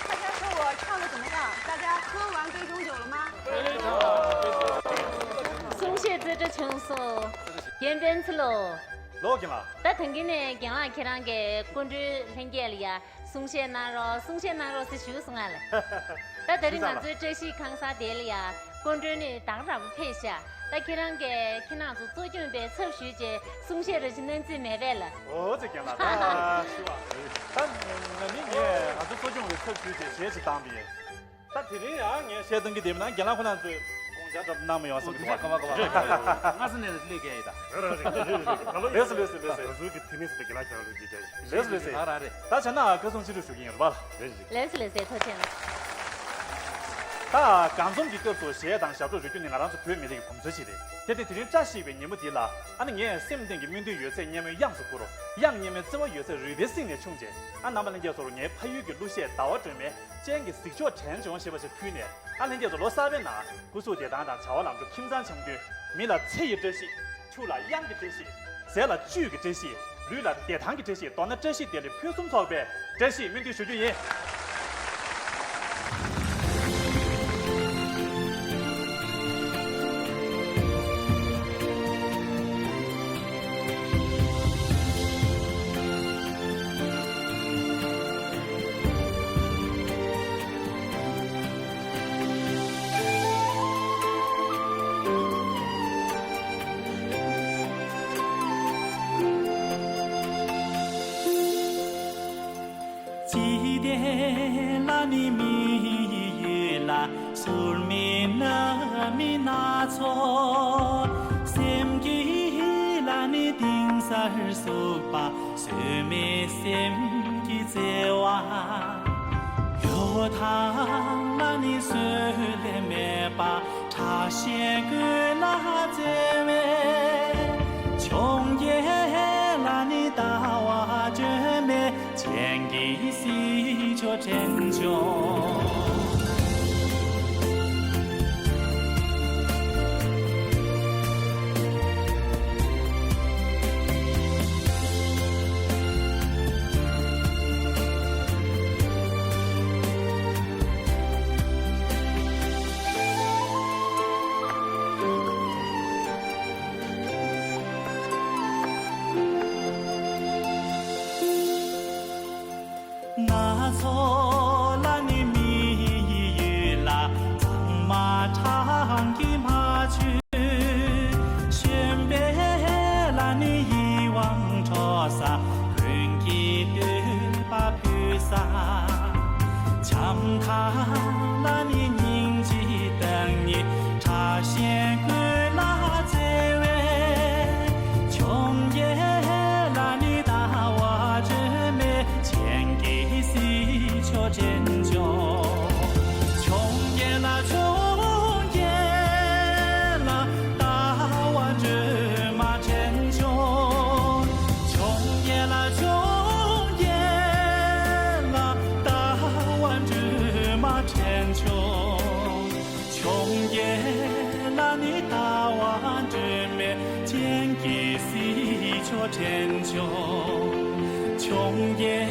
大家说我唱的怎么样？大家喝完杯中酒了吗？གསུང་བཤད་རྩེ་གྲ་བྱུང་སོང་། རྒན་སྤེན་ཚེ་ལོ། ལོ་རྒན་ལགས། ད་ཐེངས་འདི་ནས་རྒན་ལགས་ཁྱེད་རང་གི་སྐུ་མགྲོན་ལྷན་རྒྱས་ལ་ཡ། གསུང་བཤད་གནང་རོགས། གསུང་བཤད་གནང་རོགས་ཟེར་ཞུས་སོང་ང་ལ། ད་དེ་རིང་ང་ཚོའི་བཀྲ་ཤིས་ཁང་གསར་དེ་ལ་ཡ་སྐུ་མགྲོན་ནི་ད་ག་རང་པོ་ཕེབས་ཤག་ད་ཁྱེད་རང་གིས་ཁྱེད་རང་ཚོ་གཙོ་སྐྱོང་པའི་ཚབ་ཞུས་རྗེས་གསུང་བཤད་རེ་ཞིག་གནང་རྩིས་མེད་པས་ལ། འོ་ཙི་རྒན་ལགས། ད་ཞུ་བ། ད་ང་ནི་ངས་ང་ཚོ་གཙོ་སྐྱོང་པའི་ཚབ་ཞུས་རྗེས་གཞས་ཅིག་བཏང་པ་ཡིན། ད་དེ་རིང་ཡང་ངས་བཤད་སྟངས་ཀྱི་དེབ་ནང་རྒན་ལགས་ཁོ་རང་ཚོས་དགོངས་ ཅག་གྲབས་གནང་མི་ཡོང་སེམས་ཀྱི་འདུག་བ། ག་བ་ག་བ། སྔ་ས་ནས་སླེབས་མཁན་ཡིན་ད། རེད་རེད་རེད། ལགས་སོ་ལགས་སོ་ལགས་སོ། ང་ཚོའི་གི་དེ་ནས་ཟེར་ཏེ་དགེ་ལགས་ཁྱེད་རང་ལ་རྒྱལ་རྒྱལ་ཡིན། ལགས་སོ་ལགས་སོ། རག་རག་རེད། ད་བྱས་ན་བཀའ་གསུང་ཅི་རུ་ཞུ་གི་ཡིན་རེད་པ། རེད་རེད། ལགས་སོ་ལགས་སོ། ཐུགས་རྗེ་ཆེ། ད་གང་འཛོམས་ཀྱི་སྐབས་སུ་གཞས་དང་ཞབས་བྲོ་རོལ་རྒྱུ་ནི་ང་རང་ཚོ་བོད་མི་རིགས་ཀྱི་གོམས་སྲོལ་ཞིག་རེད། དེ་དེ་དེ་རིང་བཀྲ་ཤིས་པའི་ཉིན་མོ་འདི་ལ་ཨ་ནི་ངས་སེམས་གཏིང་གི་སྨོན་འདུན་ཡོད་ཚད་སྙན་མོའི་དབྱངས་སུ་བསྐུར་རོ། དབྱངས་སྙན་མོའི་བརྩེ་བ་ཡོད་ཚད་རུས་པའི་གསེང་ནས་ཕྱུང་རྗེས། ཨ་ནང་པ་ལྷན་རྒྱས་ཚོར་ངའི་ཕ་ཡུལ་གྱི་གླུ་གཞས་ཟླ་བ་སྒྲོལ་མའི་སྤྱན་གྱིས་གཟིགས་ཕྱོགས་དྲན་བྱུང་ཞེས་པ་ཞིག་ཕུལ་ནས། ཨ་ལྷན་རྒྱས་ཚོ་ལོ་གསར་པའི་ནང་སྐུ་གཟུགས་བདེ་ཐང་དང་བྱ་བ་ལམ་འགྲོ་ཁྱིམ་ཚང་འཆམ་མཐུན། མི་ལ་ཚེ་ཡི་བཀྲ་ཤིས། ཆུ་ལ་གཡང་གི་བཀྲ་ཤིས། ཟས་ལ་བཅུད་ཀྱི་བཀྲ་ཤིས། ལུས་ལ་བདེ་ཐང་གི་བཀྲ་ཤིས། མདོར་ན་བཀྲ་ཤིས་བདེ་ལེགས་ཕུན་སུམ་ཚོགས་པའི་བཀྲ་ཤིས་སྨོན་འདུན་ཞུ་རྒྱུ་ཡིན། འཇིག་རྟེན་ལ་ནི་མི་ཡི་ཡུལ་ལ། ཟུར་མིག་ནག་མིག་སྣ་ཚོགས། སེམས་ཀྱི་ཡུལ་ལ་ནི་དེང་སང་སུག་པ། བཟོད་མེད་སེམས་ཀྱི་བརྩེ་བ། གཡོ་ཐང་ལ་ནི་བཟོད་ལས་མེད་པ། ཁྲག་ཤེད་ཀུན་ལ་བརྩེ་བས། འཕྱོངས་རྒྱས་ལ་ནི་ལྟ་བ་སྒྲོན་མེ། སྤྱན་གྱིས་གཟིགས་ཕྱོགས་དྲན་བྱུང་། སྣ་ཚོགས་ལ་ནི་མི་ཡི་ཡུལ་ལ། གཙང་མ་གྲང་གི་མ་ཆུ། བཞོན་པའི་ལ་ནི་ཡིད་དབང་འཕྲོག་ས། ཀུན་གྱིས་བསྟོད་པ་ཕུལ་ས། འཆམ་ཁ་ལ་ནི་སྙིང་རྗེའི་བདག་ཉིད། ཁྲག་ཤེད་ཀུན་ལ་བརྩེ་བས། འཕྱོངས་རྒྱས་ལ་ནི་ལྟ་བ་སྒྲོན་མེ། སྤྱན་གྱིས་གཟིགས་ཕྱོགས་དྲན་བྱུང་། འཕྱོངས་རྒྱས་ལ་འཕྱོངས་རྒྱས་ལ། ལྟ་བ་སྒྲོལ་མ་དྲན་བྱུང་། འཕྱོངས་རྒྱས་ལ་འཕྱོངས་རྒྱས་ལ། ལྟ་བ་སྒྲོལ་མ་དྲན་བྱུང་། འཕྱོངས་རྒྱས་ལ་ནི་ལྟ་བ་སྒྲོལ་མའི། སྤྱན་གྱིས་གཟིགས་ཕྱོགས་དྲན་བྱུང་། འཕྱོངས་རྒྱས་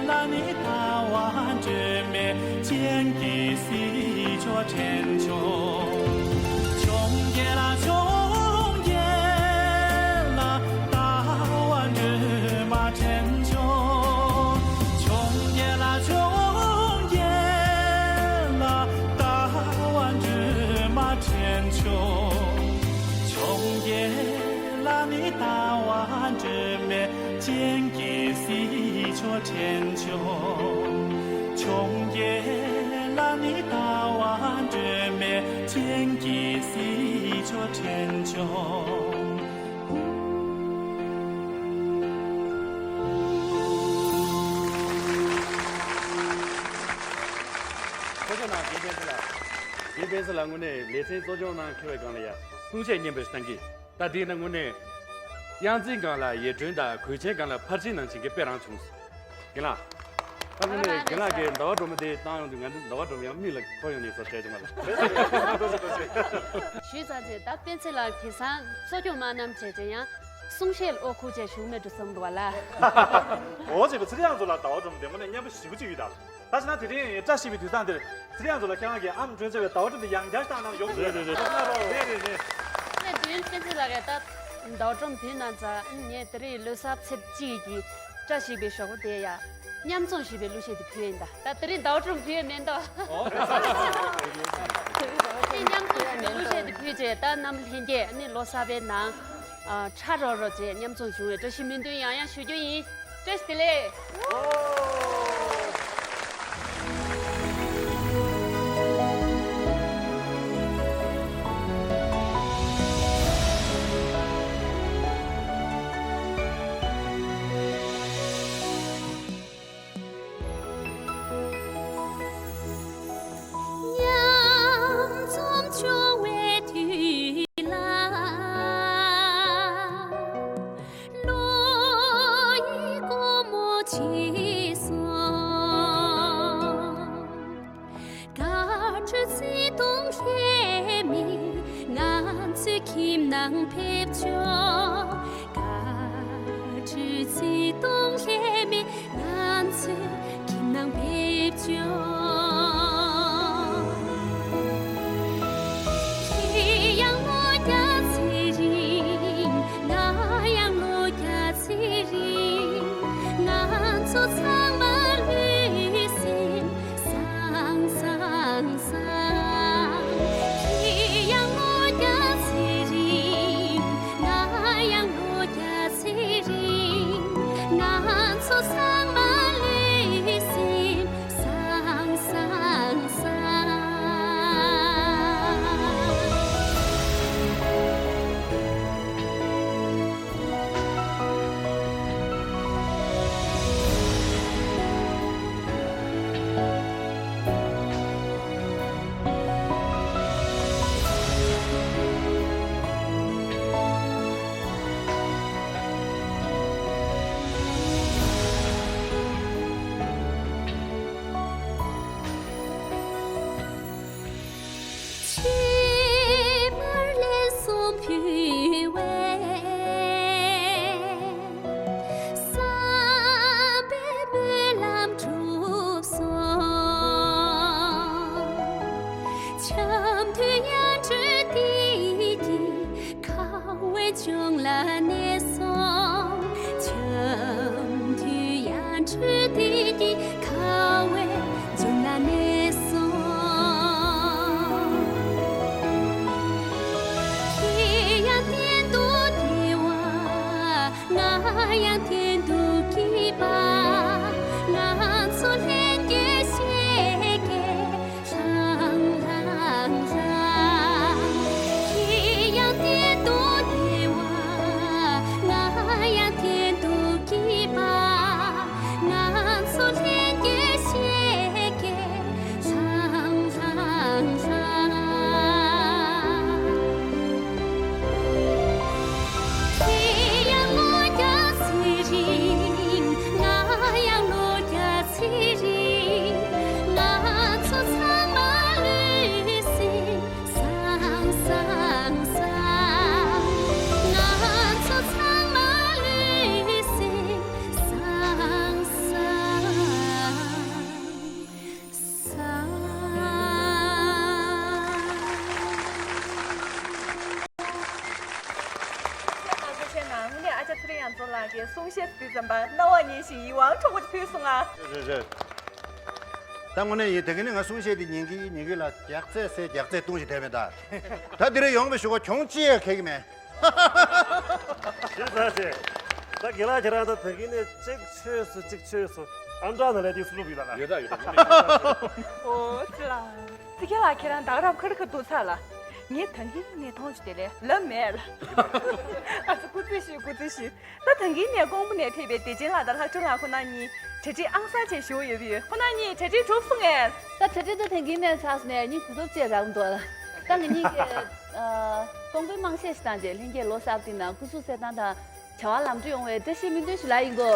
ལ་ནི་ལྟ་བ་སྒྲོལ་མའི། སྤྱན་གྱིས་གཟིགས་ཕྱོགས་དྲན་བྱུང་། འཕྱོངས་རྒྱས་ལ་འཕྱོངས་རྒྱས་ལ། ལྟ་བ་སྒྲོལ་མ་དྲན་བྱུང་། འཕྱོངས་རྒྱས་ལ་འཕྱོངས་རྒྱས་ལ། ལྟ་བ་སྒྲོལ་མ་དྲན་བྱུང་། འཕྱོངས་རྒྱས་ལ་ནི་ལྟ་བ་སྒྲོལ་མའི། སྤྱན་གྱིས་གཟིགས་ཕྱོགས་དྲན་བྱུང་། འཕྱོངས་རྒྱས་ལ་ནི་ལྟ་བ་སྒྲོལ་མའི། སྤྱན་གྱིས་གཟིགས་ཕྱོགས་དྲན་བྱུང་། གཙོ་སྐྱོང་གནང་རྒན་སྤེན་ཚེ་ལགས། རྒན་སྤེན་ཚེ་ལགས་དངོས་གནས་ལེ་ཚན་གཙོ་སྐྱོང་གནང་མཁས་པའི་སྒང་ལ་ཡ་གསུང་བཤད་སྙན་པོ་ཞིག་གནང་གི། ད་དེས་ན་དངོས་གནས་དབྱངས་འཛིན་སྒང་ལ་ཡིད་སྒྲོན་དང་གོས་ཆེན་སྒང་ལ་ཕར་ཕྱིན་གནང་བྱེད་མཁན་དཔེ་རང་བྱུང་སོང་། རྒན་ལགས། ད་དངོས་གནས་རྒན་ལགས་ཀྱིས་ཟླ་བ་སྒྲོལ་མ་དེ་བཏང་ཡོང་དུས་ང་ཚོ་ཟླ་བ་སྒྲོལ་མ་ཡང་མིག་ལ་འཁོར་ཡོང་ནས་ཟེར་བྱས་བྱུང་བ་ལ། ཞུས་ཙང་བྱས་ད་སྤེན་ཚེ་ལགས་དེང་སང་གཙོ་སྐྱོང་མ་གནང་བྱས་བྱས་ཡང་གསུང་བཤད་ལ་ཨོ་ཁུག་བྱས་བཞུགས་མེད་འགྲོ་བསམ་འདུག་བ་ལ། འོ་བྱས་པ་ཚེ་རིང་ཚོ་ལ་ཟླ་བ་སྒྲོལ་མ་དེ་དངོས་གནས་སྙན་པོ་ཞེ་པོ་ཅིག་ཡོད་ད་ལ། ད་བྱས་ན་དེ་རིང་བཀྲ་ཤིས་པའི་དུས་བཟང་འདིར་ཚེ་རིང་ཚོ་ལ་ཁྱེད་རང་གིས་ཨམ་སྒྲོན་བྱས་པའི་ཟླ་བ་སྒྲོལ་མ་དེ་ཡང་བསྐྱར་བཏང་གནང་ཡོང་གི་ཡོད་རེད། རེད་རེད་རེད། ངས་དུས་ཡུན་སྤེན་ཚེ་ལགས་ཀྱིས་ད་ཟླ་བ་སྒྲོལ་མ་ཕུལ་གནང་ཙང་ངས་དེ་རིང་ལོ་གསར་ཚེས་གཅིག་གི་བཀྲ་ཤིས་པའི་ཞོགས་པ་དེ་ཡ་མཉམ་འཛོམས་ཞེས་པའི་གླུ་གཞས་དེ་ཕུལ་ཡིན་ད། ད་དེ་རིང་ཟླ་བ་སྒྲོལ་མ་ཕུལ་ཡོད་མེད་འདུག་ཨོ། དེ་མཉམ་འཛོམས་ཞེས་པའི་གླུ་གཞས་དེ་ཕུལ་རྗེས་ད་རྣམ་པ་ལྷན་རྒྱས་ནི་ལོ་གསར་པའི་ནང་ཨ་ཁྲ་རོ་རོ་བྱས་མཉམ་འཛོམས་བྱུང་བའི་བཀྲ་ཤིས་སྨོན་འདུན་ཡང་ཡང་ཞུ་རྒྱུ་ཡིན། བཀྲ་ཤིས་བདེ་ལེགས། ཚོའི་ཁྱིམ་ནང་ཕེབས་ཤོག་བཀའ་དྲིན་ཆེ་གཏོང་ལྷད་མེད་ང་ཚོའི་ཁྱིམ་ནང་ཕེབས་ཤོག་ཁྱེད་ཡང་ལོ་བརྒྱ་ཚེ་རིང་། ང་ཡང་ལོ་བརྒྱ་ཚེ་རིང་། ང་ཚོ་ཚང་མ་ལུས་སེམས་སང་སང་སང་། ཁྱེད་ཡང་ལོ་བརྒྱ་ཚེ་རིང་། ང་ཡང་ལོ་བརྒྱ་ཚེ་རིང་། ང་ཚོ་ཚང་མ་ལུས་སེམས་སང་སང་སང་། ཕྱི་མར་ལན་གསུམ་ཕུལ་བས། བསམ་པའི་སྨོན་ལམ་འགྲུབ་སོང་། འཆམ་མཐུན་ཡར་འཕྲོས་བདེ་སྐྱིད་ཁ་བའི་ལྗོངས་ལ་གནས་སོང་། འཆམ་མཐུན་ཡར་འཕྲོས་བདེ་སྐྱིད་ཁ་བའི་ལྗོངས་ལ་གནས་སོང་། ཁྱེད་ཡང་གཏན་དུ་བདེ་བ། ང་ཡང་གཏན་དུ་སྐྱིད་པ། ང་ཚོ་ལྷན་རྒྱས་བཞད་གད་ལྷང་ལྷང་ལྷང་། ཁྱེད་ཡང་གཏན་དུ་བདེ་བ། ང་ཡང་གཏན་དུ་སྐྱིད་པ། ང་ཚོ་ལྷན་རྒྱས་བཞད་གད་ལྷང་ལྷང་ལྷང་། ཁྱེད་ཡང་ལོ་བརྒྱ་ཚེ་རིང་། ང་ཡང་ལོ་བརྒྱ་ཚེ་རིང་། ང་ཚོ་ཚང་མ་ལུས་སེམས་སང་སང་སང་། ང་ཚོ་ཚང་མ་ལུས་སེམས་སང་སང་སང་། ཁྱེད་རང་ཚོ་བྱས་ན་དངོས་གནས་ཨ་ཅག་ཚེ་རིང་ཡང་རྫོང་ལགས་ཀྱི་གསུང་བཤད་དུས་ཙམ་པ་རྣ་བར་སྙན་ཞིང་ཡིད་དབང་འཕྲོག་པ་ཕུལ་སོང་ང་། རེད་རེད། ད་དངོས་གནས་ཡིན། དེ་ག་ནས་ང་གསུང་བཤད་དེ་ཉན་གི་ཉན་གི་ལ་རྒྱག་རྩད་སེ་རྒྱག་རྩད་བཏུང་ཞིག་བསྡད་མེད་ད། ད་འདི་རེ་ཡོང་བའི་ཞུ་ག་གྱོང་ཅི་ཡང་ཁེག་གི་མེད། ཞེས་ཟེར་ཞེས། ད་དགེ་ལགས་ཁྱེད་རང་ད་དེ་གི་ནས་གཅིག་ཆོས་སུ་གཅིག་ཆོས་སུ་ཨམ་ཅོག་ནང་ལས་དེ་སུ་ལུག་ཡོད་ད་ལ། ཡོད་ད་ཡོད་ད། ཨོ་ཙི་ལ། ཙི་དགེ་ལགས་ཁྱེད་རང་ད་ག་རང་ཁ་རི་ཁ་ཐུག་ཚར་ལ། ངས་ད་གིན་ནས་མཐོང་བྱུང་དེ་ལས་ལབ་མེད་ལ། ཨ་ཙི་སྐུ་རྩེད་ཞུ་སྐུ་རྩེད་ཞུ། ད་ད་གིན་ནས་ཀོང་པོ་ནས་ཕེབས་པའི་བདེ་ཆེན་ལགས་དང་ལྷག་སྒྲོན་ལགས་ཁོ་ན་གཉིས་གྲ་སྒྲིག་ཨང་གསར་བྱས་ཞུ་ཡོད་པ་ཡོད། ཁོ་ན་གཉིས་གྲ་སྒྲིག་གྲུབ་སོང་ངས། ད་གྲ་སྒྲིག་ད་ད་གིན་ནས་ཚར་སོང་ནས་གཉིས་གོ་སྐབས་བཅས་རག་འདུག་ལ། ད་ང་གཉིས་ཀྱིས་ཀོང་པོའི་དམངས་གཞས་ཤིག་བཏང་རྗེས་ལྷན་རྒྱས་ལོ་གསར་པ་དེ་ནང་སྐུ་གཟུགས་གསལ་ཐང་དང་བྱ་བ་ལམ་འགྲོ་ཡོང་བའི་བཀྲ་ཤིས་སྨོན་འདུན་ཞུ་ལ་ཡིན་གོ།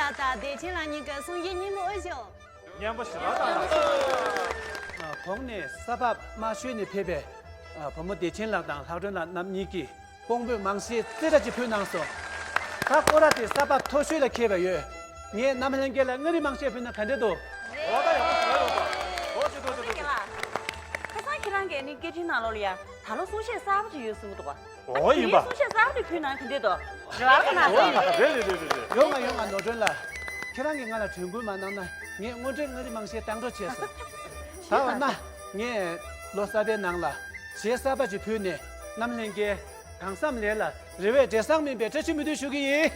ལགས་དང་བདེ་ཆེན་ལགས་གཉིས་ཀྱི་གསུང་བཤད་སྙན་མོ་ཨོ་ཞོ། སྙན་པོ་ཞེ་དྲག་དང་། གོང་ནས་ས་ཕག་དམར་ཤོད་ནས་ཕེབས་པའི་བུ་མོ་བདེ་ཆེན་ལགས་དང་ལྷག་སྒྲོན་ལགས་རྣམ་གཉིས་ཀྱིས་ཀོང་བོད་མང་གཞས་རྩེ་གྲ་ཅིག་ཕུལ་གནང་སོང་། ད་སྐོར་ར་དེ་ས་ཕག་མཐོ་ཤོས་ལ་འཁེལ་བ་ཡོད། ངས་རྣམ་ལྷན་རྒྱས་ལ་མངའ་རིས་མང་གཞས་ཕུལ་ན་ག་འདྲ་འདུག་འོ་ད་ཡག་པོ་ཞེ་དྲག་ཡོད་པ། འོ་ཞེ་དྲག་ཞེ་དྲག་ཁ་སང་ཁྱེད་རང་གིས་ནི་སྐད་འཕྲིན་ནང་ལོགས་ལ་ཡ་ད་ལོ་གསུང་བཤད་གསར་པ་ཅིག་ཡོད་གསུངས་འདུག་པ། འོ་ཡིན་པ། གསུང་བཤད་གསར་པ་ཅིག་ཕུལ་ན་ག་འདྲ་འདུག་རེ་བ་རེ་ཁ་ན་འོ་ཡིན་པ་རེད་རེད་རེད་རེད། ཡོང་ང་ཡོང་ང་ནོར་སྒྲོན་ལགས། ཁྱེད་རང་གིས་ང་ལ་དྲན་སྐུལ་མ་གནང་ན་ངས་དངོས་འབྲེལ་མངའ་རིས་མང་གཞས་བཏང་འགྲོ་བྱས་སོང་། ད་འོ་ན་ངས་ལོ་གསར་པའི་ནང་ལ་གཞས་གསར་པ་ཅིག་ཕུལ་ནས་རྣམ་ལྷན་རྒྱས་གང་བསམ་ལས་ལ་རེ་བའི་འབྲས་བཟང་སྨིན་པའི་བཀྲ་ཤིས་སྨོན་འདུན་ཞུ་གི་ཡིན།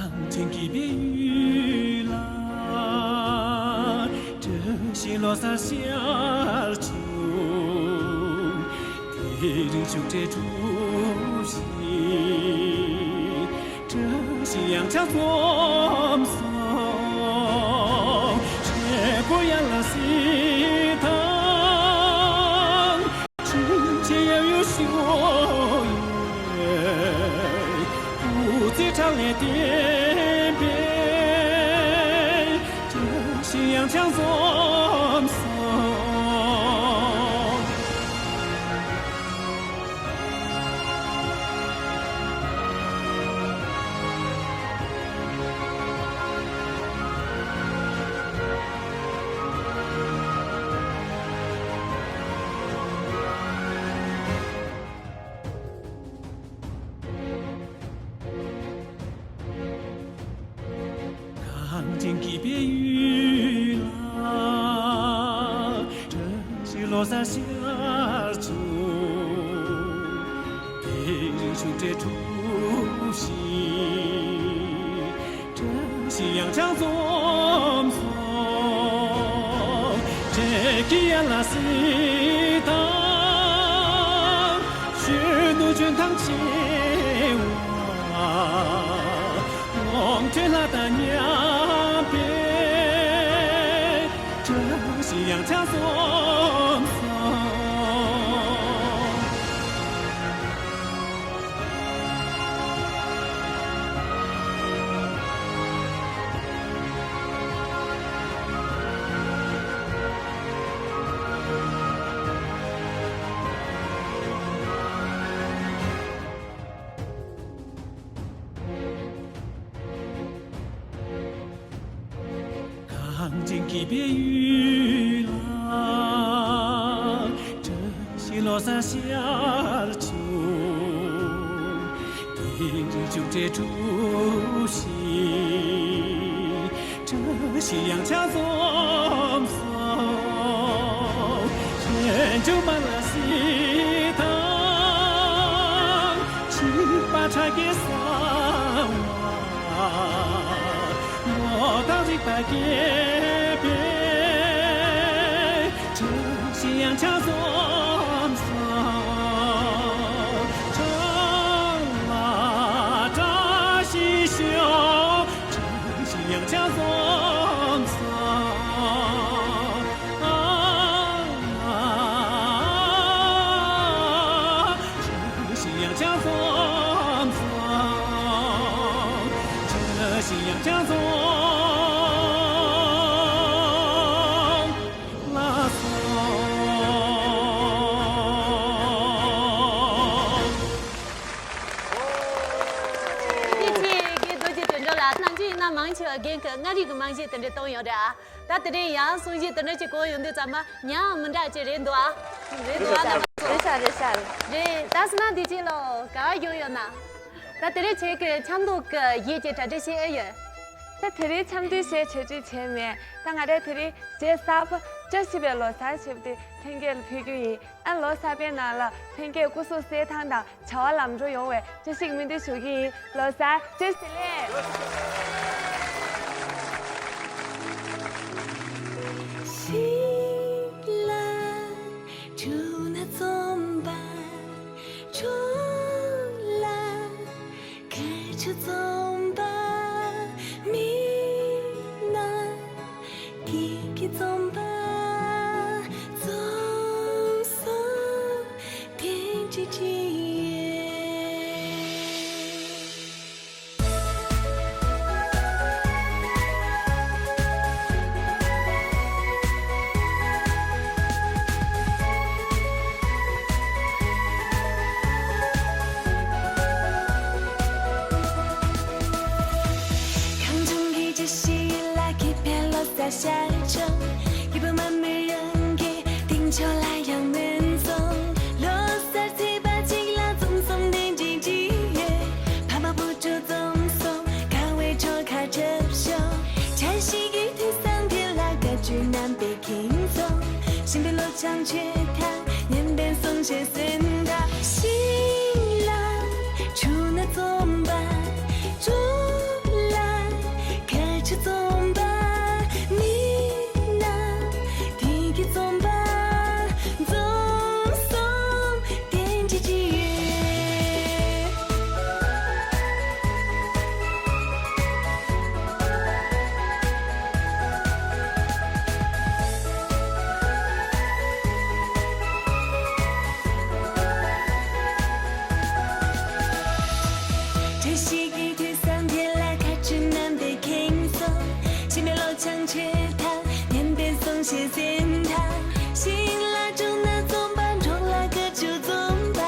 གངས་ཅན་གྱི་སྦས་ཡུལ་ལ། བཀྲ་ཤིས་ལོ་གསར་ཤར་བྱུང་། དེ་རིང་ཤུགས་དྲག་གྲུ་བཞི། བཀྲ་ཤིས་ཡང་ཆགས་འཛོམས་སོང་། བྲན་ཀུན་ཡན་ལག་སྲིད་དང་། དྲིན་ཆེན་ཡབ་ཡུམ་ཞུ་ཡོད། སྐུ་ཚེ་ཁྲག་ལས་བརྟན་པའི། བཀྲ་ཤིས་ཡང་ཆགས་འཛོམས་སོང་། གངས་ཅན་གྱི་སྦས་ཡུལ་ལ། བཀྲ་ཤིས་ལོ་གསར་ཤར་བྱུང་། དེ་རིང་ཤུགས་དྲག་གྲུ་བཞི། བཀྲ་ཤིས་ཡང་ཆགས་འཛོམས་སོང་། བྲན་གྱི་ཡན་ལག་སྲིད་དང་། གཞོན་ནུ་འཇོན་ཐང་ཆེ་བ། རྔོག་སྤྲོད་ལྷ་དང་མཉམ་པའི། བཀྲ་ཤིས་ཡང་ཆགས་འཛོམས་སོང་། གངས་ཅན་གྱི་སྦས་ཡུལ་ལ། བཀྲ་ཤིས་ལོ་གསར་ཤར་བྱུང་། དེ་རིང་ཤུགས་དྲག་གྲུ་བཞི། བཀྲ་ཤིས་ཡང་ཆགས་འཛོམས་སོང་། གཞོན་ནུ་མ་ལ་སྲིད་དང་། བྱིས་པ་ཁྲ་རྒྱས་གསང་བ། ངོ་དང་རིག་པ་རྒྱས་པའི། བཀྲ་ཤིས་ཡང་ཆགས་འཛོམས་སོང་། ཁྲ་ལ་བཀྲ་ཤིས་ཤོག་བཀྲ་ཤིས་ཡང་ཆགས་འཛོམས་སོང་། ཨ། བཀྲ་ཤིས་ཡང་ཆགས་འཛོམས་སོང་། བཀྲ་ཤིས་ཡང་ཆགས་འཛོམས་ལ་སོང་། དེ་ཚེ་རྒན་རྡོ་རྗེ་དོན་གྲུབ་ལགས་ནམ་རྒྱུན་ཡིན་ན་མང་ཆེ་བ་རྒན་གྱིས་མངའ་རིས་ཀྱི་མང་གཞས་དེ་འདྲ་གཏོང་ཡོད་རེད་ཨ། ད་དེ་རིང་ཡང་གསུང་བཤད་དེ་འདྲ་ཅིག་གོ་ཡོང་དུས་ཙམ་མ་ཉམས་མི་འདྲ་ཅིག་རེད་འདུག་ཨ། རེད་འདུག་ཨ་རྣམ་པ་ཚོ། རེད་ཤག་རེད་ཤག་རེད། ད་སི་ན་འདི་ཅིག་ལོ་ག་བ་ཡོང་ཡོད་ན། ད་དེ་རིང་ཁྱེད་ཀྱི་ཆབ་མདོ་གི་ཡུལ་གྱི་གྲ་སྒྲིག་བྱེད་ཨེ་ཡོད། ད་དེ་རིང་ཆབ་མདོའི་གཞས་གྲ་སྒྲིག་བྱས་མེད། ད་ང་རས་དེ་རིང་གཞས་གསར་པ་བཀྲ་ཤིས་པའི་ལོ་གསར་ཞེས་པ་དེ་ལྷན་རྒྱས་ལ་ཕུལ་རྒྱུ་ཡིན། ཨ་ལོ་གསར་པའི་ནང་ལ་ལྷན་རྒྱས་སྐུ་གཟུགས་གསལ་ཐང་དང་བྱ་བ་ལམ་འགྲོ་ཡོང་བའི་བཀྲ་ཤིས་སྨོན་འདུན་ཞུ་གི་ཡིན། ལོ་གསར་བཀྲ་ཤིས་བདེ་ལེགས། བྱང་ཆུབ་ཐང་། སྙན་པའི་གསུང་བཤད་གསན་དང་། ཤིང་ལ་ཆུ་སྣ་འཛོམས་པ། གྲོགས་ལ་ཁ་ཆུ་འཛོམས་པ། མི་རྣམས་བདེ་སྐྱིད་འཛོམས་པ། འཛོམས་སོང་། དེ་འདྲ་ཅི་ཡོད། བཀྲ་ཤིས་ཀྱི་དུས་བཟང་དེ་ལ་ཁ་ཆུ་རྣམ་པས་ཁེངས་སོང་། གཤིན་པོའི་བློ་བྱང་ཆུབ་ཐང་། སྙན་པའི་གསུང་བཤད་གསན་དང་། ཤིང་ལ་གྲོགས་སྣ་འཛོམས་པ། གྲོགས་ལ་ཁ་ཆུ་འཛོམས་པ།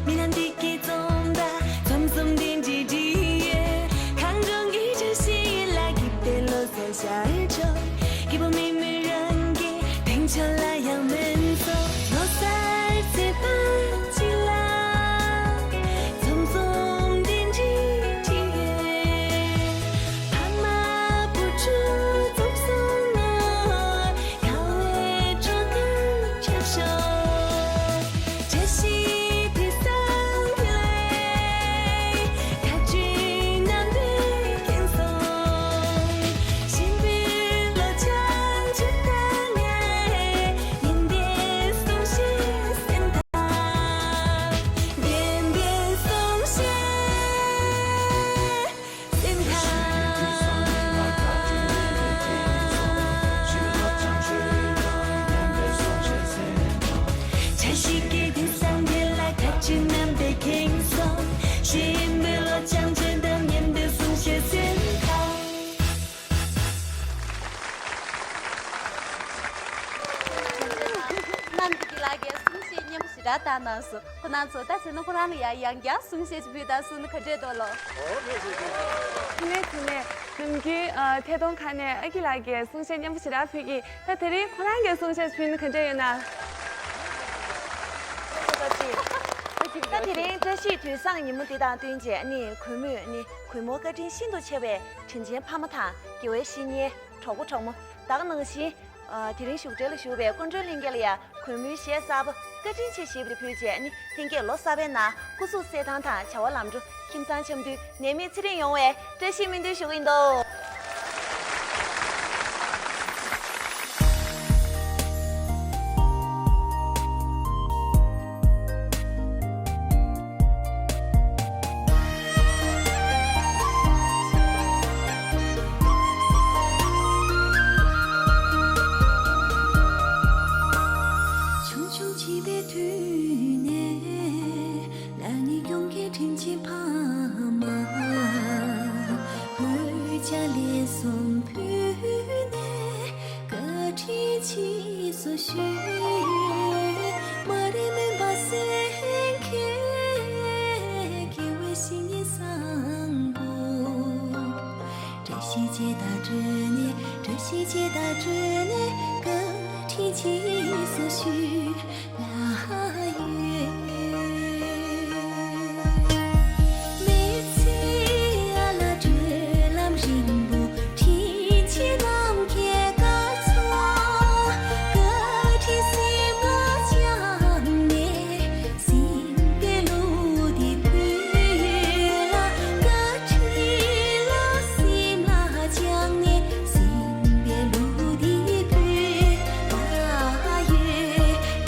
མི་རྣམས་བདེ་སྐྱིད་འཛོམས་པ། འཛོམས་སོང་དེ་འདྲ་ཅི་ཡོད། གངས་ལྗོངས་ཀྱི་བཀྲ་ཤིས་ལ། སྐྱིད་པའི་ལོ་གསར་ཤར་ཕྱོགས། སྐྱིད་པོ་མི་མི་རང་གི་དེང་ཕྱོགས་ལ་ཡང་སྨོན་ཚོགས། ལོ་གསར་ཚེས་པ་གཅིག་ལ། འཛོམས་སོང་དེ་འདྲ་ཅི་ཡོད། ཕ་མ་བུ་ཕྲུག་འཛོམས་སོང་ངོ་། དགའ་བའི་སྤྲོ་སྟངས་ཁྱབ་ཤོག་བཀྲ་ཤིས་དུས་བཟང་དེ་ལ། ཁ་ཆུ་རྣམ་པས་ཁེངས་སོང་། གཤིན་པོའི་བློ་བྱང་ཆུབ་ཐང་། སྙན་པའི་གསུང་བཤད་གསན་དང་། སྙན་པའི་གསུང་བཤད། རྣམ་རྒྱལ་ལགས་ཀྱིས་གསུང་བཤད་སྙན་པོ་ཞེ་དྲག་བཏང་གནང་སོང་། ཁོང་རྣམ་ཚོ་ད་བྱས་ན་ཁོ་རང་ལ་ཡང་ཡང་བསྐྱར་གསུང་བཤད་ཅིག་ཕུལ་དང་གསུངས་ན་ག་འདྲས་འདུག་ལོ། དེ་ནས་དེ་ནས་ནམ་རྒྱུན་ཨ་ཐད་གཏོང་ཁང་ནས་ཨ་ཀི་ལགས་ཀྱིས་གསུང་བཤད་སྙན་པོ་ཞེ་དྲག་ཕུལ་གྱིས། ད་དེ་རིང་ཁོ་རང་གིས་གསུང་བཤད་ཕུལ་ན་ག་འདྲས་ཡོད་ན། ད་དེ་རིང་བཀྲ་ཤིས་དུས་བཟང་ཉིན་མོ་འདི་དང་བསྟུན་བྱས་ནི་གུས་མོས་ནི་གུས་མོ་བཀའ་དྲིན་ཤིན་ཏུ་ཆེ་བའི་དྲིན་ཅན་ཕ་མ་དང་དགེ་བའི་བཤེས་གཉེན་གྲོགས་པོ་གྲོགས་མོ་ད་ག་ནང་བཞིན། ཨ། དེ་རིང་བཞུགས་གྲལ་ལ་བཞུགས་པའི་སྐུ་མགྲོན་ལྷན་རྒྱས་ལ་ཡང་གུས་མོའི་གཞས་གསར་པ་བཀའ་དྲིན་ཆེ་ཞེས་པ་དེ་ཕུལ་བྱས་ནི། ལྷན་རྒྱས་ལོ་གསར་པའི་ནང་སྐུ་གཟུགས་གསལ་ཐང་དང་བྱ་བ་ལམ་འགྲོ། ཁྱིམ་ཚང་འཆམ་མཐུན། ནད་མེད་ཚེ་རིང་ཡོང་བའི་བཀྲ་ཤིས་སྨོན་འདུན་ཞུ་གི་ཡིན་དོ། ཆུང་ཆུང་བྱིས་པའི་དུས་ནས་ལ་ནི་ཡོང་གི་དྲིན་ཆེན་ཕ་མ། འོ་ཅག་ལས་གསུང་ཕུལ་ནས། བཀའ་དྲིན་ཆེ་སོ་ཞུ། མ་རིག་མུན་པ་སེལ་མཁན། དགེ་བའི་བཤེས་གཉེན་བཟང་པོ། བཀྲ་ཤིས་བྱེད་དང་སྤྲོ་ནས། བཀྲ་ཤིས་བྱེད་དང་སྤྲོ་ནས། བཀའ་དྲིན་ཆེ་སོ་ཞུ། ལ་ཡོད། མི་ཚེ་ཨ་ལ་གྲོལ་ལམ་རིང་པོ། དྲིན་ཆེན་ནམ་མཁའི་སྐར་ཚོགས། བཀའ་དྲིན་སེམས་ལ་བཅངས་ནས། སེམས་པའི་བློ་འདི་ཕུལ་ཡོད་ལ། བཀའ་དྲིན་ལ་སེམས་ལ་བཅངས་ནས། སེམས་པའི་བློ་འདི་ཕུལ་ལ་ཡོད།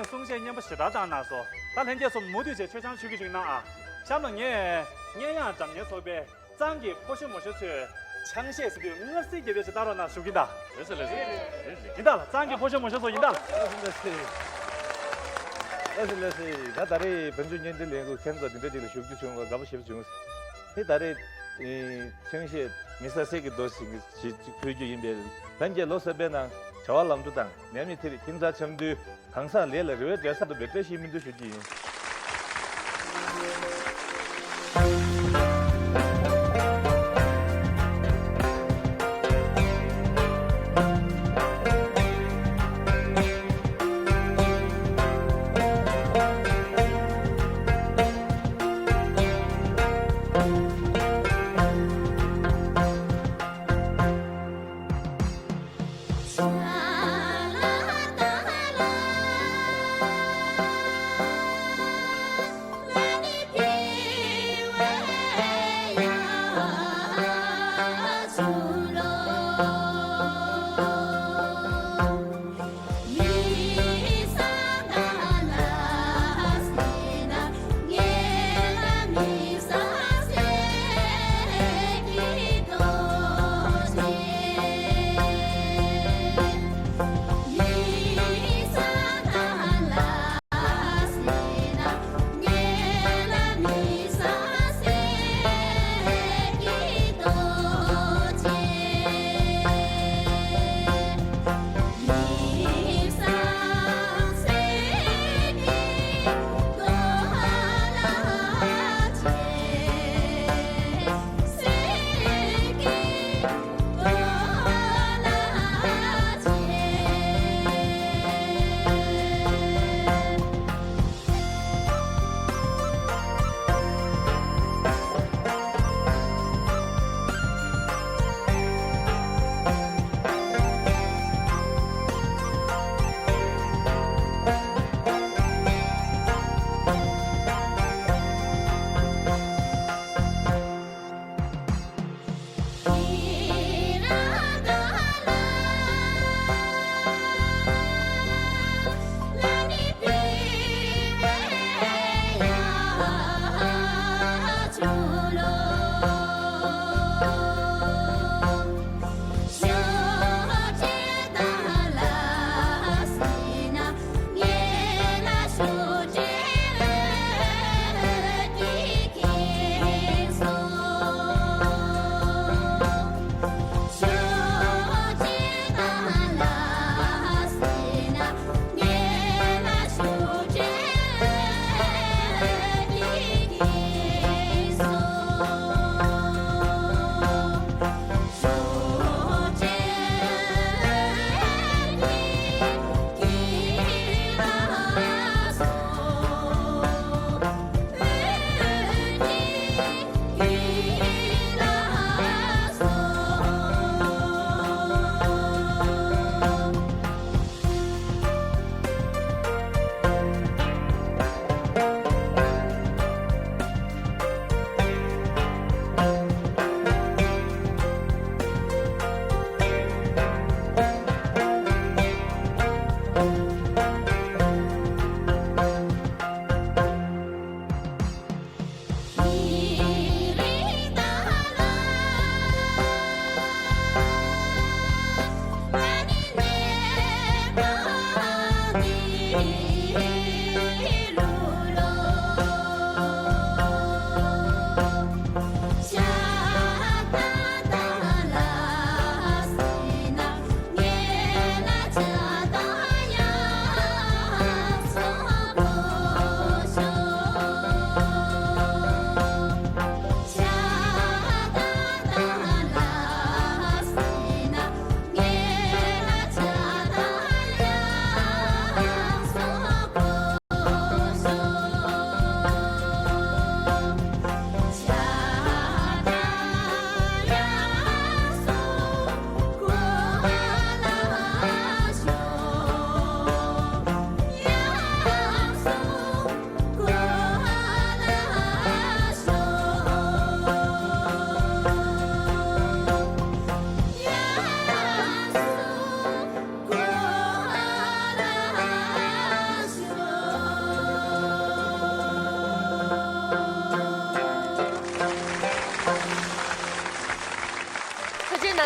གསུང་བཤད་སྙན་པོ་ཞེ་དྲག་བཏང་གནང་སོང་། ད་ལྷན་རྒྱས་ཚོ་མུ་མཐུད་བྱས་མཆོད་ཆང་མཆོད་ཀྱི་བཞུགས་གནང་ཨ། གཤམ་ལ་ངས་སྙན་དབྱངས་སྒྲ་སྙན་ཚོགས་པའི་གཙང་གི་ཕོ་གཞོན་མོ་གཞོན་ཚོས་ཆང་གཞས་ཟེར་དུས་མངར་ཟས་རྒྱབ་ཡས་ཞིག་བཏང་རོགས་གནང་ཞུ་གི་ད། ལགས་སོ་ལགས་སོ། ཡིན་ད་ལ་གཙང་གི་ཕོ་གཞོན་མོ་གཞོན་ཚོ་ཡིན་ད་ལ། ལགས་སོ་ལགས་སོ། ད་ད་རེས་བོད་ལྗོངས་བརྙན་འཕྲིན་ལས་ཁུངས་མཁན་ཚོ་འདི་འདྲ་ཅིག་ལ་ཞུགས་རྒྱུ་བྱུང་བ་དགའ་པོ་ཞེ་པོ་བྱུང་། ཨེ་ད་རེས་ཨེ་ཆང་གཞས་མི་ཟ་ཟས་ཀྱི་རྡོ་ཞིག་ཞིག་ཕུལ་རྒྱུ་ཡིན་པས། ལྷན་རྒྱས་ལོ་གསར་པའི་ནང་བྱ་བ་ལམ་འགྲོ་དང་ནད་མེད་ཐེ་རིང་ཁྱིམ་ཚང་འཆམ་མཐུན་གང་ཟག་ལས་ལ་རེ་བའི་འབྲས་ས་འགྲོ་བའི་བཀྲ་ཤིས་སྨོན་འདུན་ཞུ་རྒྱུ་ཡིན།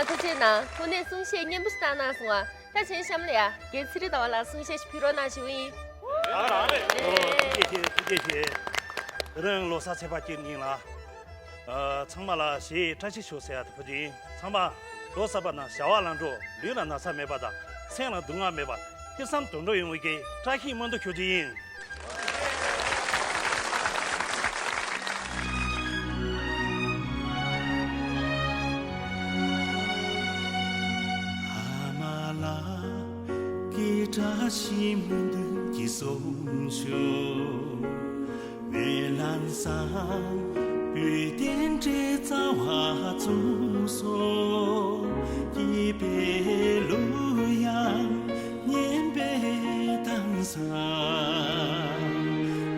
ཐུགས་རྗེ་གནང་། དངོས་གནས་གསུང་བཤད་སྙན་པོ་ཞིག་བཏང་གནང་སོང་ང་། ད་ཕྱིན་གཤམ་ལ་ཡ་རྒན་ཚེ་རིང་ཟླ་བ་ལགས་གསུང་བཤད་ཞིག་ཕུལ་རོགས་གནང་ཞུ་གི་ཡིན། ཨོ། ཐུགས་རྗེ་ཆེ། ཐུགས་རྗེ་ཆེ། རང་ལོ་གསར་ཚེས་པ་དཀྱིལ་ཉིན་ལ། ཨ། ཚང་མ་ལ་བཞེས་བཀྲ་ཤིས་ཤོག་ཟེར་ཡ་དེ་ཕུལ་གྱི་ཡིན། ཚང་མ་ལོ་གསར་པ་ནང་བྱ་བ་ལམ་འགྲོ། ལུས་ལ་ན་ཚ་མེད་པ་དང་། སེམས་ལ་སྡུག་བསྔལ་མེད་པ། ཐོས་བསམ་དོན་འགྲུབ་ཡོང་བའི་གི་བཀྲ་ཤིས་སྨོན་འདུན་ཞུ་གི་ཡིན། ཨ་མ་ལགས་ཀྱི་བཀྲ་ཤིས་སྨོན་འདུན་གྱི་གསུང་ཆོས། སྨོན་ལམ་བཟང་པོའི་རྟེན་འབྲེལ་རྩ་བ་བཙུགས་སོ། སྐྱིད་པའི་གླུ་དབྱངས་སྙན་པའི་གདངས་སུ།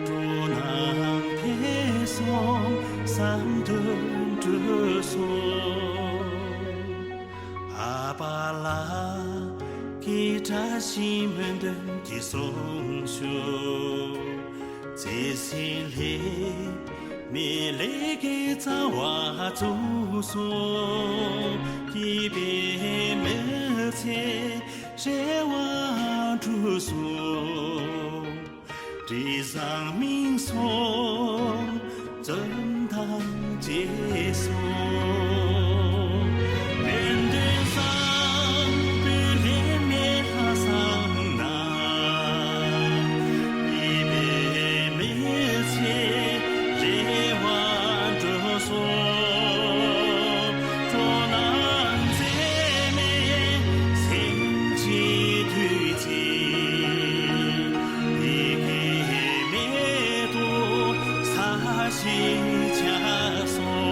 འགྲོ་རྣམས་ཕན་སོང་བསམ་དོན་འགྲུབ་སོང་། ཨ་པ་ལགས་ཀྱི་བཀྲ་ཤིས་སྨོན་འདུན་གྱི་གསུང་ཆོས། བརྩེ་སེམས་ལྷད་མེད་ལས་ཀའི་རྩ་བ་བཙུགས་སོ། སྐྱིད་པའི་མི་ཚེ་རེ་བ་འགྲུབ་སོ། དྲི་བཟང་སྨིན་སོང་བཙུན་དང་བཅས་སོང་། དཔལ་ལྡན་བཟང་པོའི་ལྷད་མེད་ལྷ་བཟང་ན། སྐྱིད་པའི་མི་ཚེ་རེ་བ་འགྲུབ་སོང་། འགྲོ་རྣམས་འཛད་མེད་སེམས་ཀྱི་བདུད་རྩི། ཡི་གེ་མེད་དུ་ས་གཞི་ཆགས་སོང་།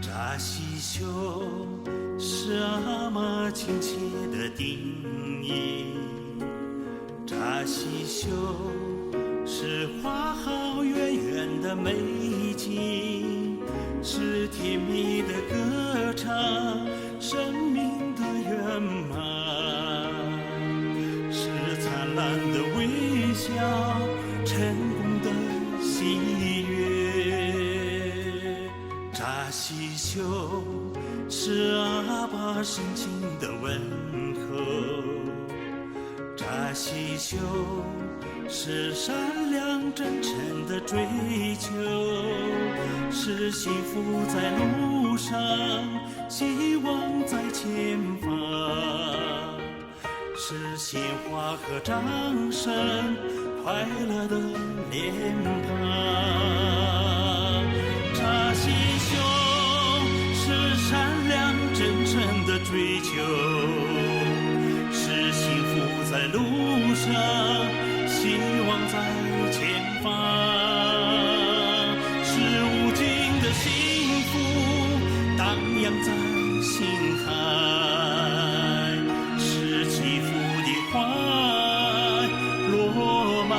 བཀྲ་ཤིས་ཤོག 是阿妈亲切的叮咛。 扎西秀，是花好圆圆的美景，是甜蜜的歌唱，生命的圆满，是灿烂的微笑，成功的喜悦。扎西秀，是阿爸深情的问候。 扎西秀，是善良真诚的追求，是幸福在路上，希望在前方，是鲜花和掌声，快乐的脸庞。扎西秀，是善良真诚的追求， 是幸福在路上，希望在前方，是无尽的幸福荡漾在心海，是祈福的花落满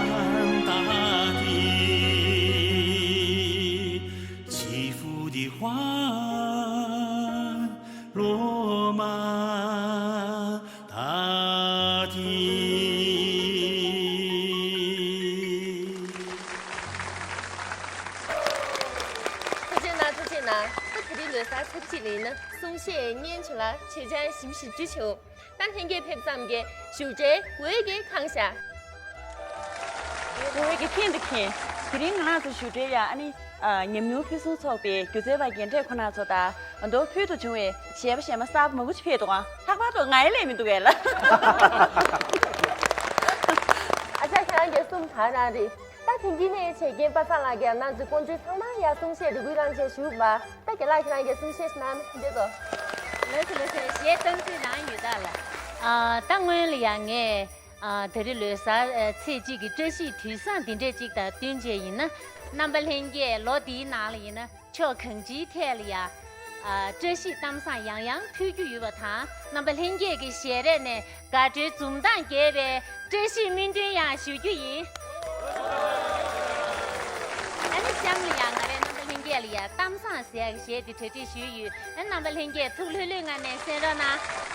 大地，祈福的花 罗马大地。 ཐུགས་རྗེ་གནང་། ཐུགས་རྗེ་གནང་། ད་དེ་རིང་ལོ་གསར་ཚེས་གཅིག་ལ་ཡིན་ན་གསུང་བཤད་སྙན་ཆུང་ལ་ཆེད་སྦྱོང་ཞིབ་ཞིབ་ཅིག་བྱུང་། ད་ལྷན་རྒྱས་ཕེབས་ཙམ་གྱིས་བཞུགས་གྲལ་འོད་ཀྱིས་གང་ཤར། འོད་ཀྱིས་ཁེངས་དང་ཁེངས། དེ་རིང་ང་རང་ཚོ་བཞུགས་གྲལ་ཡ་ཨ་ནི། ཨ། ཉམས་མྱོང་ཕུན་སུམ་ཚོགས་པའི་སྒྱུ་རྩལ་བ་རྒན་གྲས་ཁོ་ན་ཚོ་དང་མདོ་ཕུལ་དུ་བྱུང་བའི་གཞས་པ་གཞས་མ་གསར་པ་མང་པོ་ཞིག་ཕེབས་འདུག་ཨང་། ལྷག་པར་དུ་ང་ཡི་ལས་མི་འདུག་གས་ལ། ཨ་ཅག་ཁྱེད་རང་གིས་གསུམ་ད་རང་རེད། ད་དེང་དུས་ནས་བྱེད་མཁན་པ་སངས་ལགས་ཀྱིས་ང་ཚོའི་ཀོང་ཇོ་ཚང་མ་ཡར་གསུང་བཤད་རེ་སྐུལ་གནང་བྱས་བཞུགས་པ། ད་རྒན་ལགས་ཁྱེད་རང་གིས་གསུང་བཤད་ཞིག་གནང་ན་འདོད་དོ། ལགས་སོ་ལགས་སོ། གཞས་གཏམ་ཚིག་རང་ཡོད་ད་ལ། ཨ། ད་སྔོན་ལ་ཡང་ངས། ཨ། ད་རེས་ལོ་གསར་ཚེས་གཅིག་གི་བཀྲ་ཤིས་དུས་བཟང་འདི་འདྲས་གཅིག་དང་བསྟུན་བྱས་ཡིན་ན། རྣམ་པ་ལྷན་རྒྱས་ལོ་འདིའི་ནང་ལ་ཡིན་ན་ཕྱོགས་གང་ཅིའི་ཐད་ལ་ཡ། ཨ། བཀྲ་ཤིས་གཏམ་བཟང་ཡང་ཡང་ཕུལ་རྒྱུ་ཡོད་པ་དང་། རྣམ་པ་ལྷན་རྒྱས་ཀྱི་ཞལ་རས་ནས་དགའ་སྤྲོའི་འཛུམ་མདངས་རྒྱས་པའི་བཀྲ་ཤིས་སྨོན་འདུན་ཡང་ཞུ་རྒྱུ་ཡིན། ཨ་ནི་གཤམ་ལ་ཡང་ང་རས་རྣམ་པ་ལྷན་རྒྱས་ལ་ཡང་གཏམ་བཟང་ཟེར་ཡག་གི་གཞས་འདི་གྲ་སྒྲིག་ཞུས་ཡོད། ཨ་ནི་རྣམ་པ་ལྷན་རྒྱས་ཐུགས་ལྷོད་ལྷོད་ངང་ནས་གསན་རོགས་གནང་།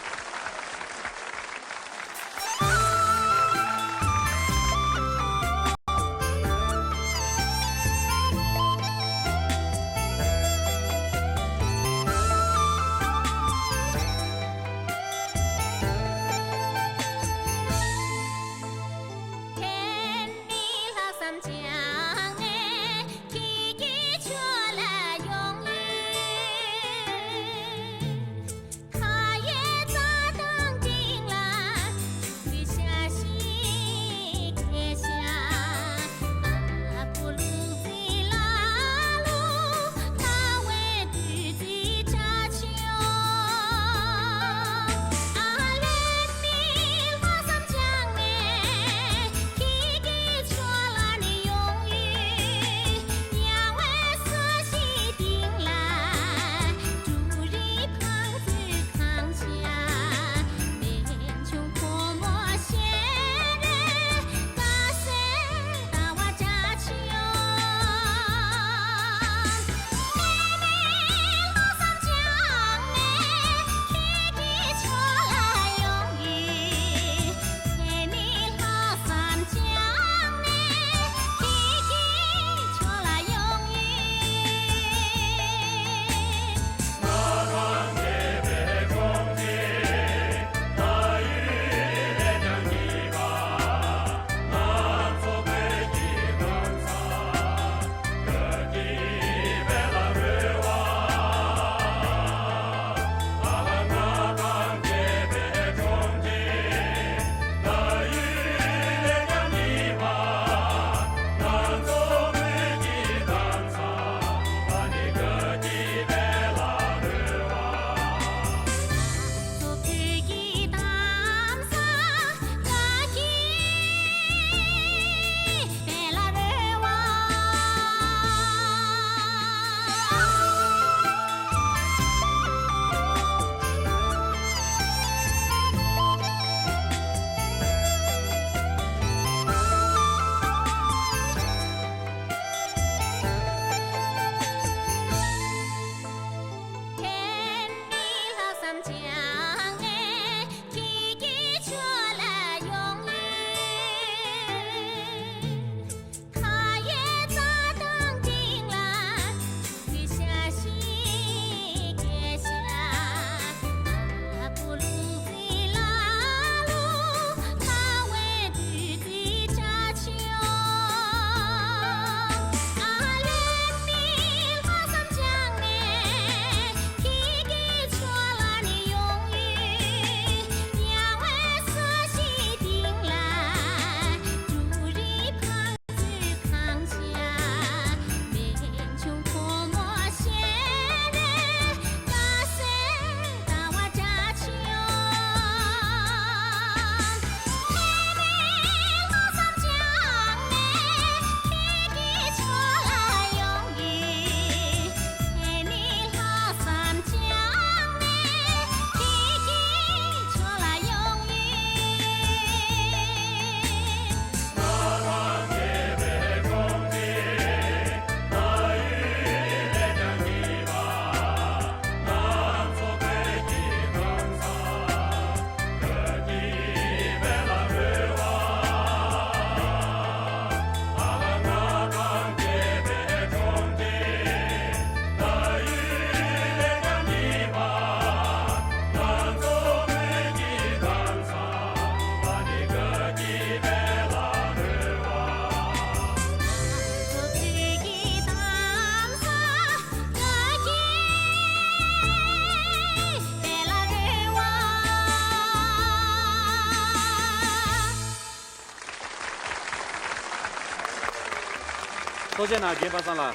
ཐུགས་རྗེ་གནང་རྒན་པ་སངས་ལགས།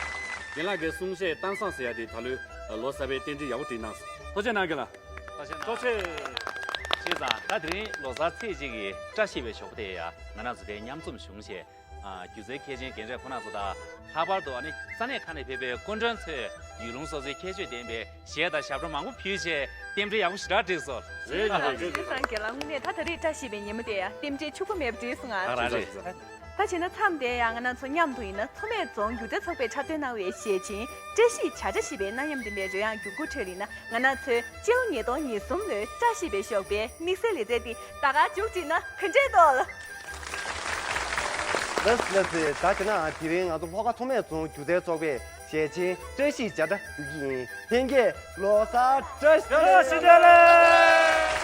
རྒན་ལགས་ཀྱི་གསུང་བཤད་གཏམ་བཟང་ཟེར་ཡ་དེ་ད་ལོའི་ལོ་གསར་པའི་རྟེན་འབྲེལ་ཡག་པོ་བསྒྲིགས་གནང་སོང་། ཐུགས་རྗེ་གནང་རྒན་ལགས། ཐུགས་རྗེ་གནང་། བྱས་ཙང་ད་དེ་རིང་ལོ་གསར་ཚེས་གཅིག་གི་བཀྲ་ཤིས་པའི་ཞོགས་པ་དེ་ཡ་ང་རང་ཚོ་དེ་མཉམ་འཛོམས་བྱུང་བྱས། ཨ། སྒྱུ་རྩལ་མཁས་ཅན་རྒན་གྲས་ཁོང་རྣམ་ཚོ་དང་། ལྷག་པར་དུ་ཨ་ནི་ས་གནས་ཁག་ནས་ཕེབས་པའི་སྐུ་མགྲོན་ཚོས་ཡུལ་ལུང་སོ་སོའི་ཁྱད་ཆོས་ལྡན་པའི་གཞས་དང་ཞབས་བྲོ་མང་པོ་ཕུལ་བྱས་རྟེན་འབྲེལ་ཡག་པོ་ཞེ་དྲག་བསྒྲིགས་སོང་། རེད་རེད་རེད། ཐུགས་རྗེ་གནང་རྒན་ལགས། དངོས་གནས་ད་ད་རེས་བཀྲ་ཤིས་པའི་ཉིན་མོ་དེ་ཡང་རྟེན་འབྲེལ་ཕྱུག་པོ་མེད་པ་བསྒྲིགས་སོང་ང་། ཨ་རང་རེད། ད་བྱས་ན་མཚམས་དེ་ཡང་ང་རང་ཚོ་མཉམ་དུ་ཡིན་ན་མཚོ་སྨད་རྫོང་སྒྱུ་རྩལ་ཚོགས་པས་འཁྲབ་སྟོན་གནང་བའི་གཞས་ཆེན་བཀྲ་ཤིས་བྱ་བཀྲ་ཞེས་པའི་གནའ་ཉམས་ལྡན་པའི་རོལ་དབྱངས་འགྱུར་ཁུག་ཁྲོད་ལ་ཡིན་ན་ང་རང་ཚོའི་སྤྱི་ལོ་ཉིས་སྟོང་ཉེར་གསུམ་ལོའི་བཀྲ་ཤིས་པའི་ཞོགས་པའི་དམིགས་བསལ་ལེ་ཚན་འདི་ད་ག་མཇུག་བསྒྲིལ་ན་ག་འདྲས་འདུག་ལགས། ལགས་ལགས་སེ། ད་དེ་ན་དེ་རིང་ང་ཚོ་ལྷོ་ཁ་མཚོ་སྨད་རྫོང་སྒྱུ་རྩལ་ཚོགས་པས་གཞས་ཆེན་བཀྲ་ཤིས་བྱ་བཀྲ་ཞུ་གི་ཡིན། ལྷན་རྒྱས་ལོ་གསར་བཀྲ་ཤིས་བདེ་ལེགས།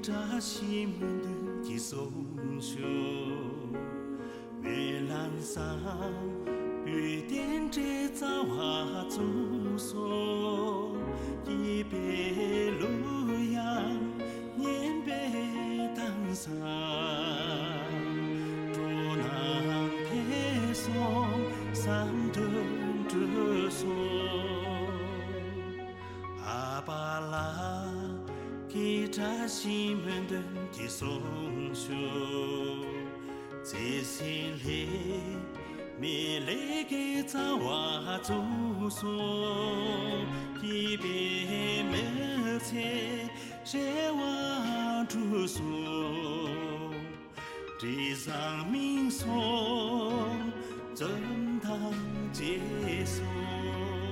བཀྲ་ཤིས་སྨོན་འདུན་གྱི་གསུང་ཆོས། སྨོན་ལམ་བཟང་པོའི་རྟེན་འབྲེལ་རྩ་བ་བཙུགས་སོ། སྐྱིད་པའི་གླུ་དབྱངས་སྙན་པའི་གདངས་སུ། འགྲོ་རྣམས་འཕེལ་སོང་བསམ་དོན་འགྲུབ་སོང་། ཨ་པ་ལགས་ཀྱི་བཀྲ་ཤིས་སྨོན་འདུན་གྱི་གསུང་ཆོས། བརྩེ་སེམས་ལྷད་མེད་ལས་ཀའི་རྩ་བ་བཙུགས་སོ། སྐྱིད་པའི་མི་ཚེ་རེ་བ་འགྲུབ་སོང་། དྲི་བཟང་མིག་སོགས་འཛུམ་མདངས་རྒྱས་སོང་།